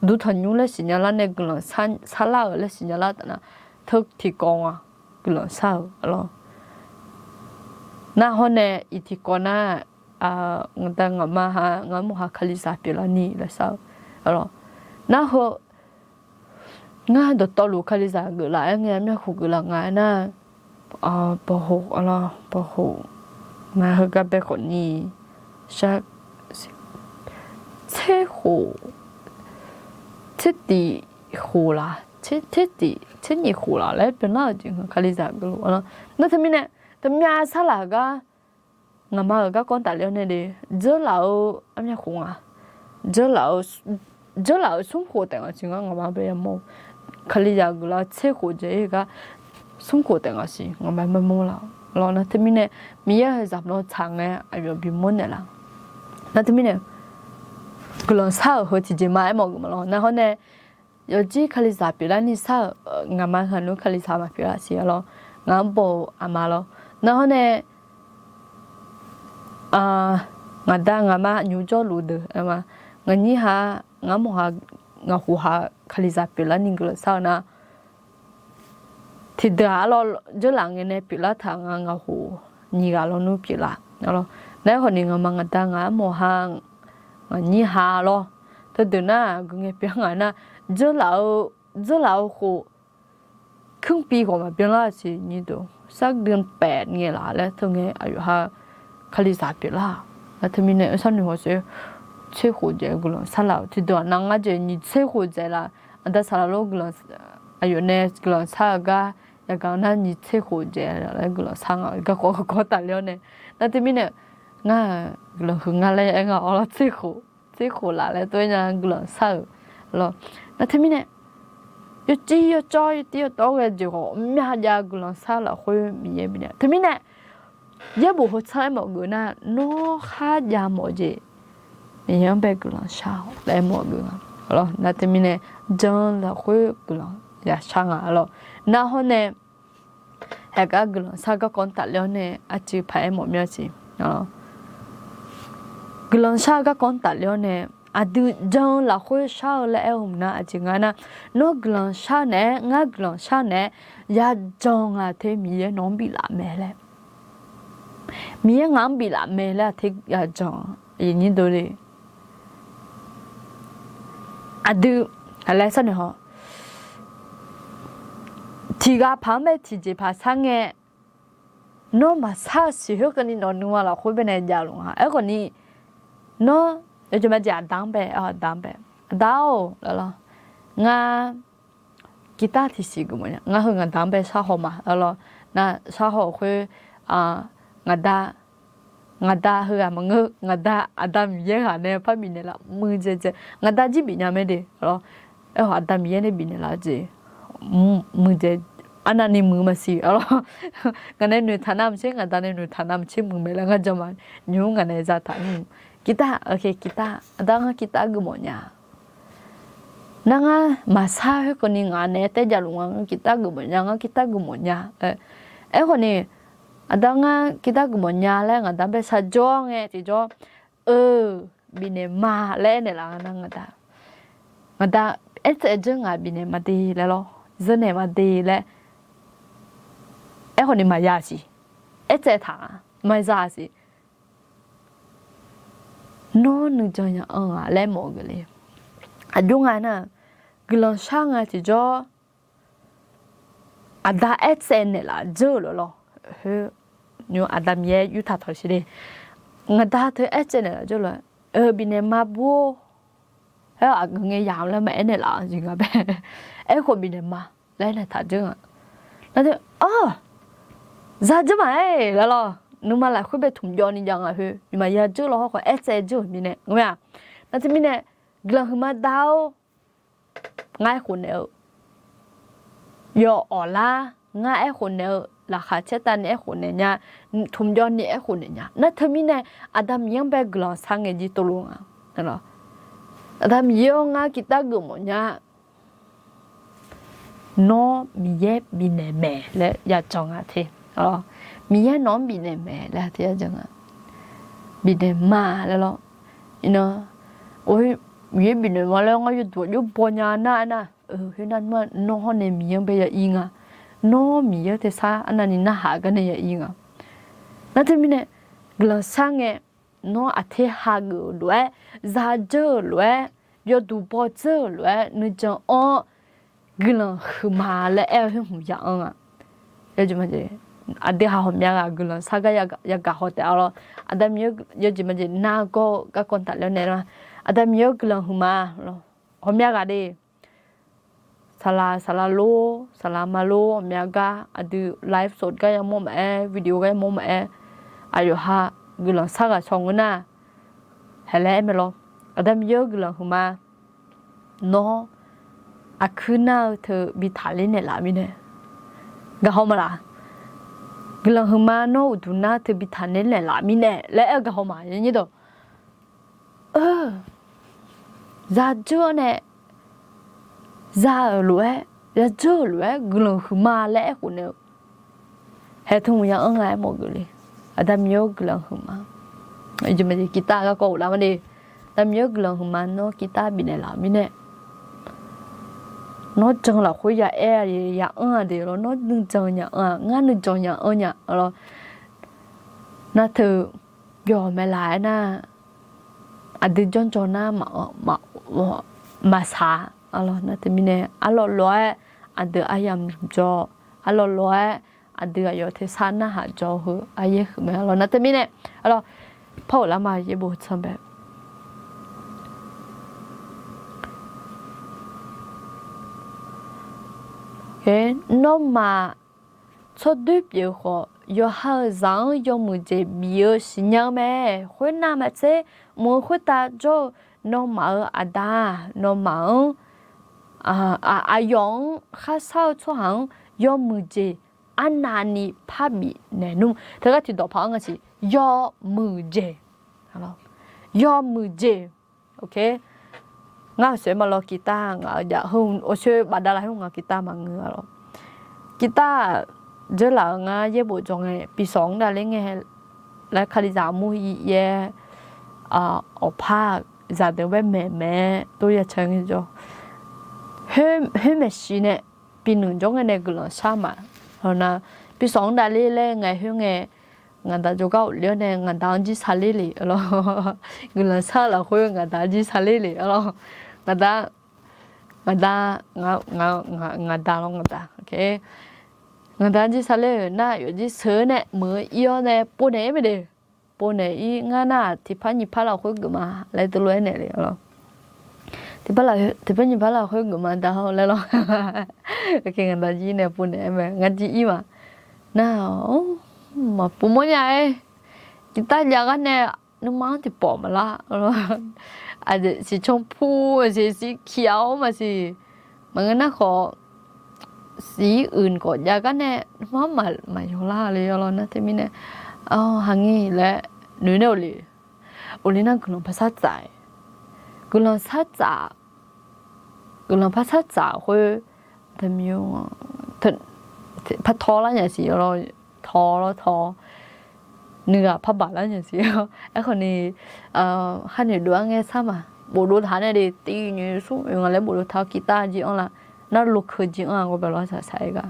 uqduq tanqnymr laer siqnya lar nae guiqlanq sharlar-euq laer siqnya lar taf nar, teu tiqkawv nga guiqlanq shar-euq lawr. Nar hawr nae iq tiqkawv nar, ngaqda ngaqma ha, ngamawr ha Kalizaq pyeuflar ni laer shar-eu lawr. Nar heu ngar dawqtawvluf Kalizaq geuflaf-aer ngae, armyavkhof geuflaf nga aernar, bawqhof lawr, bawqhof, ngar heugar bae khawf ni, shar, tser khof, tser tiq khof laf, tser tiq tser nyiq khof laf laer byanlar-euq jeq nga Kalizaq geufluf lawr. Nar teumirnae taqmyav sharlaq-euq gar ngaqma-euq garkawv tafler-awr nae de, dzeurlaf-eu armyavkhof nga, dzeurlaf-eu, dzeurlaf-eu smr khof taef nga siq ngar ngaqma bae yamawr-eu. Kalizaq geuflar tser khof dzaeq-ir gar smr khof taef nga siq ngaqma bae mawr laf-awq lawr. Nar teumirnae Miqyaer-euq zaqmq law tsaq ngae aqyawf bimawr naeqlaf. Nar teumirnae guiqlanq shar-euq heu tiqjeq ma aermawf geuf ma lawr. Nar hawr nae yawjir Kalizaq pyeuflar ni shar-euq, ngaqma haqnmr Kalizaq maqpyeuf-a siq lawr. Ngaq-anr baw-eu aqma lawr. Nar hawr nae ngaqda ngaqma nymr jawrluf deuq aer ma. Ngaqnyir ha, ngamawr ha, ngaqkhof ha Kalizaq pyeuflar ni guiqlanq shar-eu nar, tiqdeuq-aq arlawr dzeurlaf ngae nae pyeuflar taq nga ngaqkhof nyiq ghaq lawnmr pyeuflar. Nar aerkhawf ni ngaqma ngaqda ngaq armawr ha, ngaqnyir ha lawr, teudeuq nar-aq gui ngae pyeuf nga nar, dzeurlaf-eu, dzeurlaf-eu khof, keuvbi khawf maqbyan lar siq nyiq deuq, sar dui paef ngae laf laer teu ngae aqyawf ha Kalizaq pyeuflar-aq. Nar teumirnae sharnoeq hawsher, tser khof dzaeq guiqlanq shar laf-euq tiqdeuq-aq nar ngar jeq nyiq tser khof dzaeq laf, aqda saqlaq lor guiqlanq, aqyawf nae guiqlanq shar-eu gar yagaq nar nyiq tser khof dzaeq laer guiqlanq shar nga-eu garkawv garkawv tafler-awr nae. Nar teumirnae ngar-aq guiqlanq huiq nga laer aer nga-awr lawr, tser khof, tser khof laf laer tov-aer nya guiqlanq shar-euq lawr. Nar teumirnae yawcir yawcawr yawtir yawtawr ghae jeq khawf myav jav guiqlanq shar lafkhoer Miqyaer bifnaeq. Teumirnae yaerbof heu tsanr aermawf geuf nar, nawr kharjav mawf jeq Miqyaer-anr bae guiqlanq shar-awq laer aermawf geuf nga lawr. Nar teumirnae jan lafkhoer guiqlanq yashar nga lawr. Nar hawr nae haeqgar guiqlanq shar garkawv-anr tafler-awr nae arcuiv paq-aer mawf mir-a siq. Guiqlanq shar-eu garkawv-anr tafler-awr nae aqdui jan-eu lafkhoer shar-eu laer aer-eu mq nar aqjeq nga nar, nawr guiqlanq shar naeq-aer ngar guiqlanq shar naeq-aer yajan nga te Miqyaer nawq-anr biflaf mae laer, Miqyaer ngaq-anr biflaf mae laer aqte yajan aqyuif nyir dov le. Aqdui aqlaer sharnoeq haw, tiqghaq paq-anr bae tiqjeq paq shar ngae, nawr maqshar-eu siq khoerkeuvni nawq nuima lafkhoer baenae javluf nga. Aerkhawf ni, nawr yawjeq majeq aqda-anr bae, aqda-anr bae, aqda-or, lawr, ngar guitar tiqsiq geufmawf nya. Ngar heu ngaqda-anr bae sharhaw ma lawr. Nar sharhaw-euq khoer, ngaqda, ngaqda heughaq maqngeur, ngaqda Aqda Miqyaer ghaq nae par bifnaeq laf muiqdzaeq dzae, ngaqda jir bifnya mae de lawr. Aerkhawf Aqda Miqyaer nae bifnaeq laf-eu jeq muiqdzaeq, arnavni muiq maqsiq lawr. Ngaq nae noeqtaq navmaqtser, ngaqda nae noeqtaq navmaqtser muiq mae laer ngar jan ma. Nymr ngaq nae zataq nymr guitar, guitar, aqda ngar guitar geufmawf nya. Nar ngar maqshar khoerkeuvni ngaq naeq-aer taer javluf nga, ngar guitar geufmawf nya, ngar guitar geufmawf nya. Aerkhawf ni, aqda ngar guitar geufmawf nya laer ngaqda-anr bae shaqjawr ngae tiqjawr, eu, bifnaeq ma laer aernaeq laf nga nar ngaqda, ngaqda, aertsaev dzeur ngaq bifnaeq maqde laer lawr, dzeur naeq maqde laer khawf ni maqya siq. Aertsaev taq-a, maqza siq. Nawr nuijan ya'anr-a laer mawf-eu geuf le. Aqjox nga nar, guiqlanq shar nga tiqjawr, aqda aertsaev naeqlaf dzeur-euq lof lawr. Khoer, nymr Aqda Miqyaer yurtaq tawq shir le. Ngaqda teu aertsaev naeqlaf dzeur lof-aer, bifnaeq ma bur-or. Aer-awr aqgeu ngae yamq laer maqaer naeqlaf-a jeq nga bae. Aerkhof bifnaeq ma laer naeq taq dzeur nga. Nar teu, za dzeur maqaer laer lawr. Nuima lafkhoer bae tmq jawv ni jav nga khoer, nymq maqya dzeur lawr hawrkhawf aertsaev dzeur-euq mirnae ngeur-a. Nar teumirnae, guiqlanq huiqma da-or, ngar aerkhof naeq-eu yawf awq lar, ngar aerkhof naeq-eu laqkhaq caertav ni aerkhof naeq nya, tmq jawv ni aerkhof naeq nya. Nar teumirnae, Aqda Miqyaer-anr bae guiqlanq shar ngae jir tov lof nga. Aqda Miqyaer-or, ngar kirtav geufmawf nya. Nawr Miqyaer bifnaeq maeq laer yajan nga te. Miqyaer nawq-anr bifnaeq maeq laer te yajan nga. Bifnaeq ma laer lawr. Iqnan, Miqyaer bifnaeq ma laer ngar yawduq aqjox baw nya nar aernar, khoernar nawr hawr nae Miqyaer-anr bae ya ir nga. Nawr Miqyaer-anr tersar arnavni narhaq gar nae ya ir nga. Nar teumirnae, guiqlanq shar ngae, nawr aqter hageuf-euq lof-aer, za dzeur-euq lof-aer, yawduq baw dzeur-euq lof-aer nuijan anr-awr, guiqlanq huiqma laer aer-eu khoer hmq ya anr-a. Aqdui haq ghawqmya ghaq guiqlanq shar gar yagaq haw taef-a lawr. Aqda Miqyaer yawjeq majeq nargawr-eu garkawv tafler naeq lar. Aqda Miqyaer-or, guiqlanq huiqma lawr. Ghawqmya ghaq de. Saqlaq saqlaq lor, saqlaq ma lor, ghawqmya gar aqdui live สด gar yamawr maqaer, video gar yamawr maqaer, aqyawf ha guiqlanq shar ghaq shaw ngeur nar, haeq laer aer mae lawr. Aqda Miqyaer-or, guiqlanq huiqma. Nawr aqkuir nar-eu teu bi taqler naeqlaf mirnae, gaqhaw ma laf. Guiqlanq huiqma nawr uqduq nar teu bi taqler naeqlaf mirnae laer aer-eu gaqhaw ma. Yanyir dawq, za dzeur-awr nae, za-euq lof-aer, ya dzeur-euq lof-aer guiqlanq huiqma laer aerkhof naeq-eu, haeq teu hmq ya anr nga aer mawf geuf le. Aqda Miqyaer-or, guiqlanq huiqma. Yawjeq majeq kirtav garkawv ghoflar ma de. Aqda Miqyaer-or, guiqlanq huiqma nawr kirtav bifnaeq laf-euq mirnae, nawr jan lafkhoer ya aer-a de, ya anr-a de lawr. Nawr nuijan nya anr-a, ngar nuijan nya anr nya lawr. Nar teu jawr mae laf aernar, aqdui janrjaw nar maqsaq lawr. Nar teumirnae arlawr lof-aer aqdui aryamq jawr, arlawr lof-aer aqdui aqyawf tersar narhaq jawr heu aryaer huiq mae lawr. Nar teumirnae, arlawr, par ghoflar ma yaerbof tsanr bae. Nawmaf tsawrdoer pyeuf khawf, yawqha-euq zaq-anr yawmuiq jeq bif-eu siqnya-eu mae. Khoernav maqtser, mq-eu khoertav jawr-eu nawmaf-euq Aqda-aq, nawmaf-anr, aqyawf-anr kharshar-eu tsawrhaq-anr yawmuiq jeq arnavni parbif naeq nmr. Teugar tiqdawq paq-anr nga siq, yawmuiq jeq. Yawmuiq jeq. Ngar-euq saef ma lawr, kirtav ngaq-eu jav heu awrcoer bafdav laf khoer ngaq kirtav maqngeur-a lawr. Kirtav dzeurlaf-euq ngar yaerbof jawr ngae, pisawq-anr davler ngae laer kalizaq mur ir yaer, awqpar zaqdeuq baer maeq maeq-aer tov ya cae ngae jawr. Khoer maeqshi nae, binuiq jawr ngae nae guiqlanq shar ma. Hawnar, pisawq-anr davler laer ngae khoer ngae, ngaqda jawrgar ghofler-awr nae ngaqda-anr jir saler le lawr. Guiqlanq shar-eu lafkhoer ngaqda-anr jir saler le lawr. Ngaqda, ngaqda, ngaqda lawr ngaqda. Ngaqda-anr jir saler-euq nar yawf jir sheuq-eu nae meuq-eu ir-awr nae pov naeq-ir mae de. Pov naeq-ir ngar nar-aq tiqpar nyiqpar lafkhoer geufma laer teulof-aer naeq le lawr. Tiqpar nyiqpar lafkhoer geufma da-awr laer lawr. Ngaqda jir nae pov naeq-aer mae, ngar jir ir ma. Nar-aq, maqpov mawrnya-aer, tiqtav jav gar nae nuima-anr tiqpawf maqlar. Aqjeq siqcan pu-a siq, siq kiq-awr maqsiq. Maqngeur nar khawf, siq-ir uiq khawf jav gar nae nuima-anr maqyawq lar le lawr. Nar teumirnae, haqngir laer noeq nae le. Uqli nar guiqlanq par sar tsaf-aer, guiqlanq sar tsaf, guiqlanq par sar tsaf khoer, par tawr lar nya siq lawr, tawr lawr tawr, nuighaq par baq lar nya siq. Aerkhawf ni, khar noeqdov-aer ngae sar ma, bofdov taq nae de tiq nyoeq smr oeq nga laer bofdov taq-awr kirtav jir anr la. nar lofkeuv jir anr-a, gawbae lawr saqsaq-aer gar,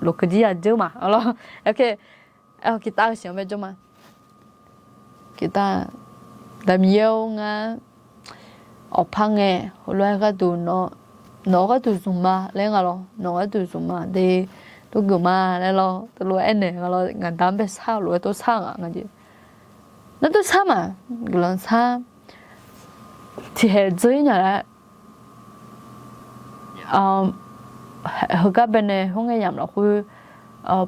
lofkeuv jir ya dzeur ma, arlawr. Aer, kiqtav-eu siq-anr bae jawr ma. Kiqtav, Daqmiqyaer-or, ngar awqpar ngae, heulof-aer gharduq, nawq-eu gharduq zmq ma laer nga lawr, nawq-eu gharduq zmq ma de, lorgeuf ma laer lawr, teulof-aer aernaeq nga lawr, ngaqda-anr bae sar-eu lof-aer tov sar nga jeq. Nar tov sar ma, guiqlanq sar, tiqkhaeq dzeur-ir nya laer heugar bae nae hawr ngae yamq lafkhoer,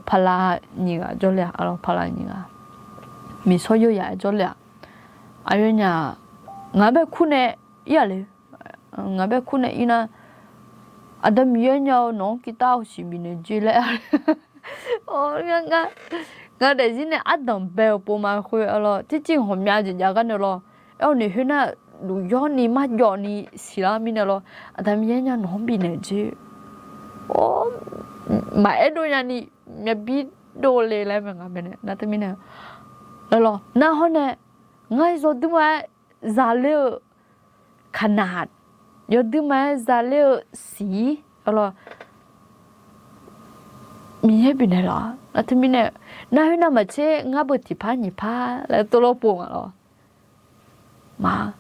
paqlaq nyiq ghaq jawrle-aq, paqlaq nyiq ghaq, miqsawr yawr yaq-aer jawrle-aq, aqyawfnyaf ngaq-anr bae kur nae ir-aq le. Ngaq-anr bae kur nae ir nar, Aqda Miqyaer nya-eu nawq-anr kiqtav-eu siq bifnaeq jer laer, ngar daefzir nae ardanq bae-euq pov ma khoer, arlawr, tircir ghawqmya jeq jav gar nae lawr. Aer-awr ni khoernar, luf yawr ni marjawv ni siqlar mirnae lawr, Aqda Miqyaer nya nawq-anr bifnaeq jer. Maqaer dov nyani, myavbir dovle laer mae nga bae nae nar teumirnae, arlawr, nar hawr nae, ngar yawdui ma-aer zaler-eu kaqnaq, yawdui ma-aer zaler-eu siq, arlawr, Miqyaer bifnaeq laf-a nar teumirnae, nar khoernav maqtser ngar beu tiqpar nyiqpar laer tov lawr pov nga lawr. Ma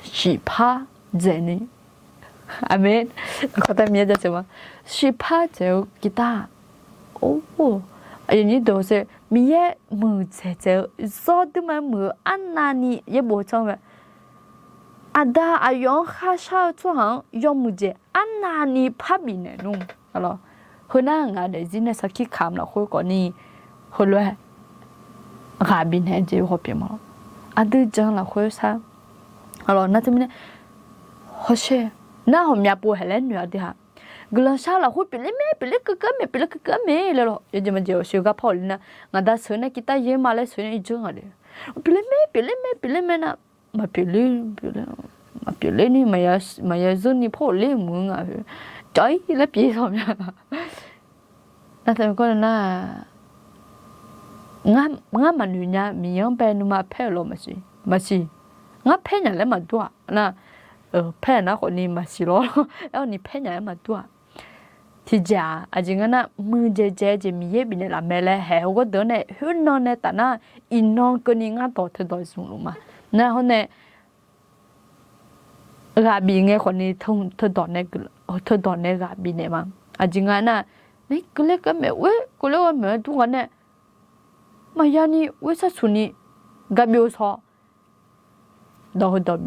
shiqpar dzaeqni, aqmeq, Miqyaer jaceuq ma, shiqpar dzaeq-eu kiqtav-aq, or, Miqyaer muiqdzaeq dzaeq-eu zawr dui ma-aer muiq-eu arnavni yaerbof tsanr mae. Aqda aqyawf-anr kharshar-eu tsawrhaq-anr yawmuiq jeq arnavni parbif naeq nmr. Heunar ngaq daefzir nae sarkir kamq lafkhoer khawfni, heulof-aer ghaq bifnaeq jeq ghawqpyeuf ma. Aqdui jan lafkhoer sar, nar teumirnae, hawsher, nar ghawqmya pov haeq laer noeq-a dui-aq, guiqlanq shar lafkhoer pyeufler mae, pyeufler keuvkeuv-aer mae, pyeufler keuvkeuv-aer mae laer lawr, yawjeq maqjeq-awq sheuqgar par-awq le nar, ngaqda sheuq nae kiqtav yaer ma laer sheuq nae irdzeur nga de. Pyeufler mae, pyeufler mae, pyeufler mae nar, maqpyeuf ler, maqpyeuf ler ni, maqya zeur ni par-awq ler muiq-eu nga. Cawq-ir laer pyeuf-ir lawmya. Nar teumirnae nar, ngar maqnoeq nya, Miqyaer-anr bae nuima paer-euq lawr maqsiq, maqsiq. Ngar paer nya laer maqdur-aq nar, paer-aq nar khawfni maqsiq lawr, aer-awr ni paer nya laer maqdur-aq. Tiqjeq-aq, aqjeq nga nar, muiqdzaeq dzaeq-eu jeq Miqyaer bifnaeq laf mae laer haeq-eu gharduq-anr nae khoernan nae taf nar, iqnan keuvni ngar dawq teudawq zmq luf ma. Nar hawr nae, ghaq bif ngae khawfni teudawq nae, teudawq nae ghaq bifnaeq ma. Aqjeq nga nar, nar keuvler keuvmaeq, oer keuvler keuvmaeq-aer dur nga nae, maqya ni oer sharsuq ni gar byov-eu shaw, dawq heudawq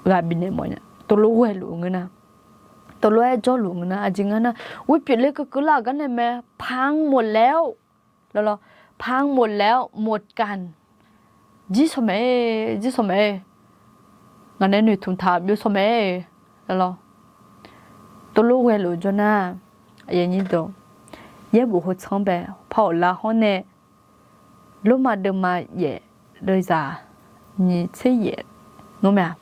ghaq bifnaeq mawf nya. Tov lof ghae luf-eu ngeur nar, tov lof-aer jawrluf-eu ngeur nar, aqjeq nga nar, oer pyeufler keuvkeuv lar-euq gar nae mae, paq-anr mof laer-awr, lawlawr, paq-anr mof laer-awr mof kaq, jir sawq mae, jir sawq mae, ngaq nae noeqtmq taq byov sawq mae, lawlawr. Tov lof ghae luf-eu jawr nar, yaerbof heu tsanr bae par-awq lar hawr nae, Lormav deuvma yaef deuvzaq nyiq tser yaef nmr mae-aq,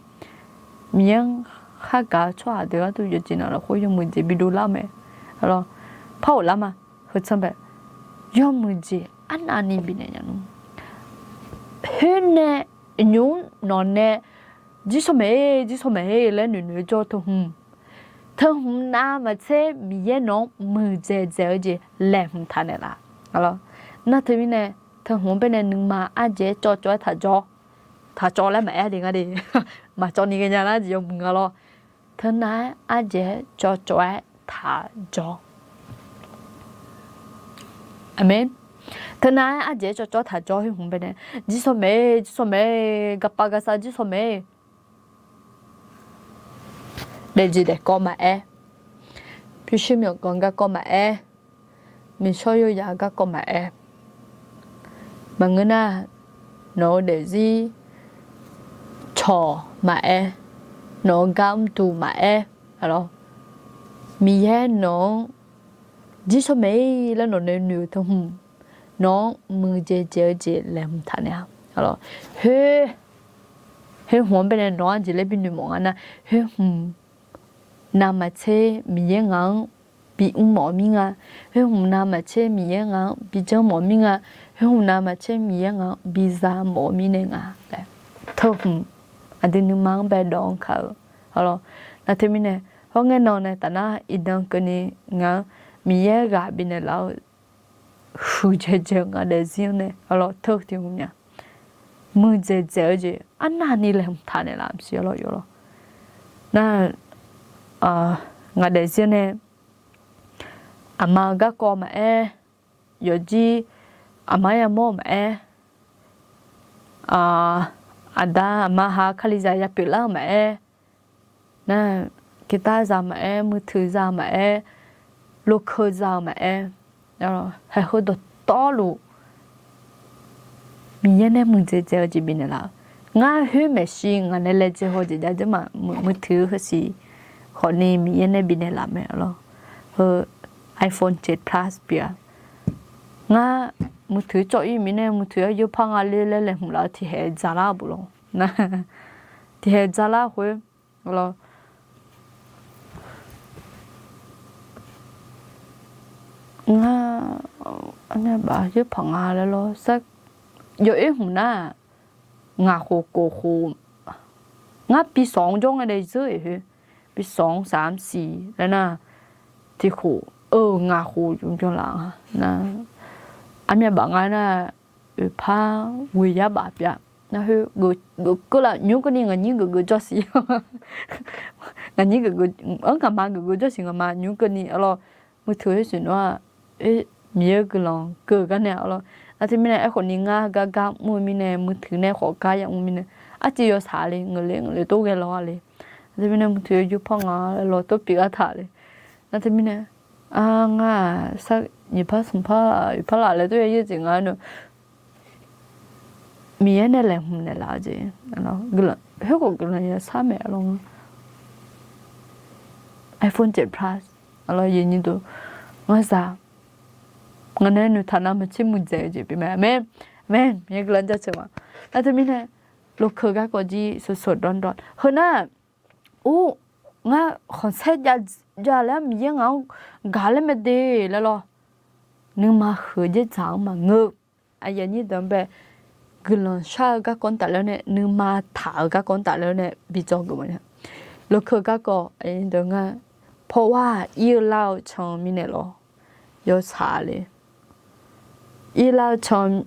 Miqyaer-anr khar gaq-eu tsawrhaq deuq gharduq yawqjeq navluf khoer yawmuiq jeq bidov lar-eu mae. Par-awq lar ma, heu tsanr bae, yawmuiq jeq arnavni bifnaeq nya nmr. Khoer nae nymq-mr nawq nae jir sawq mae-e, jir sawq mae-e laer noeqnoeq-eu jawr-eu teu hmq, teu hmq navmaqtser Miqyaer nawq-anr muiqdzaeq dzaeq-eu jeq laeqhmq taq naeqlaf. Nar teumirnae, teu hmq-anr baenae nuima ardzaeq-aer cawvcawv-aer taq jawr, taq cawv laer maqaer de nga de, maqcawv ni ghaenya lar jeq yawmuiq nga lawr. Teunav-aer ardzaeq-aer cawvcawv-aer taq jawr. Aqmeq. Teunav-aer ardzaeq-aer cawvcawv taq jawr khoer hmq baenae, jir sawq mae-e, jir sawq mae-e, gaqpav gaqsav jir sawq mae-e, daefjeq daefkawv maqaer, pyurshuir myawqganq garkawv maqaer, miqshawr yawyaq garkawv maqaer, maqngeur nar, nawq-eu daefzir cawq maqaer, nawq-eu gar mrduq maqaer, Miqyaer nawq-anr jir sawq mae-e laer nawq nae noeq-eu teu hmq, nawq-anr muiqdzaeq dzaeq-eu jeq laeqhmq taq naeq-a. Khoer, khoer hmq-anr baenae nawq-anr aqjeq laer binoeq mawf nga nar, khoer hmq navmaqtser Miqyaer ngaq-anr bimr mawf-eu mir nga. Khoer hmq navmaqtser Miqyaer ngaq-anr bijanr mawf-eu mir nga. Khoer hmq navmaqtser Miqyaer ngaq-anr biza mawf-eu mirnae nga. Teu hmq aqdui nuima-anr bae dawq-anr ka-eu. Arlawr, nar teumirnae, hawr ngae nan nae tafnar iqnan keuvni ngaq-anr Miqyaer ghaq bifnaeq laf-eu huiqdzaeqdzaeq-eu ngaq daefzir-anr nae arlawr teu tiq hmq nya. Muiqdzaeqdzaeq-eu jeq arnavni laeqhmq taq naeqlaf maqsiq arlawr yawlawr. Nar, ngaq daefzir-anr nae aqma-eu garkawv maqaer, yawfjir aqma yamawr-eu maqaer, aqda aqma ha kalizaq yapyeuf lar-eu maqaer, nar, guitar za-eu maqaer, muiqtuiq za-eu maqaer, lokeu za-eu maqaer, haeq heu dawqtawvluf Miqyaer nae muiqdzaeqdzaeq-eu jeq bifnaeq laf-eu. Ngar khoer maeqshi ngaq nae laejae haw jeq jav dzer maq, muiqtuiq-eu heusiq khawfni Miqyaer nae bifnaeq laf mae arlawr. Heu iPhone jeq plus pyeuf-a. Ngar muiqtuiq cawv-ir mirnae muiqtuiq-anr yawpar nga le laer laeqhmq laf-eu tiqhaeq dzalar bof lawr. Tiqhaeq dzalar khoer lawr. Ngar, armyavbaf yawpaq nga laer lawr sar, yawf-ir hmq nar, ngaq khof kof khof, ngar ปีสอง jawr ngae dae zeur-eq khoer, ปีสอง สาม สี่ laer nar, tiq khof-eu ngaq khof jmq jmq laf-a nar, armyavbaf nga nar, oeqpar ghoeq yar baf pyav nar khoer, geuf keuv laf nymr keuvni ngaq nyir geuf geuf jawr siq. Ngaq nyir geuf geuf, anr ngaq ma geuf geuf jawr siq ngaq ma nymr keuvni arlawr, muiqtuiq khoer siq nawr-aq, Miqyaer-eu guiqlanq keuv gar nae arlawr. Nar teumirnae aerkhawf ni ngar gar gar mr-eu mirnae muiqtuiq nae khawf gar yamr mirnae, arciv yawshaq le ngeur le ngeur le tov ghae lawr-a le. Nar teumirnae muiqtuiq yawpar nga laer lawr tov pyeuf gar taq le. Nar teumirnae, a, ngar-aq sar nyiq par smq par, nyiq par laf laer tov ya yaer jeq nga nar, Miqyaer nae laeqhmq naeqlaf-eu jeq, khoerkhawf guiqlanq yashar mae arlawr. iPhone jeq plus arlawr, ngar zaq, ngaq nae noeqtaq nar maqtser muiqdzaeq-eu jeq pyeuf mae. Aqmeq, aqmeq. Miqyaer guiqlanq jaceuq ma. Nar teumirnae, lokeu garkawv jir sheuqsheuq dawrdawr heu nar, or, ngar khanqsaer jav laer Miqyaer ngaq-anr gaq laer mae de laer lawr. Nuima huiq-eu dzerdzaq-anr maqngeur. Aqyuif aqnyir deuq-anr bae guiqlanq shar-eu garkawv-anr tafler nae nuima taq-eu garkawv-anr tafler nae bi dzawgeuf mawf nya. Lokeu garkawv aqyuif aqnyir deuq ngar, pawrwar-aq ir-eu lar-eu can mirnae lawr yawshaq le. Ir lar-eu can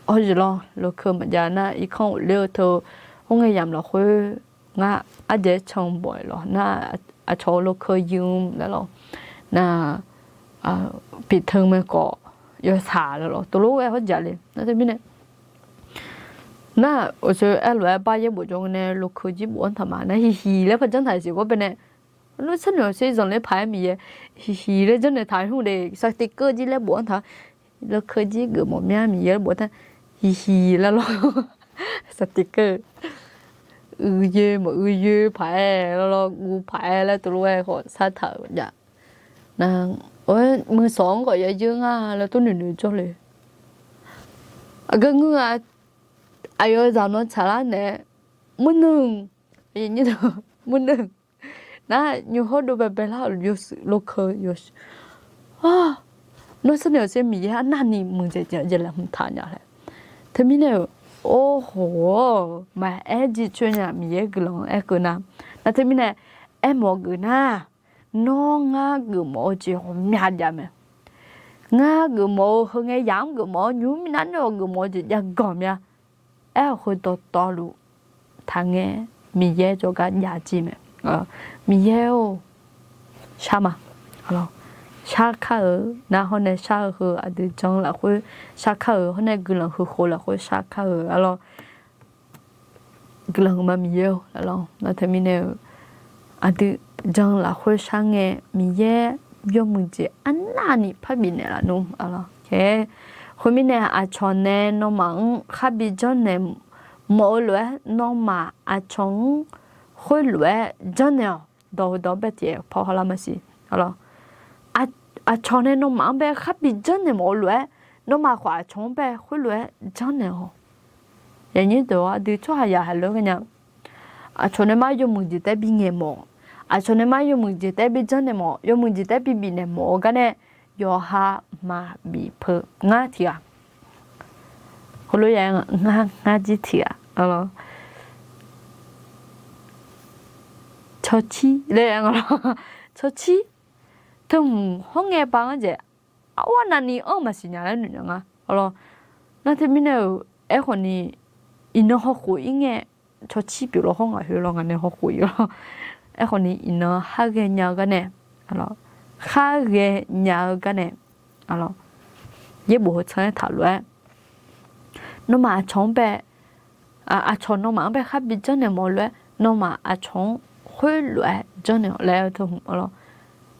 hawr jeq lawr, lokeu maqjav nar irkanr ghofler-eu teu, khoerngae yamq lafkhoer ngar ardzaeq-aer can bawf-aer lawr nar, aqcawq-eu lokeu yir-anr laer lawr, nar, piqteu mae khawf yawshaq laer lawr tov lof-aer hawr jaq le nar teumirnae. Nar, uqshoe aerlof-aer bar yaer bof jawr ngae nae lokeu jir bof-anr taq ma nar hiqhiq laer par janr taq siq ghawr bae nae. Nawr sharnoeq-awq sher zanqler paq-aer Miqyaer hiqhiq laer janrnaeq taq hmr de, saqtiq keuv jir laer bof-anr taq, lokeu jir geuf mawf mya Miqyaer bof-anr taq, hiqhiq laer lawr. Saqtiq keuv uiqyoe mawf uiqyoe paq-aer laer lawr guv paq-aer laer tov lof-aer khawf shar taq-euq jav. Nar, or, muiqsawq-anr khawf ya yeur nga laer tov noeqnoeq jawr le. Aqgeu ngeur-a, aqyawf zaq nan tsaqlar naeq-aer murneuq, murneuq nar nymr hawrdov baebae lar-euq yawshuif lokeu yawshuif. Nawr sharnoeq-awq sher Miqyaer arnavni muiqdzaeq dzaeq jeq laeqhmq taq nya laer. Teumirnae-euq, orhoq, maqaer jircoer nya Miqyaer guiqlanq aerkeuv nar. Nar teumirnae aermawf-eu geuf nar, nawr ngar geufmawf-eu jeq ghawqmya jav mae. Ngar geufmawf-eu heu ngae yamq-anr geufmawf-awr nymq-mr minav noeq-awq geufmawf-eu jeq jav ganq mya. Aer-awq heu dawqtawvluf taqngae, Miqyaer jawrgar jav jir mae. Miqyaer-or, shar ma. Shar kar-eu nar hawr nae shar-eu heu aqdui jan lafkhoer shar kar-eu hawr nae guiqlanq huiq khof lafkhoer shar kar-eu arlawr. Guiqlanq huiqma Miqyaer-or, nar teumirnae-eu aqdui jan lafkhoer shar ngae Miqyaer yawmuiq jeq arnavni parbif naeqlaf nmr arlawr. Khoermirnae aqcawq nae nawmaf-anr kharbi janrnaeq mawf-eu lof-aer nawmaf aqcawq-anr khoerlof-aer janrnaeq-awq. Dawq heudawq-anr bae tiq-aer paw halar maqsiq arlawr. Aqcawq nae nawmaf-anr bae kharbi janrnaeq mawf-eu lof-aer nawmaf khawf aqcawq-anr bae khoerlof-aer janrnaeq-awq. Yaqnyir deuq-awr aqdui tsawrhaq yaq haiq lof-aer ghaenya. Aqcawq nae mar yawmuiq jeq taef-aer bingaeq mawf, aqcawq nae mar yawmuiq jeq taef-aer bi janrnaeq mawf, yawmuiq jeq taef-aer bi bifnaeq mawf-eu gar nae yawqha maqbif peu ngar tiq ghaq. Heulof-aer ngar, ngar jir tiq ghaq arlawr. Cawqcir laer nga lawr. Cawqcir. Teuhmq hawr ngae ba-anr jeq, arwar navni anr maqsiq nya laer noeq nya nga. Arlawr, nar teumirnae-euq aerkhawf ni, iqnan hawkhof ir ngae, cawqcir pyeuf lawr hawr ngaq khoer lawr ngaq nae hawkhof ir lawr. Aerkhawf ni iqnan khar ghaenya-eu gar nae, arlawr, khar ghaenya-eu gar nae, arlawr, yaerbof heu tsanr-aer taq lof-aer, nawmaf aqcawq-anr bae, aqcawq nawmaf-anr bae khar bi janrnaeq mawf-eu lof-aer, nawmaf aqcawq-anr khoerlof-aer janrnaeq-awq laer-eu teuhmq arlawr.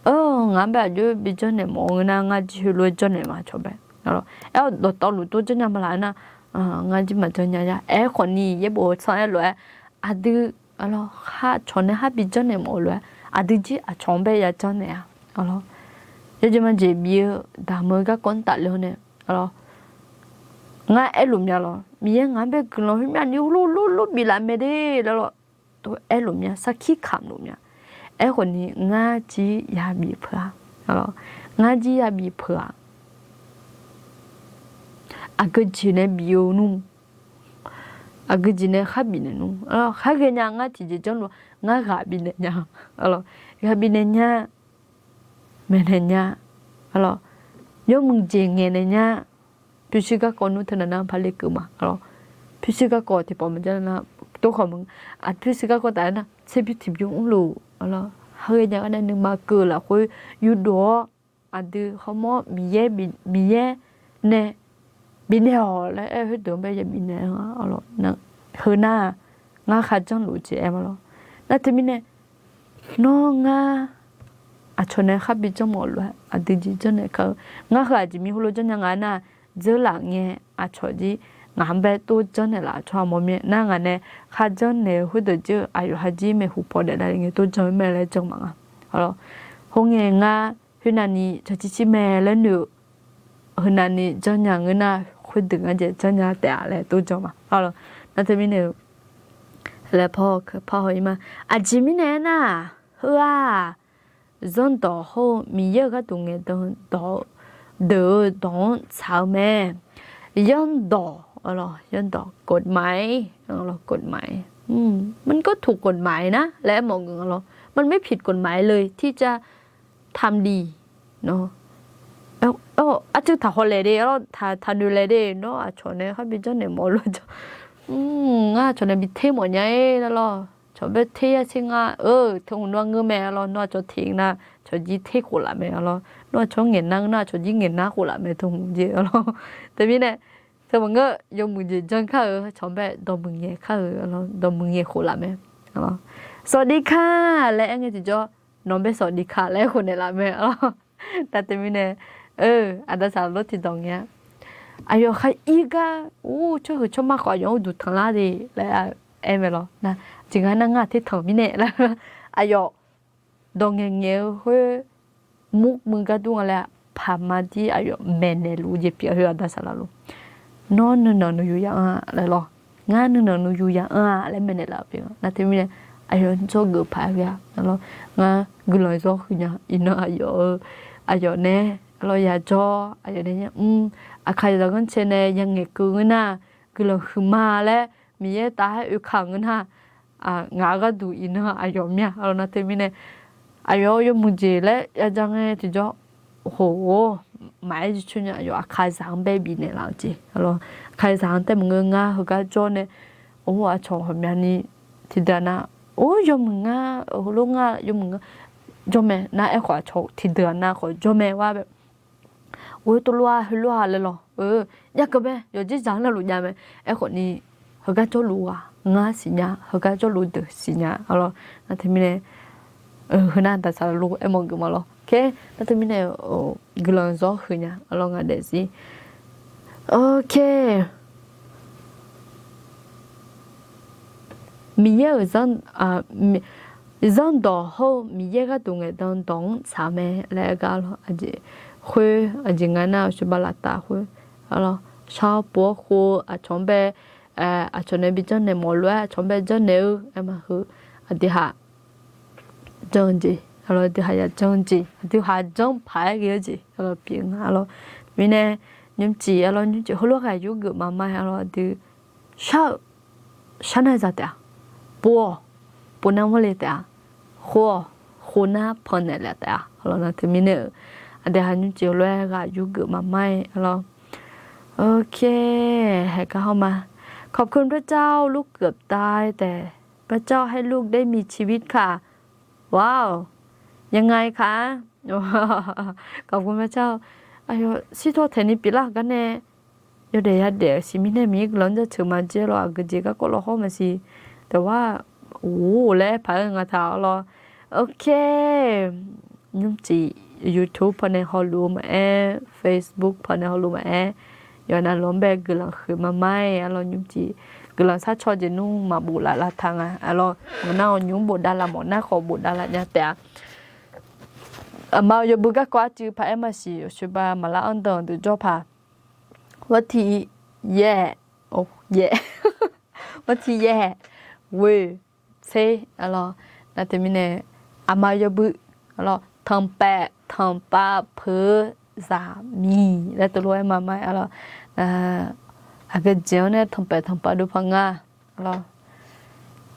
Ngaq-anr bae aqjox bi janrnaeq mawf-eu ngeur nar, ngar jir heulof-aer janrnaeq ma cawq bae. Aer-awr dawqtawvluf tov janrnya ma laf-aer nar, ngar jir maqjanrnya ya. Aerkhawf ni yaerbof heu tsanr-aer lof-aer, aqdui, arlawr, khar cawq nae khar bi janrnaeq mawf-eu lof-aer, aqdui jir aqcawq-anr bae ya janrnaeq-a. Arlawr, yawjeq majeq bif-eu damq-eu garkawv-anr tafler-awr nae, arlawr, ngar aerluf mya lawr, Miqyaer ngaq-anr bae guiqlanq khoermyavni lorlor biflaf mae de laer lawr, tov aerluf mya, sarkir kamq luf mya. Aerkhawf ni ngar jir yabif peuq-a. Ngar jir yabif peuq-aq, aqgeu jeq nae bif-eu nmr, aqgeu jeq nae khar bifnaeq nmr. Khar ghaenya ngar tiqjeq janrluf, ngar ghaq bifnaeq nya, ghaq bifnaeq nya, maeqnaeq nya, arlawr, yawmuiq jeq ngaeqnaeq nya. Pyurshuir garkawv nmr teu nav nar pale keuv ma, arlawr, pyurshuir garkawv tiqpawf maqjanr nar, tov khawf maqngeur, aq pyurshuir garkawv taf-aer nar tserbymr tiqbymr mrluf, arlawr, khar ghaenya gar nae nuima keuv lafkhoer yurdov-awr, aqdui hawmawr Miqyaer, Miqyaer nae bifnaeq-awq laer aer-eu khoerdeuq-anr bae ya bifnaeq-a, arlawr, heu nar-aq, ngar kharjanr luf-eu jeq aer ma lawr. Nar teumirnae, nawr ngar aqcawq nae khar bi janrmawf lof-aer aqdui jir janrnaeq kar-eu, ngar heu aqjeq mir heulof janrnya nga nar, dzeurlaf ngae aqcawq jir ngaq-anr bae tov janrnaeq laf tsawrhaq mawr mir-aer nar, ngaq nae kharjanr naeq-eu khoerdeuq jir-eu aqyawf ha jir maeqhu paw daeflar ngae tov jan-eu mae laer jan maqnga. Arlawr, khoerngae ngar khoernavni cawqcir cir mae laer noeq-eu, heunavni janrnya ngeur nar, khoerdeuq ngar jeq janrnya taef-a laer tov jan ma. Arlawr, nar teumirnae-eu laer paw, paw haw ir ma. Aqjeq mirnae aernar-aq, heu-aq, zanrdawq hawr-eu Miqyaer-euq gharduq ngaeqdan dawq-eu, deuq-eu dawq-anr tsaq-eu mae. Zanrdawq, zanrdawq กฎหมาย, กฎหมาย, มันก็ถูกกฎหมายนะ laer aermawf geuf nga lawr. มันไม่ผิดกฎหมายเลยที่จะทำดี nawr, arcuiv taqhaw laeq de, taqnoeq laeq de, nawr aqcawq nae khar bi janrnaeq mawf lof-aer, ngar aqcawq nae bi ter mawf nya-ir laer lawr. Cawq bae ter-a tser ngar-eu teu hmq nawr ngeur mae, arlawr, nawr aqcawq teq nar cawq jir ter khof laf mae, arlawr, nawr aqcawq ngaeq nar-eu nar cawq jir ngaeq nar khof laf mae teu hmq jir, arlawr. Teumirnae, teu maqngeur, yawmuiq jeq janr kar-eu cawq bae dawqmuiq ngaeq kar-eu, arlawr, dawqmuiq ngaeq khof laf mae, arlawr. สวัสดีค่ะ laer aer ngae tiqjawr, nawq bae สวัสดีค่ะ laer khof naeq laf mae, arlawr. Nar teumirnae, aqda saqlaq lor tiqdawq ngae-a, aqyawf khar ir gar, or, tsawrhaq tsawrma khawf aqyawf-anr uqduq tanqlar de laer aer mae lawr. Nar jeq ngar nar ngar tertanq mirnae laer, aqyawf dawq ngaeqngaeq-eu khoer mur muiq gar dur nga laer, paqma dir aqyawf maeqnaeq luf-eu jeq pyeuf-a, heu aqda saqlaq lor. Nawr nuinanq nuiyu ya anr-a laer lawr. Ngar nuinanq nuiyu ya anr-a laer maeqnaeq laf-euq pyeuf-a. Nar teumirnae, aqyawf jawrgeuf paq-aer ghae-a, arlawr, ngar guiqlanq zawr huiq nya. Iqnan aqyawf-eu, aqyawf nae, arlawr, yajawr, aqyawf nae, mr, aqkaqzaq ghanrcae nae yangaeq keuv ngeur nar, guiqlanq huiqma laer Miqyaer taf-aer oekaq ngeur nar, ngaq-euq gharduq iqnan aqyawf mir-a, arlawr. Nar teumirnae, aqyawf yawmuiq jeq laer yaja ngae tiqjawr, khof-or, maqaer jircoer nya, aqyawf aqkaqzaq-anr bae bifnaeq laf-eu jeq, arlawr. Aqkaqzaq-anr taef maqngeur, ngar heugar jawr nae, or, aqcawq ghawqmyani tiqdeuq-aq nar, or, yawmuiq ngar, heulof ngar yawmuiq ngar jawr mae nar, aerkhawf aqcawq tiqdeuq-aq nar khawf jawr mae, war bae, or, tov lof-a heulof-a laer lawr, jav keuv mae, yawqjeq zaq-anr navluf jav mae. Aerkhawf ni, heugar jawrluf-aq ngar siqnya, heugar jawrluf deuq siqnya, arlawr. Nar teumirnae, heunar daqsaq lor aermawf geuf ma lawr. Nar teumirnae, guiqlanq zawr huiq nya, arlawr, nga daefzir. Miqyaer-euq zanr, zanrdawq hawr-eu Miqyaer gharduq ngaeqdan dawq-anr tsaq-eu mae laer aer gar lawr. Aqjeq khoer, aqjeq nga nar-aq, shaqbaq laftav khoer, arlawr, shar pov-awr khov-eu aqcawq-anr bae, aqcawq nae bi janrnaeq mawf lof-aer aqcawq-anr bae janrnaeq-eu aer ma heu, aqdui ha janr-eu jeq, arlawr, aqdui ha ya janr-eu jeq, aqdui ha janr paq-aer ghae-eu jeq, arlawr, pyeuf nga, arlawr. Mirnae, nymrcif, arlawr, nymrcif heulof-aer ghaq yurgeuf maqma, arlawr, aqdui shar-eu, shar nar za taef-a, pov-awq, pov nar mawrle taef-a, khoer-awq, khoernar pannaeq laf taef-a. Arlawq, nar teumirnae-euq aqdui ha nymrcif lof-aer ghaq yurgeuf maqmar-aer arlawq. โอเค haeqgar hawr ma. ขอบคุณพระเจ้า ลูกเกือบตาย แต่พระเจ้าให้ลูกได้มีชีวิตค่ะ ว้าว ยังไงคะ ขอบคุณพระเจ้า aqyawf shirtawv taeqni pyeuflar gar nae yawdaef yadaef-euq siq mirnae Miqyaer guiqlanq-anr jaceuq maqjaer lawr, aqgeujeq garkawv lawr hawr maqsiq. แต่ว่า โอ้ laer paq-aer nga taq arlawq. โอเค nymrcif YouTube pawnae hawluf-eu maqaer, Facebook pawnae hawluf maqaer, yawqha navluf-anr bae guiqlanq huiq maqmar-aer arlawq nymrcif guiqlanq sharcaw jeq nmr maqbof laf lavtaq nga arlawq. Ngaq nar-awq nymr bofdav laf mawf nar khawf bofdav laf nya taef-a. Aqma-eu yawbui garkawv arcuiv paq-aer maqsiq, oqsoeqba maqlar anr danqdeuq jawr paq. Ghawrtiq yaeq, yaeq, ghawrtiq yaeq, ghoeq, tser arlawq. Nar teumirnae aqma-eu yawbui arlawq, tanqpaef tanqpav peuq-eu zaqmiq laer teulof-aer maqmar arlawq. Aqgeujeq-anr nae tanqpaef tanqpav dov paq nga arlawq.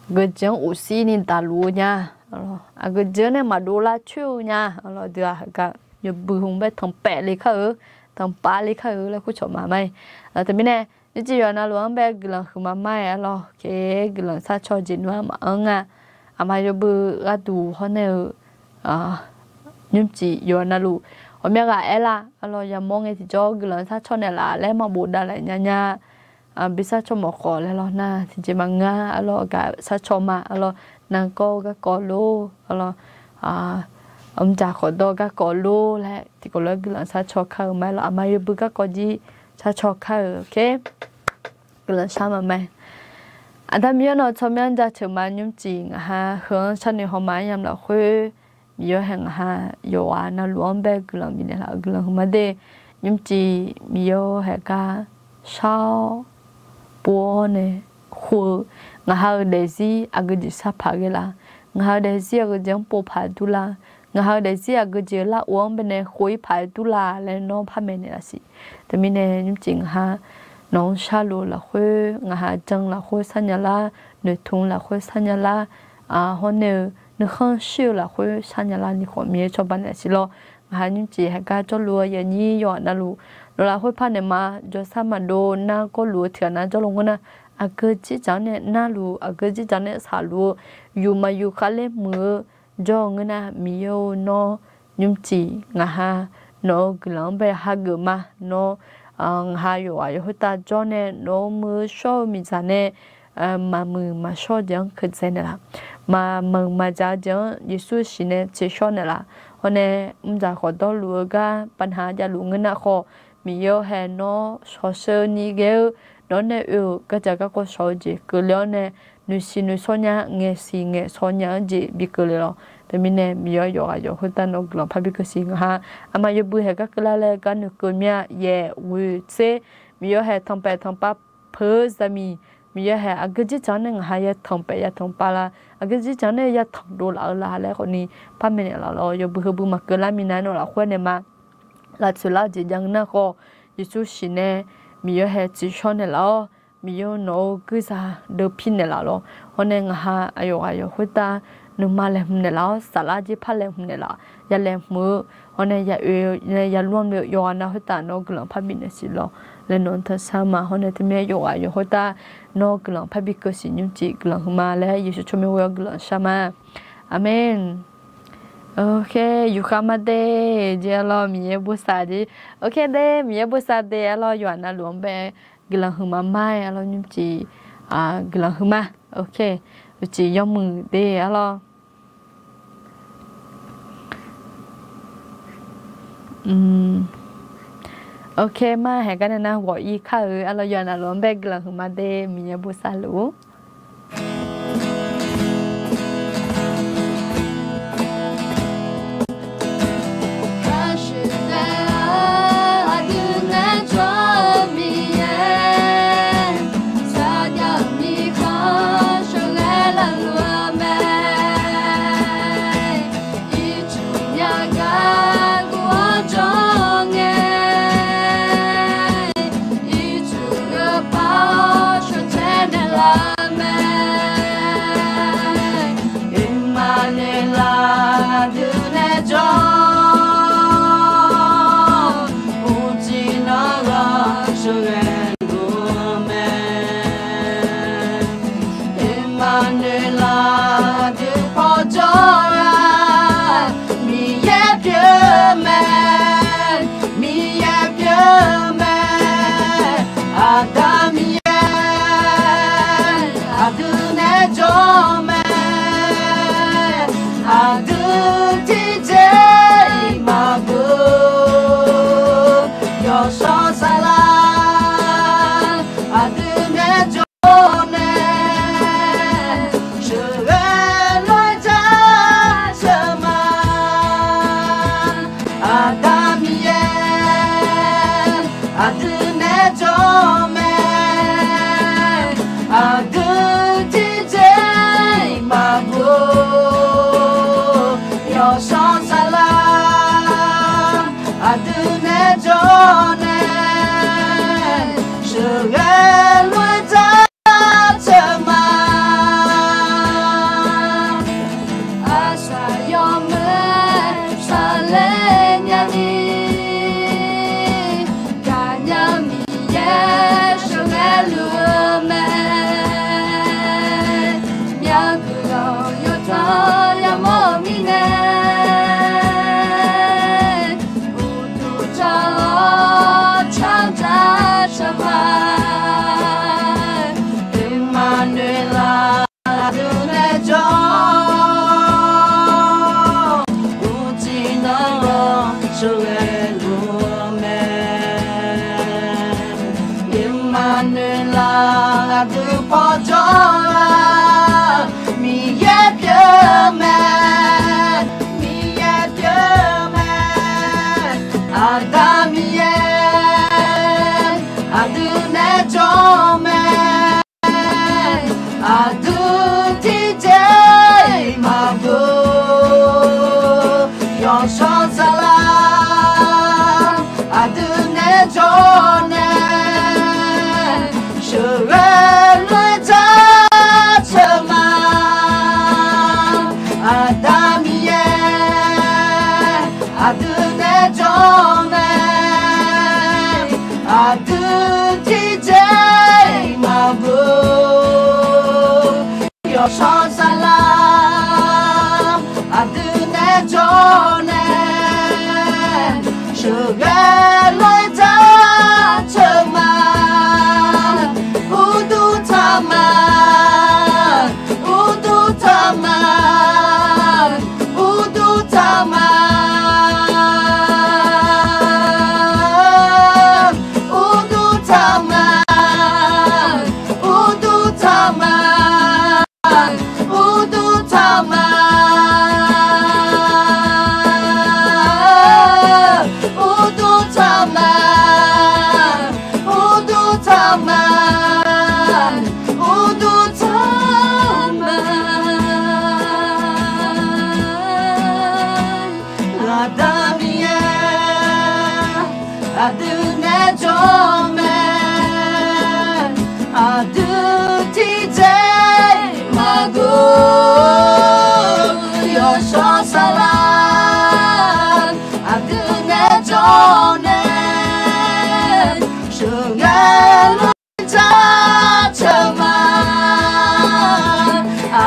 Aqgeujeq-anr uqsir ni daqluf-eu nya arlawq. Aqgeujeq-anr nae maqdov lar coer-eu nya arlawq. Dui-aq heugar yawbui hmq bae tanqpaef le kar-eu, tanqpav le kar-eu laer kurcawq maqmar-aer. Teumirnae nymrcif yawqha navluf-anr bae guiqlanq huiq maqmar-aer arlawq. Oke, guiqlanq sharcaw jeq nmr-aq maqanr nga. Aqma yawbui gharduq hawr nae-eu nymrcif yawqha navluf ghawqmya ghaq aerlar arlawq, yamawr ngae tiqjawr guiqlanq sharcaw naeqlaf laer maqbof davlaef nya nya. Bi sharcaw mawf khawf laer lawr nar tiqjeq maqngeur arlawq, gaq sharcaw ma arlawq. Nargawr-eu garkawv lor arlawq, mrdzaq khawf dawr-eu garkawv lor laer tiqkawv lof-aer guiqlanq sharcaw kar-eu ma arlawq. Aqma yawbui garkawv jir sharcaw kar-euq oke. Guiqlanq shar maqmar-aer. Aqda Miqyaer nawq-eu tsawrmyanr jaceuq ma nymrcif ngaq ha heu-anr sharnoeq haw ma-aer yamq lafkhoer, Miqyaer haeq ngaq ha yawqghaq navluf-anr bae guiqlanq bifnaeq laf-eu guiqlanq huiqma de. Nymrcif Miqyaer haeq gar shar-awr pov-awr nae khof-eu ngaq ha-euq daefzir aqgeujeq shar paq ghae la? Ngaq ha-euq daefzir aqgeujeq-anr pov paq-aer dur la? Ngaq ha-euq daefzir aqgeujeq lar of-anr baenae khof-ir paq-aer dur la laer nawr par maeqnaeq laf siq. Teumirnae nymrcif ngaq ha nawq-anr sharluf-eu lafkhoer, ngaq ha jan lafkhoer sharnya lar, noeqtmq lafkhoer sharnya lar, hawr nae-eu nuikhanr shir-eu lafkhoer sharnya lar ni khawf Miqyaer cawba naeq laf siq lawr. Ngaq ha nymrcif haeq gar jawrluf-eu yaqnyir yawqghaq navluf nawq lafkhoer par naeq ma, jawrsar maqdov nargawr luf-eu tiqghaq nav jawrluf ngeur nar, aqgeu dzerdzaq-anr nae narluf, aqgeu dzerdzaq-anr nae shaqluf-eu, yuf maqyuf khavler muiq-eu jawr-eu ngeur nar, Miqyaer-or nawr nymrcif ngaq ha nawq-eu guiqlanq-anr bae hageuf ma. Nawr ngaq ha yawqghaq yawq khoertav jawr nae nawq-eu muiq-eu shawr-eu miqdzaq nae maqmuiq maqshawr-eu jeq-anr keudzae naeqlaf. Maqmuiq maqdzaq-eu jeq-anr Yeqsur siq nae tseqshawr naeqlaf. Hawr nae mrdzaq khawf dawrluf-eu gar paqnaq javluf ngeur nar khawf, Miqyaer-or haeq nawr shawsheu ni ghae-eu nawq-anr nae oe-euq gardzaq garkawv shawq-eu jeq keuvle-awr nae, noeqsiq noeqshawr nya, ngaeqsiq ngaeqshawr nya-anr jeq bi keuvle lawr. Teumirnae Miqyaer yawqghaq yawq khoertav nawq-eu guiqlanq parbi keuv siq ngaq ha. Aqma yawbui haeq gar keuvlar laer gar noeqkeuv mir-a. Yaeq ghoeq tser, Miqyaer haeq tanqpaef tanqpav peuq-eu zaqmiq, Miqyaer haeq aqgeu dzerdzaq-anr nae ngaq ha ya tanqpaef ya tanqpav la? Aqgeu dzerdzaq-anr nae ya tanqdov laf-eu la laer khawfni par maeqnaeq laf lawr. Yawbui heubui maqkeuv lar minav-aer nawq lafkhoer nae ma. Laftoeq lar-eu jeq jav ngeur nar khawf, Yeqsur siq nae Miqyaer haeq tseqshawr naeqlaf-awr, Miqyaer nawq-eu guirzaq deuvpir naeqlaf lawr. Hawr nae ngaq ha aqyawf ghaq yawq khoertav nuima laeqhmq naeqlaf-awr, saflar jir par laeqhmq naeqlaf, ya laeqhmq-eu, hawr nae ya oe-eu, ya lmr le-eu yawqghaq nav khoertav nawq-eu guiqlanq parbi naeq siq lawr. Laer nawq-anr tanqshar ma. Hawr nae teumirnae yawqghaq yawq khoertav nawq-eu guiqlanq parbi keuv siq nymrcif guiqlanq huiqma laer Yeqsur tsawrmyanr ghoe-awr guiqlanq shar ma. Aqmeq. Oke, yufkhav ma de, jeq arlawr Miqyaer bosav jeq. Oke de, Miqyaer bosav de arlawr yawqghaq navluf-anr bae guiqlanq huiqma ma-aer arlawr nymrcif guiqlanq huiqma. Oke, uqcif yawmuiq de arlawr. Oke ma, haeq gar nae nar ghawq-ir kar-eu arlawr yawqghaq navluf-anr bae guiqlanq huiqma de, Miqyaer bosav luf-ur. Aqdui nae jawr-eu Miqyaer, saqjav-euq mirkhanq sheuqghae lavluf-eu mae. Ircuf yagaq guv-awr jawr ngae, ircuf yawpav-awr sheuqtsaev naeqlaf Aqdui nae jawr mae, aqdui tiqjeq-iq maqgeur. Yawshawr saflar, aqdui nae jawr nae, sheuqghae lof-aer jaceuq ma. Uqduq taq ma, uqduq taq ma, uqduq taq ma, uqduq taq ma, uqduq taq ma, uqduq taq ma, uqduq taq ma, uqduq taq ma, uqduq taq ma. Aqda Miqyaer, aqdui nae jawr mae, aqdui tiqjeq-iq maqgeur. Yawshawr saflar, aqdui nae jawr nae, sheuqghae lof-aer jaceuq ma.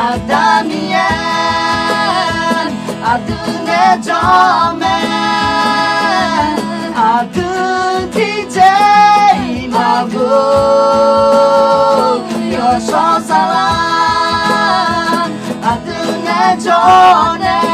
Aqda Miqyaer, aqdui nae jawr mae, aqdui tiqjeq-iq maqgeur. Yawshawr saflar, aqdui nae jawr nae,